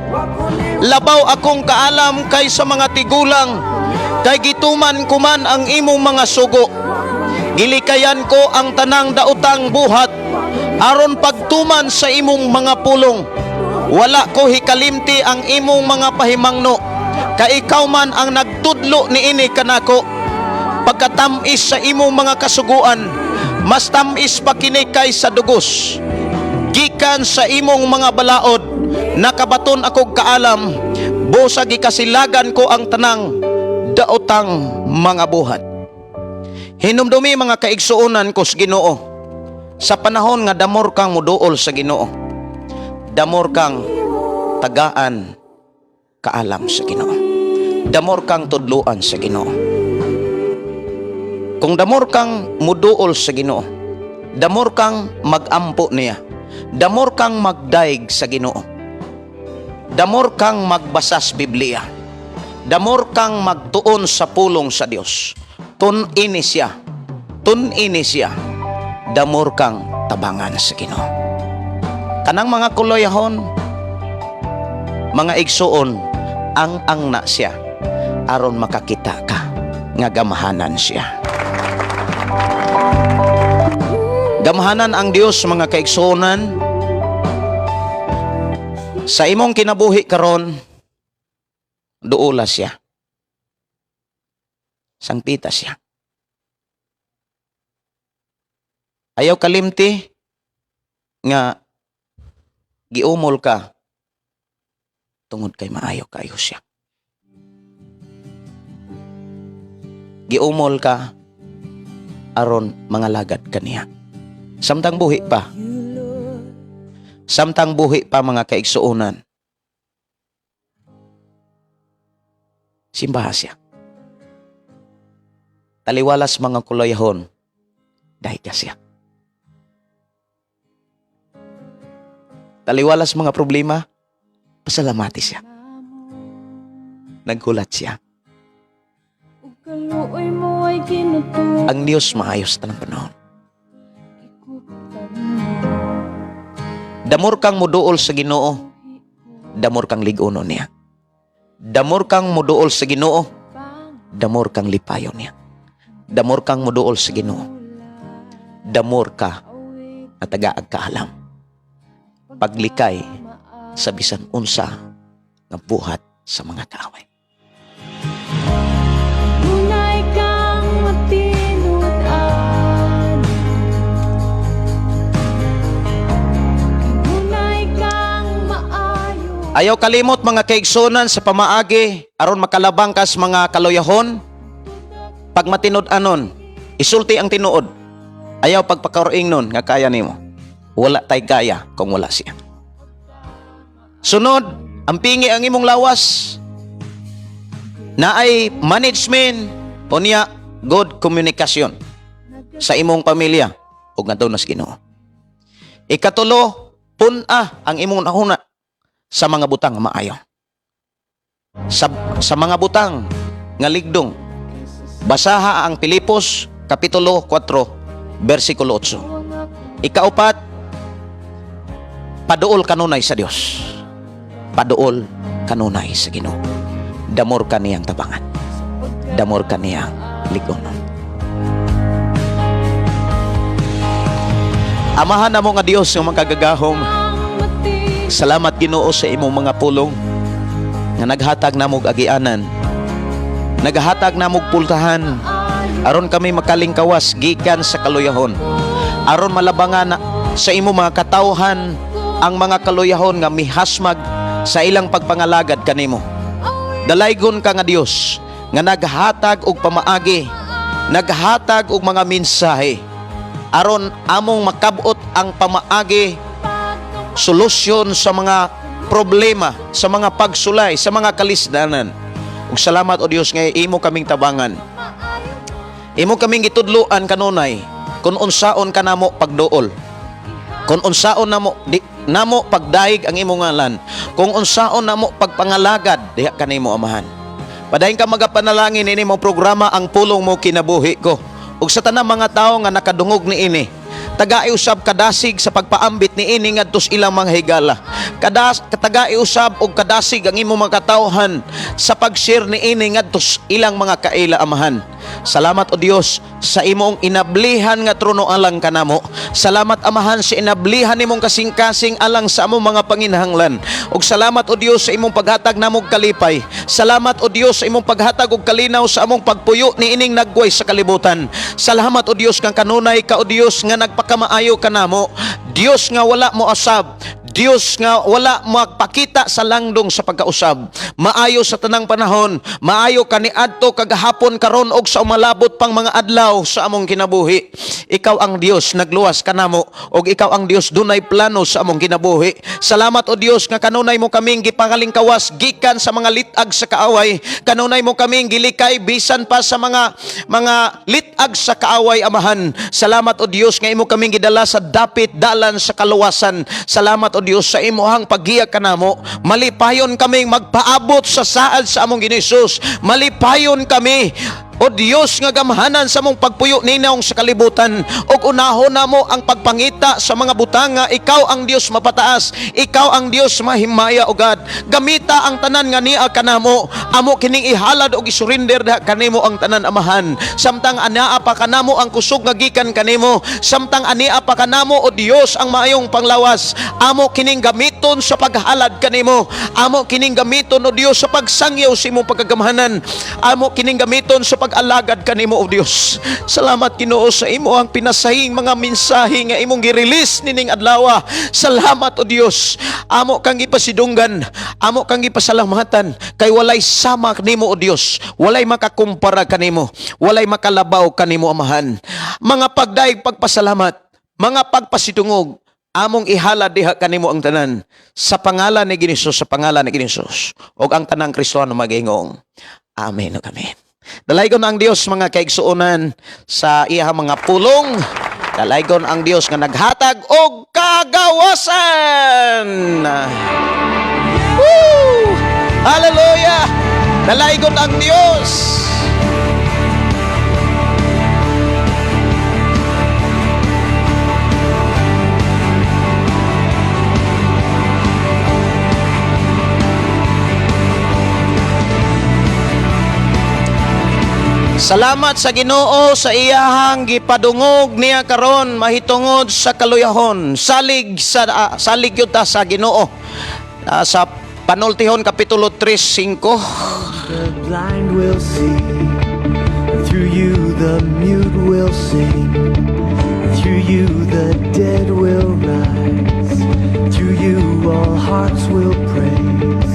Labaw akong kaalam kaysa mga tigulang, kay gituman ko man ang imong mga sugo. Gilikayan ko ang tanang daotang buhat aron pagtuman sa imong mga pulong. Wala ko hikalimti ang imong mga pahimangno, kay ikaw man ang nagtudlo niini kanako. Pagkatamis sa imong mga kasuguan, mas tamis pa kini kaysa dugos. Gikan sa imong mga balaod, nakabaton akog kaalam, busa gikasilagan ko ang tanang daotang mga buhat. Hinumdumi, mga kaigsuonan ko sa Ginoo, sa panahon nga damor kang muduol sa Ginoo, damor kang tagaan kaalam sa Ginoo. Damor kang tudluan sa Ginoo. Kung damor kang muduol sa Ginoo, damor kang magampo niya, damor kang magdaig sa Ginoo, damor kang magbasas Biblia, damor kang magtuon sa pulong sa Dios. Tun-ini siya, tun-ini siya, damor kang tabangan sa Ginoo. Kanang mga kuloyahon, mga igsuon, ang na siya aron makakita ka nga gamhanan siya. Gamhanan ang Dios, mga kaigsuonan. Sa imong kinabuhi karon, duola siya. Sangpita siya. Ayaw kalimti nga giumol ka tungod kay maayo kayo siya. Giumol ka aron mangalagad kaniya. Samtang buhi pa. Samtang buhi pa, mga kaigsuonan. Simbaha siya. Taliwalas mga kulayahon, dahil ka siya. Taliwalas mga problema, pasalamati siya. Naghulat siya. Ug kaluoy mo ay ginuto. Ang Diyos maayos tanang panahon. Gikuptan mo. Damor kang muduol sa Ginoo, damor kang lig-uno niya. Damor kang muduol sa Ginoo, damor kang lipayon niya. Damor kang muduol sa Ginoo, damor ka at tagaag kaalam. Paglikay sa bisan unsa nga buhat sa mga kaaway. Unay kang matinud-an. Unay kang maayo. Ayaw kalimot, mga kaigsunan, sa pamaagi aron makalabang kas mga kaluyahon, pag matinud-anon, isulti ang tinuod. Ayaw pagpakaroing nun nga kaya nimo. Wala tay kaya kung wala siya. Sunod, ang pingi ang imong lawas naay management unya good communication sa imong pamilya ug ngadto sa Ginoo. Ikatulo, pun-a ang imong nahuna sa mga butang nga maayo. Sa mga butang nga ligdong. Basaha ang Pilipos Kapitulo 4 versikulo 8. Ikaupat, paduol kanunay sa Dios. Paduol kanunay sa Ginoo. Damor ka niyang tabangan. Damor ka niyang ligonon. Amahan namo nga Dios nga makagagahom. Salamat, Ginoo, sa imong mga pulong nga naghatag namog agianan. Naghatag namog pultahan aron kami makalingkawas gikan sa kaluyahon. Aron malabangan sa imo mga katawhan ang mga kaluyahon nga mihasmag sa ilang pagpangalagad kanimo. Dalaygon ka nga Dios nga naghatag og pamaagi, naghatag og mga mensahe aron among makabot ang pamaagi, solusyon sa mga problema, sa mga pagsulay, sa mga kalisdanan. Ug salamat, O Dios, nga imo kaming tabangan. Imo kaming gitudloan kanunay kung unsaon kanamo pagduol. Kung unsaon namo di, namo pagdayeg ang imong ngalan. Kung unsaon namo pagpangalagad diha kanimo, Amahan. Padayon ka magapanalangin ini mo programa, Ang Pulong Mo Kinabuhi Ko. Ug sa tanang mga tawo nga nakadungog niini, tagai usab kadasig sa pagpaambit niini ngadto sa ilang mga higala. Kadas katagai usab og kadasig ang imong mga katawhan sa pag-share niini ngadto sa ilang mga kaila, Amahan. Salamat, O Dios, sa imong inablihan nga trono alang kanamo. Salamat, Amahan, sa inablihan nimong kasing-kasing alang sa among mga panginahanglan. Ug salamat, O Dios, sa imong paghatag namog kalipay. Salamat, O Dios, sa imong paghatag og kalinaw sa among pagpuyo niining nagway sa kalibutan. Salamat, O Dios, kang kanunay ka, O Dios, nga nagpakamaayo kanamo. Dios nga wala mo asab. Dios nga wala magpakita sa langdong sa pagkausab. Maayo sa tanang panahon, maayo kaniadto, kagahapon, karon og sa umalabot pang mga adlaw sa among kinabuhi. Ikaw ang Dios nagluwas kanamo og ikaw ang Dios dunay plano sa among kinabuhi. Salamat, O Dios, nga kanunay mo kaming gipangalingkawas gikan sa mga litag sa kaaway. Kanunay mo kaming gilikay bisan pa sa mga litag sa kaaway, Amahan. Salamat, O Dios, nga imo kaming gidala sa dapit dalan sa kaluwasan. Salamat, O Dios, sa imuhang paggiya kanamo. Malipayon kaming magpaabot sa saad sa among Ginoo Hesus. Malipayon kami, O Dios nga gamhanan, sa among pagpuyo ninawong sa kalibutan ug unahon namo ang pagpangita sa mga butanga. Ikaw ang Dios mapataas, ikaw ang Dios mahimaya, O God. Gamita ang tanan nga niya kanamo. Amo kining ihalad og isurrender diha kanimo ang tanan, Amahan, samtang anaa pa kanamo ang kusog nga gikan kanimo, samtang ania pa kanamo, O Dios, ang maayong panglawas. Amo kining gamiton sa paghalad kanimo. Amo kining gamiton, O Dios, sa pagsangyaw sa imong pagkagamhanan. Amo kining gamiton sa pag-alagad kanimo, O Dios. Salamat, Ginoo, sa imo ang pinasahing mga mensahe nga imong gi-release nining adlaw. Salamat, O Dios. Amo kang gipasidunggan, amo kang gipasalamatan kay walay sama nimo, O Dios. Walay makakumpara kanimo, walay makalabaw kanimo, Amahan. Mga pagdayeg, pagpasalamat, mga pagpasidungog, among ihalad diha kanimo ang tanan sa pangalan ni Ginoong, sa pangalan ni Ginoong. Ug ang tanang Kristiyano magingong amen ug amen. Dalaygon ang Dios, mga kaigsuonan, sa iyang mga pulong. Dalaygon ang Dios nga naghatag og kagawasan. Woo! Hallelujah! Dalaygon ang Dios. Salamat sa Ginoo sa iyahang gipadungog niya karon mahitungod sa kaluyahon. Salig gyud ta sa Ginoo. Sa Panultihon kapitulo 3:5. The blind will see, through you the mute will sing, through you the dead will rise, through you all hearts will praise,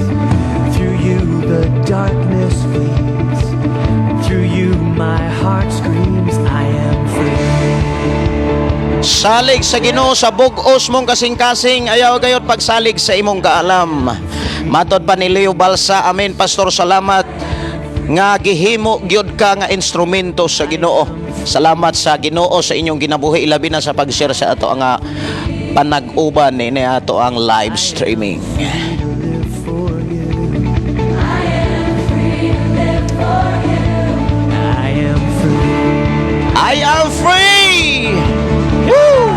through you the darkness flees, through you my heart screams, "I am free." Salig sa Ginoo sa bug-os mong kasing-kasing, ayaw gayod pagsalig sa imong kaalam. Matod pa ni Leo Balsa, amen, Pastor, salamat nga gihimo gyud ka nga instrumento sa Ginoo. Salamat sa Ginoo sa inyong ginabuhi, ilabi na sa pag-share sa ato ang panag-uban ni ato ang live streaming. Live for you. I am free. I am free! Woo!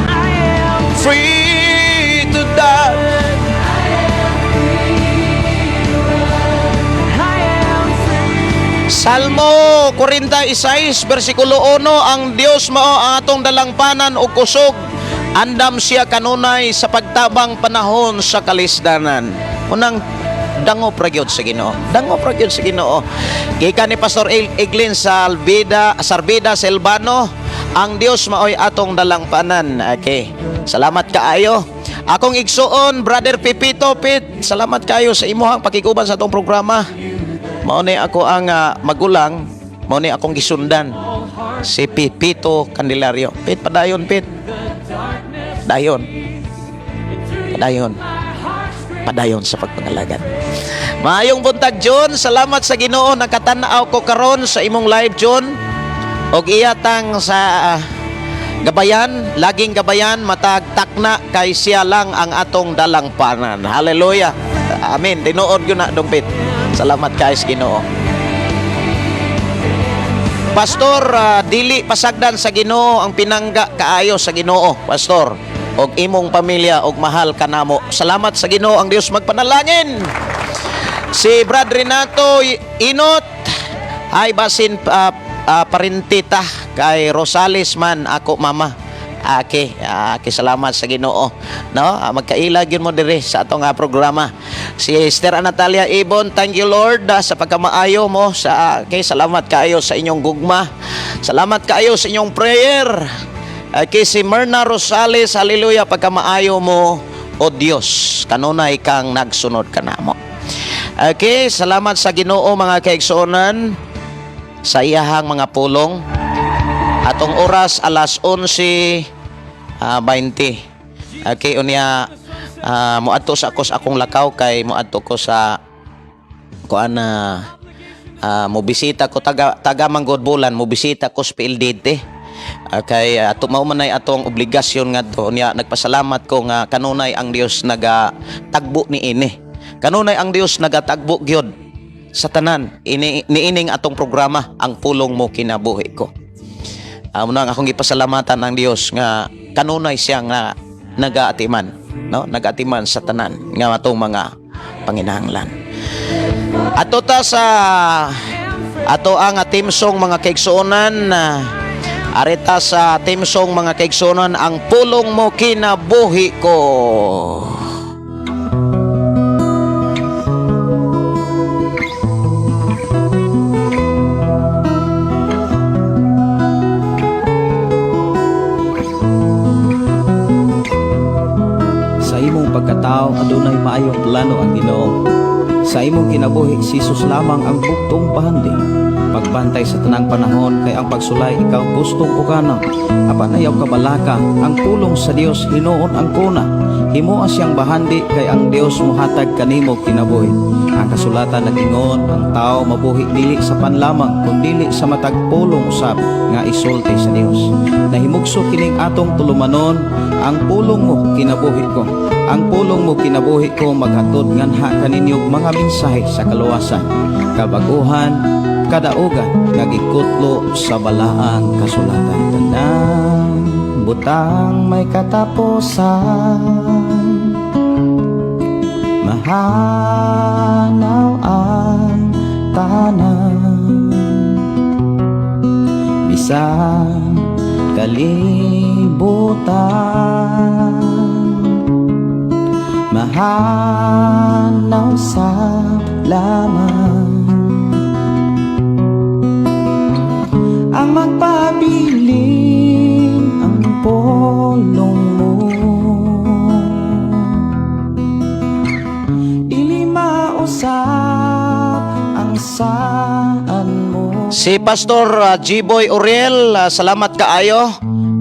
I am Free to die. I am free. Salmo 46 versikulo 1: Ang Dios mao ang atong dalangpanan ug kusog, andam siya kanunay sa pagtabang panahon sa kalisdanan. Unang dangop ra gyud sa Ginoo, dangop ra gyud sa Ginoo. Gikan ni Pastor Eglin Salvida Sarbida Silvano, ang Dios maoy atong dalangpanan. Okay, salamat kaayo, akong igsuon, Brother Pipito Pit. Salamat kayo sa imuhang pakiguban sa atong programa. Mao ni ako ang magulang, mao ni akong gisundan si Pipito Candelario. Pit, padayon, Pit. Dayon. Padayon. Padayon sa pagpangalagad. Maayong buntag, John. Salamat sa Ginoo, nakatan-aw ko karon sa imong live, John. Og iya tang sa gabayan, laging gabayan matag takna kay siya lang ang atong dalangpanan. Hallelujah. Amen. Tinuod gyud na, dumpit. Salamat kay sa Ginoo. Pastor, dili pasagdan sa Ginoo ang pinangga, kaayo sa Ginoo, Pastor. Og imong pamilya og mahal kanamo. Salamat sa Ginoo, ang Dios magpanalangin. Si Brad Renato Inot ay basin parentita kay Rosales man ako mama. Okay, salamat sa Ginoo. No, magkaila gyud mo diri sa atong programa. Si Esther Natalia Ibon, thank you, Lord, sa pagkamaayo mo sa okay, salamat kaayo sa inyong gugma. Salamat kaayo sa inyong prayer. Okay, si Myrna Rosales, hallelujah, pagkamaayo mo o Dios. Kanunay kang nagsunod kanamo. Okay, salamat sa Ginoo, mga kaigsuonan, sa iyahang mga pulong. Atong oras alas 11:20. Okay, unya moadto sa ako sa akong lakaw kay moadto ko sa kuan na mobisita ko taga taga manggod bulan, mobisita ko sa PLDT. Okay, ato mao man ay atong obligasyon ngadto. Unya nagpasalamat ko nga kanunay ang Dios nagatagbo ni ini. Kanunay ang Dios nagatagbo gyud sa tanan ini niining atong programa, Ang Pulong Mo Kinabuhi Ko. Amo na ang akong gipasalamatan ang Dios nga kanunay siya nga nagaatiman, no? Nagaatiman sa tanan nga atong mga panginahanglan. Ato ta sa ato ang theme song, mga kaigsuonan, arita sa theme song, mga kaigsuonan, Ang Pulong Mo Kinabuhi Ko. Sa imong pagkatao, adunay maayong plano ang Ginoo. Sa imong kinabuhi, si Jesus lamang ang bugtong bahandi. Pagbantay sa tanang panahon kay ang pagsulay ikaw gustong pukana. Apan ayaw kabalaka, ang pulong sa Dios hinuon ang kuna. Himoa siyang bahandi kay ang Dios mohatag kanimo kinabuhi. Ang kasulatan nag-ingon, ang tao mabuhi dili sa pan lamang kundili sa matag pulong usab nga isulti sa Dios. Nahimugso kining atong tulumanon, Ang Pulong Mo Kinabuhi Ko. Ang Pulong Mo Kinabuhi Ko maghatod nganha kaninyo mga mensahe sa kaluwasan, kabaguhan, kadaugan nga gikutlo sa balaang kasulatan. Tanang butang may katapusan, mahanaw ang tanan, bisan kalibutan, mahanaw sa laman. Ang magpabilin ang pulong mo, dili mausap ang saan mo. Si Pastor G-Boy Uriel, salamat kaayo.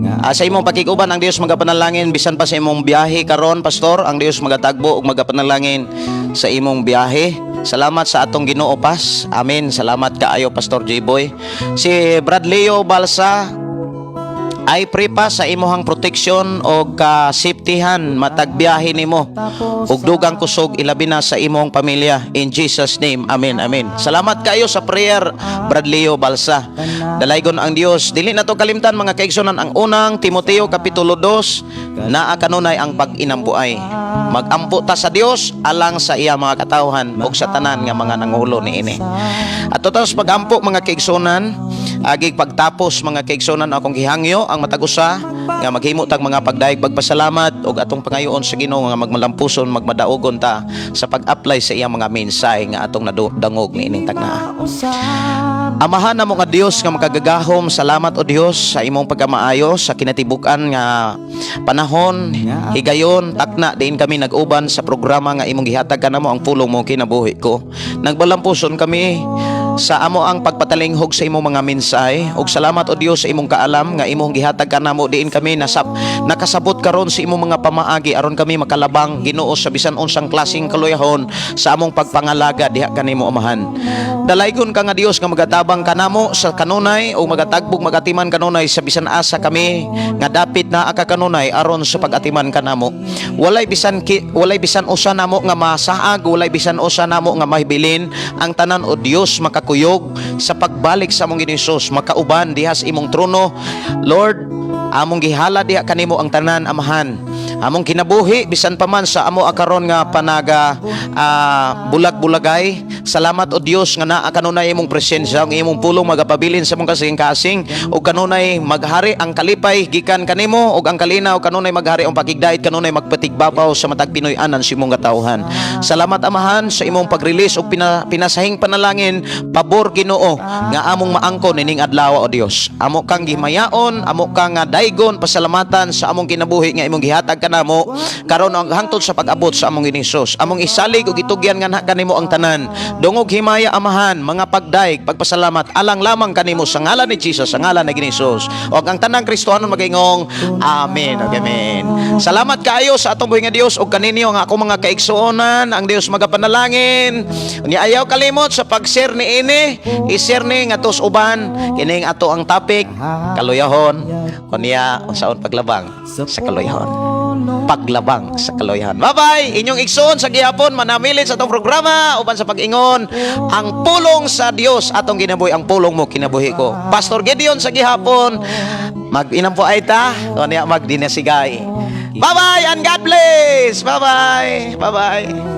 Nga Sa imong pakiguban, ang Dios magapanalangin bisan pa sa imong biyahe karon, Pastor, ang Dios magatagbo ug magapanalangin sa imong biyahe. Salamat sa atong Ginoo pas. Amen. Salamat kaayo, Pastor G-Boy. Si Brad Leo Balsa, I pray pa sa imuhang protection o ka-safetyhan matag biyahe nimo ug dugang kusog, ilabi na sa imong pamilya, in Jesus' name. Amen. Amen. Salamat kayo sa prayer, Brad Leo Balsa. Dalaygon ang Dios. Dili na to kalimtan, mga kaigsunan, ang Unang Timoteo kapitulo 2, naa kanunay ang pag-inambuay. Magampo ta sa Dios alang sa iya mga katawhan ug sa tanan nga mga nangulo niini. At total sa pagampo, mga kaigsunan, agig pagtapos, mga kaigsunan, akong gihangyo ang matag usa nga maghimo tag mga pagdayeg pagpasalamat ug atong pangayoon sa Ginoo nga magmalampuson, magmadaugon ta sa pag-apply sa iyang mga mensahe nga atong nadangog niining tagnaa. Amahan namo nga Dios nga makagagahom, salamat o Dios sa imong pagkamaayo sa kinatibuk-an nga panahon, higayon, takna diin kami nag-uban sa programa nga imong gihatag kanamo, Ang Pulong Mo Kinabuhi Ko. Nagbalampuson kami. Sa amo ang pagpatalinghog sa imong mga mensahe ug salamat, o Dios, sa imong kaalam nga imong gihatag kanamo diin kami nasab nakasabot karon sa imong mga pamaagi aron kami makalabang, Ginoo, sa bisan unsang klaseng kaluyahon sa among pagpangalaga diha kanimo, Amahan. Dalaygon ka nga Dios nga magatabang kanamo sa kanunay o magatagbog, magatiman kanunay sa bisan asa kami nga dapit naa ka kanunay aron sa pag-atiman kanamo. Walay bisan usa namo nga masaag, walay bisan usa namo nga mahibilin. Ang tanan, o Dios, makakuyog sa pagbalik sa among Ginoong Hesus, makauban diha sa imong trono. Lord, among gihala diha kanimo ang tanan, Amahan. Among kinabuhi, bisan pa man sa amo akaron nga panaga bulag-bulagay. Salamat, o Dios, nga naa kanunay imong presensya, ang imong pulong magapabilin sa among kasing-kasing ug kanunay maghari ang kalipay gikan kanimo ug ang kalinaw, kanunay maghari ang pakigdait, kanunay magpatigbabaw sa matag Pinoy-anan sa imong katawhan. Salamat, Amahan, sa imong pag-release ug pinasahing panalangin pabor, Ginoo, nga among maangkon ining adlaw. O Dios, amo kang gimayaon, amo kang nga daygon, pasalamatan sa among kinabuhi nga imong gihatag kanamo karon ang hangtod sa pag-abot sa among Ginoong Hesus. Among isalig ug itugyan nga kanimo ang tanan. Dungog, himaya, Amahan, mga pagdaig, pagpasalamat alang lamang kanimo sa ngalan ni Jesus, sa ngalan ni Ginoong Hesus. Og ang tanang Kristohanon magaingong amen ug amen. Salamat kaayo sa atong buhi nga Dios ug kaninyo nga akong mga kaigsuonan. Ang Dios magapanalangin. Unya ayaw kalimot sa pag-share ni ini, i-share ni ngadto sa uban kining ato ang topic, kaluyahon, unya unsaon paglabang sa kaluyahon, paglabang sa kaloyahan. Bye-bye! Inyong igsoon sa gihapon, manamilit sa atong programa, uban sa pag-ingon, ang pulong sa Dios atong kinabuhi, ang pulong mo, kinabuhi ko. Pastor Gideon sa gihapon, mag-inampo ay ta, o niya magdinasigay. Bye-bye and God bless! Bye-bye! Bye-bye!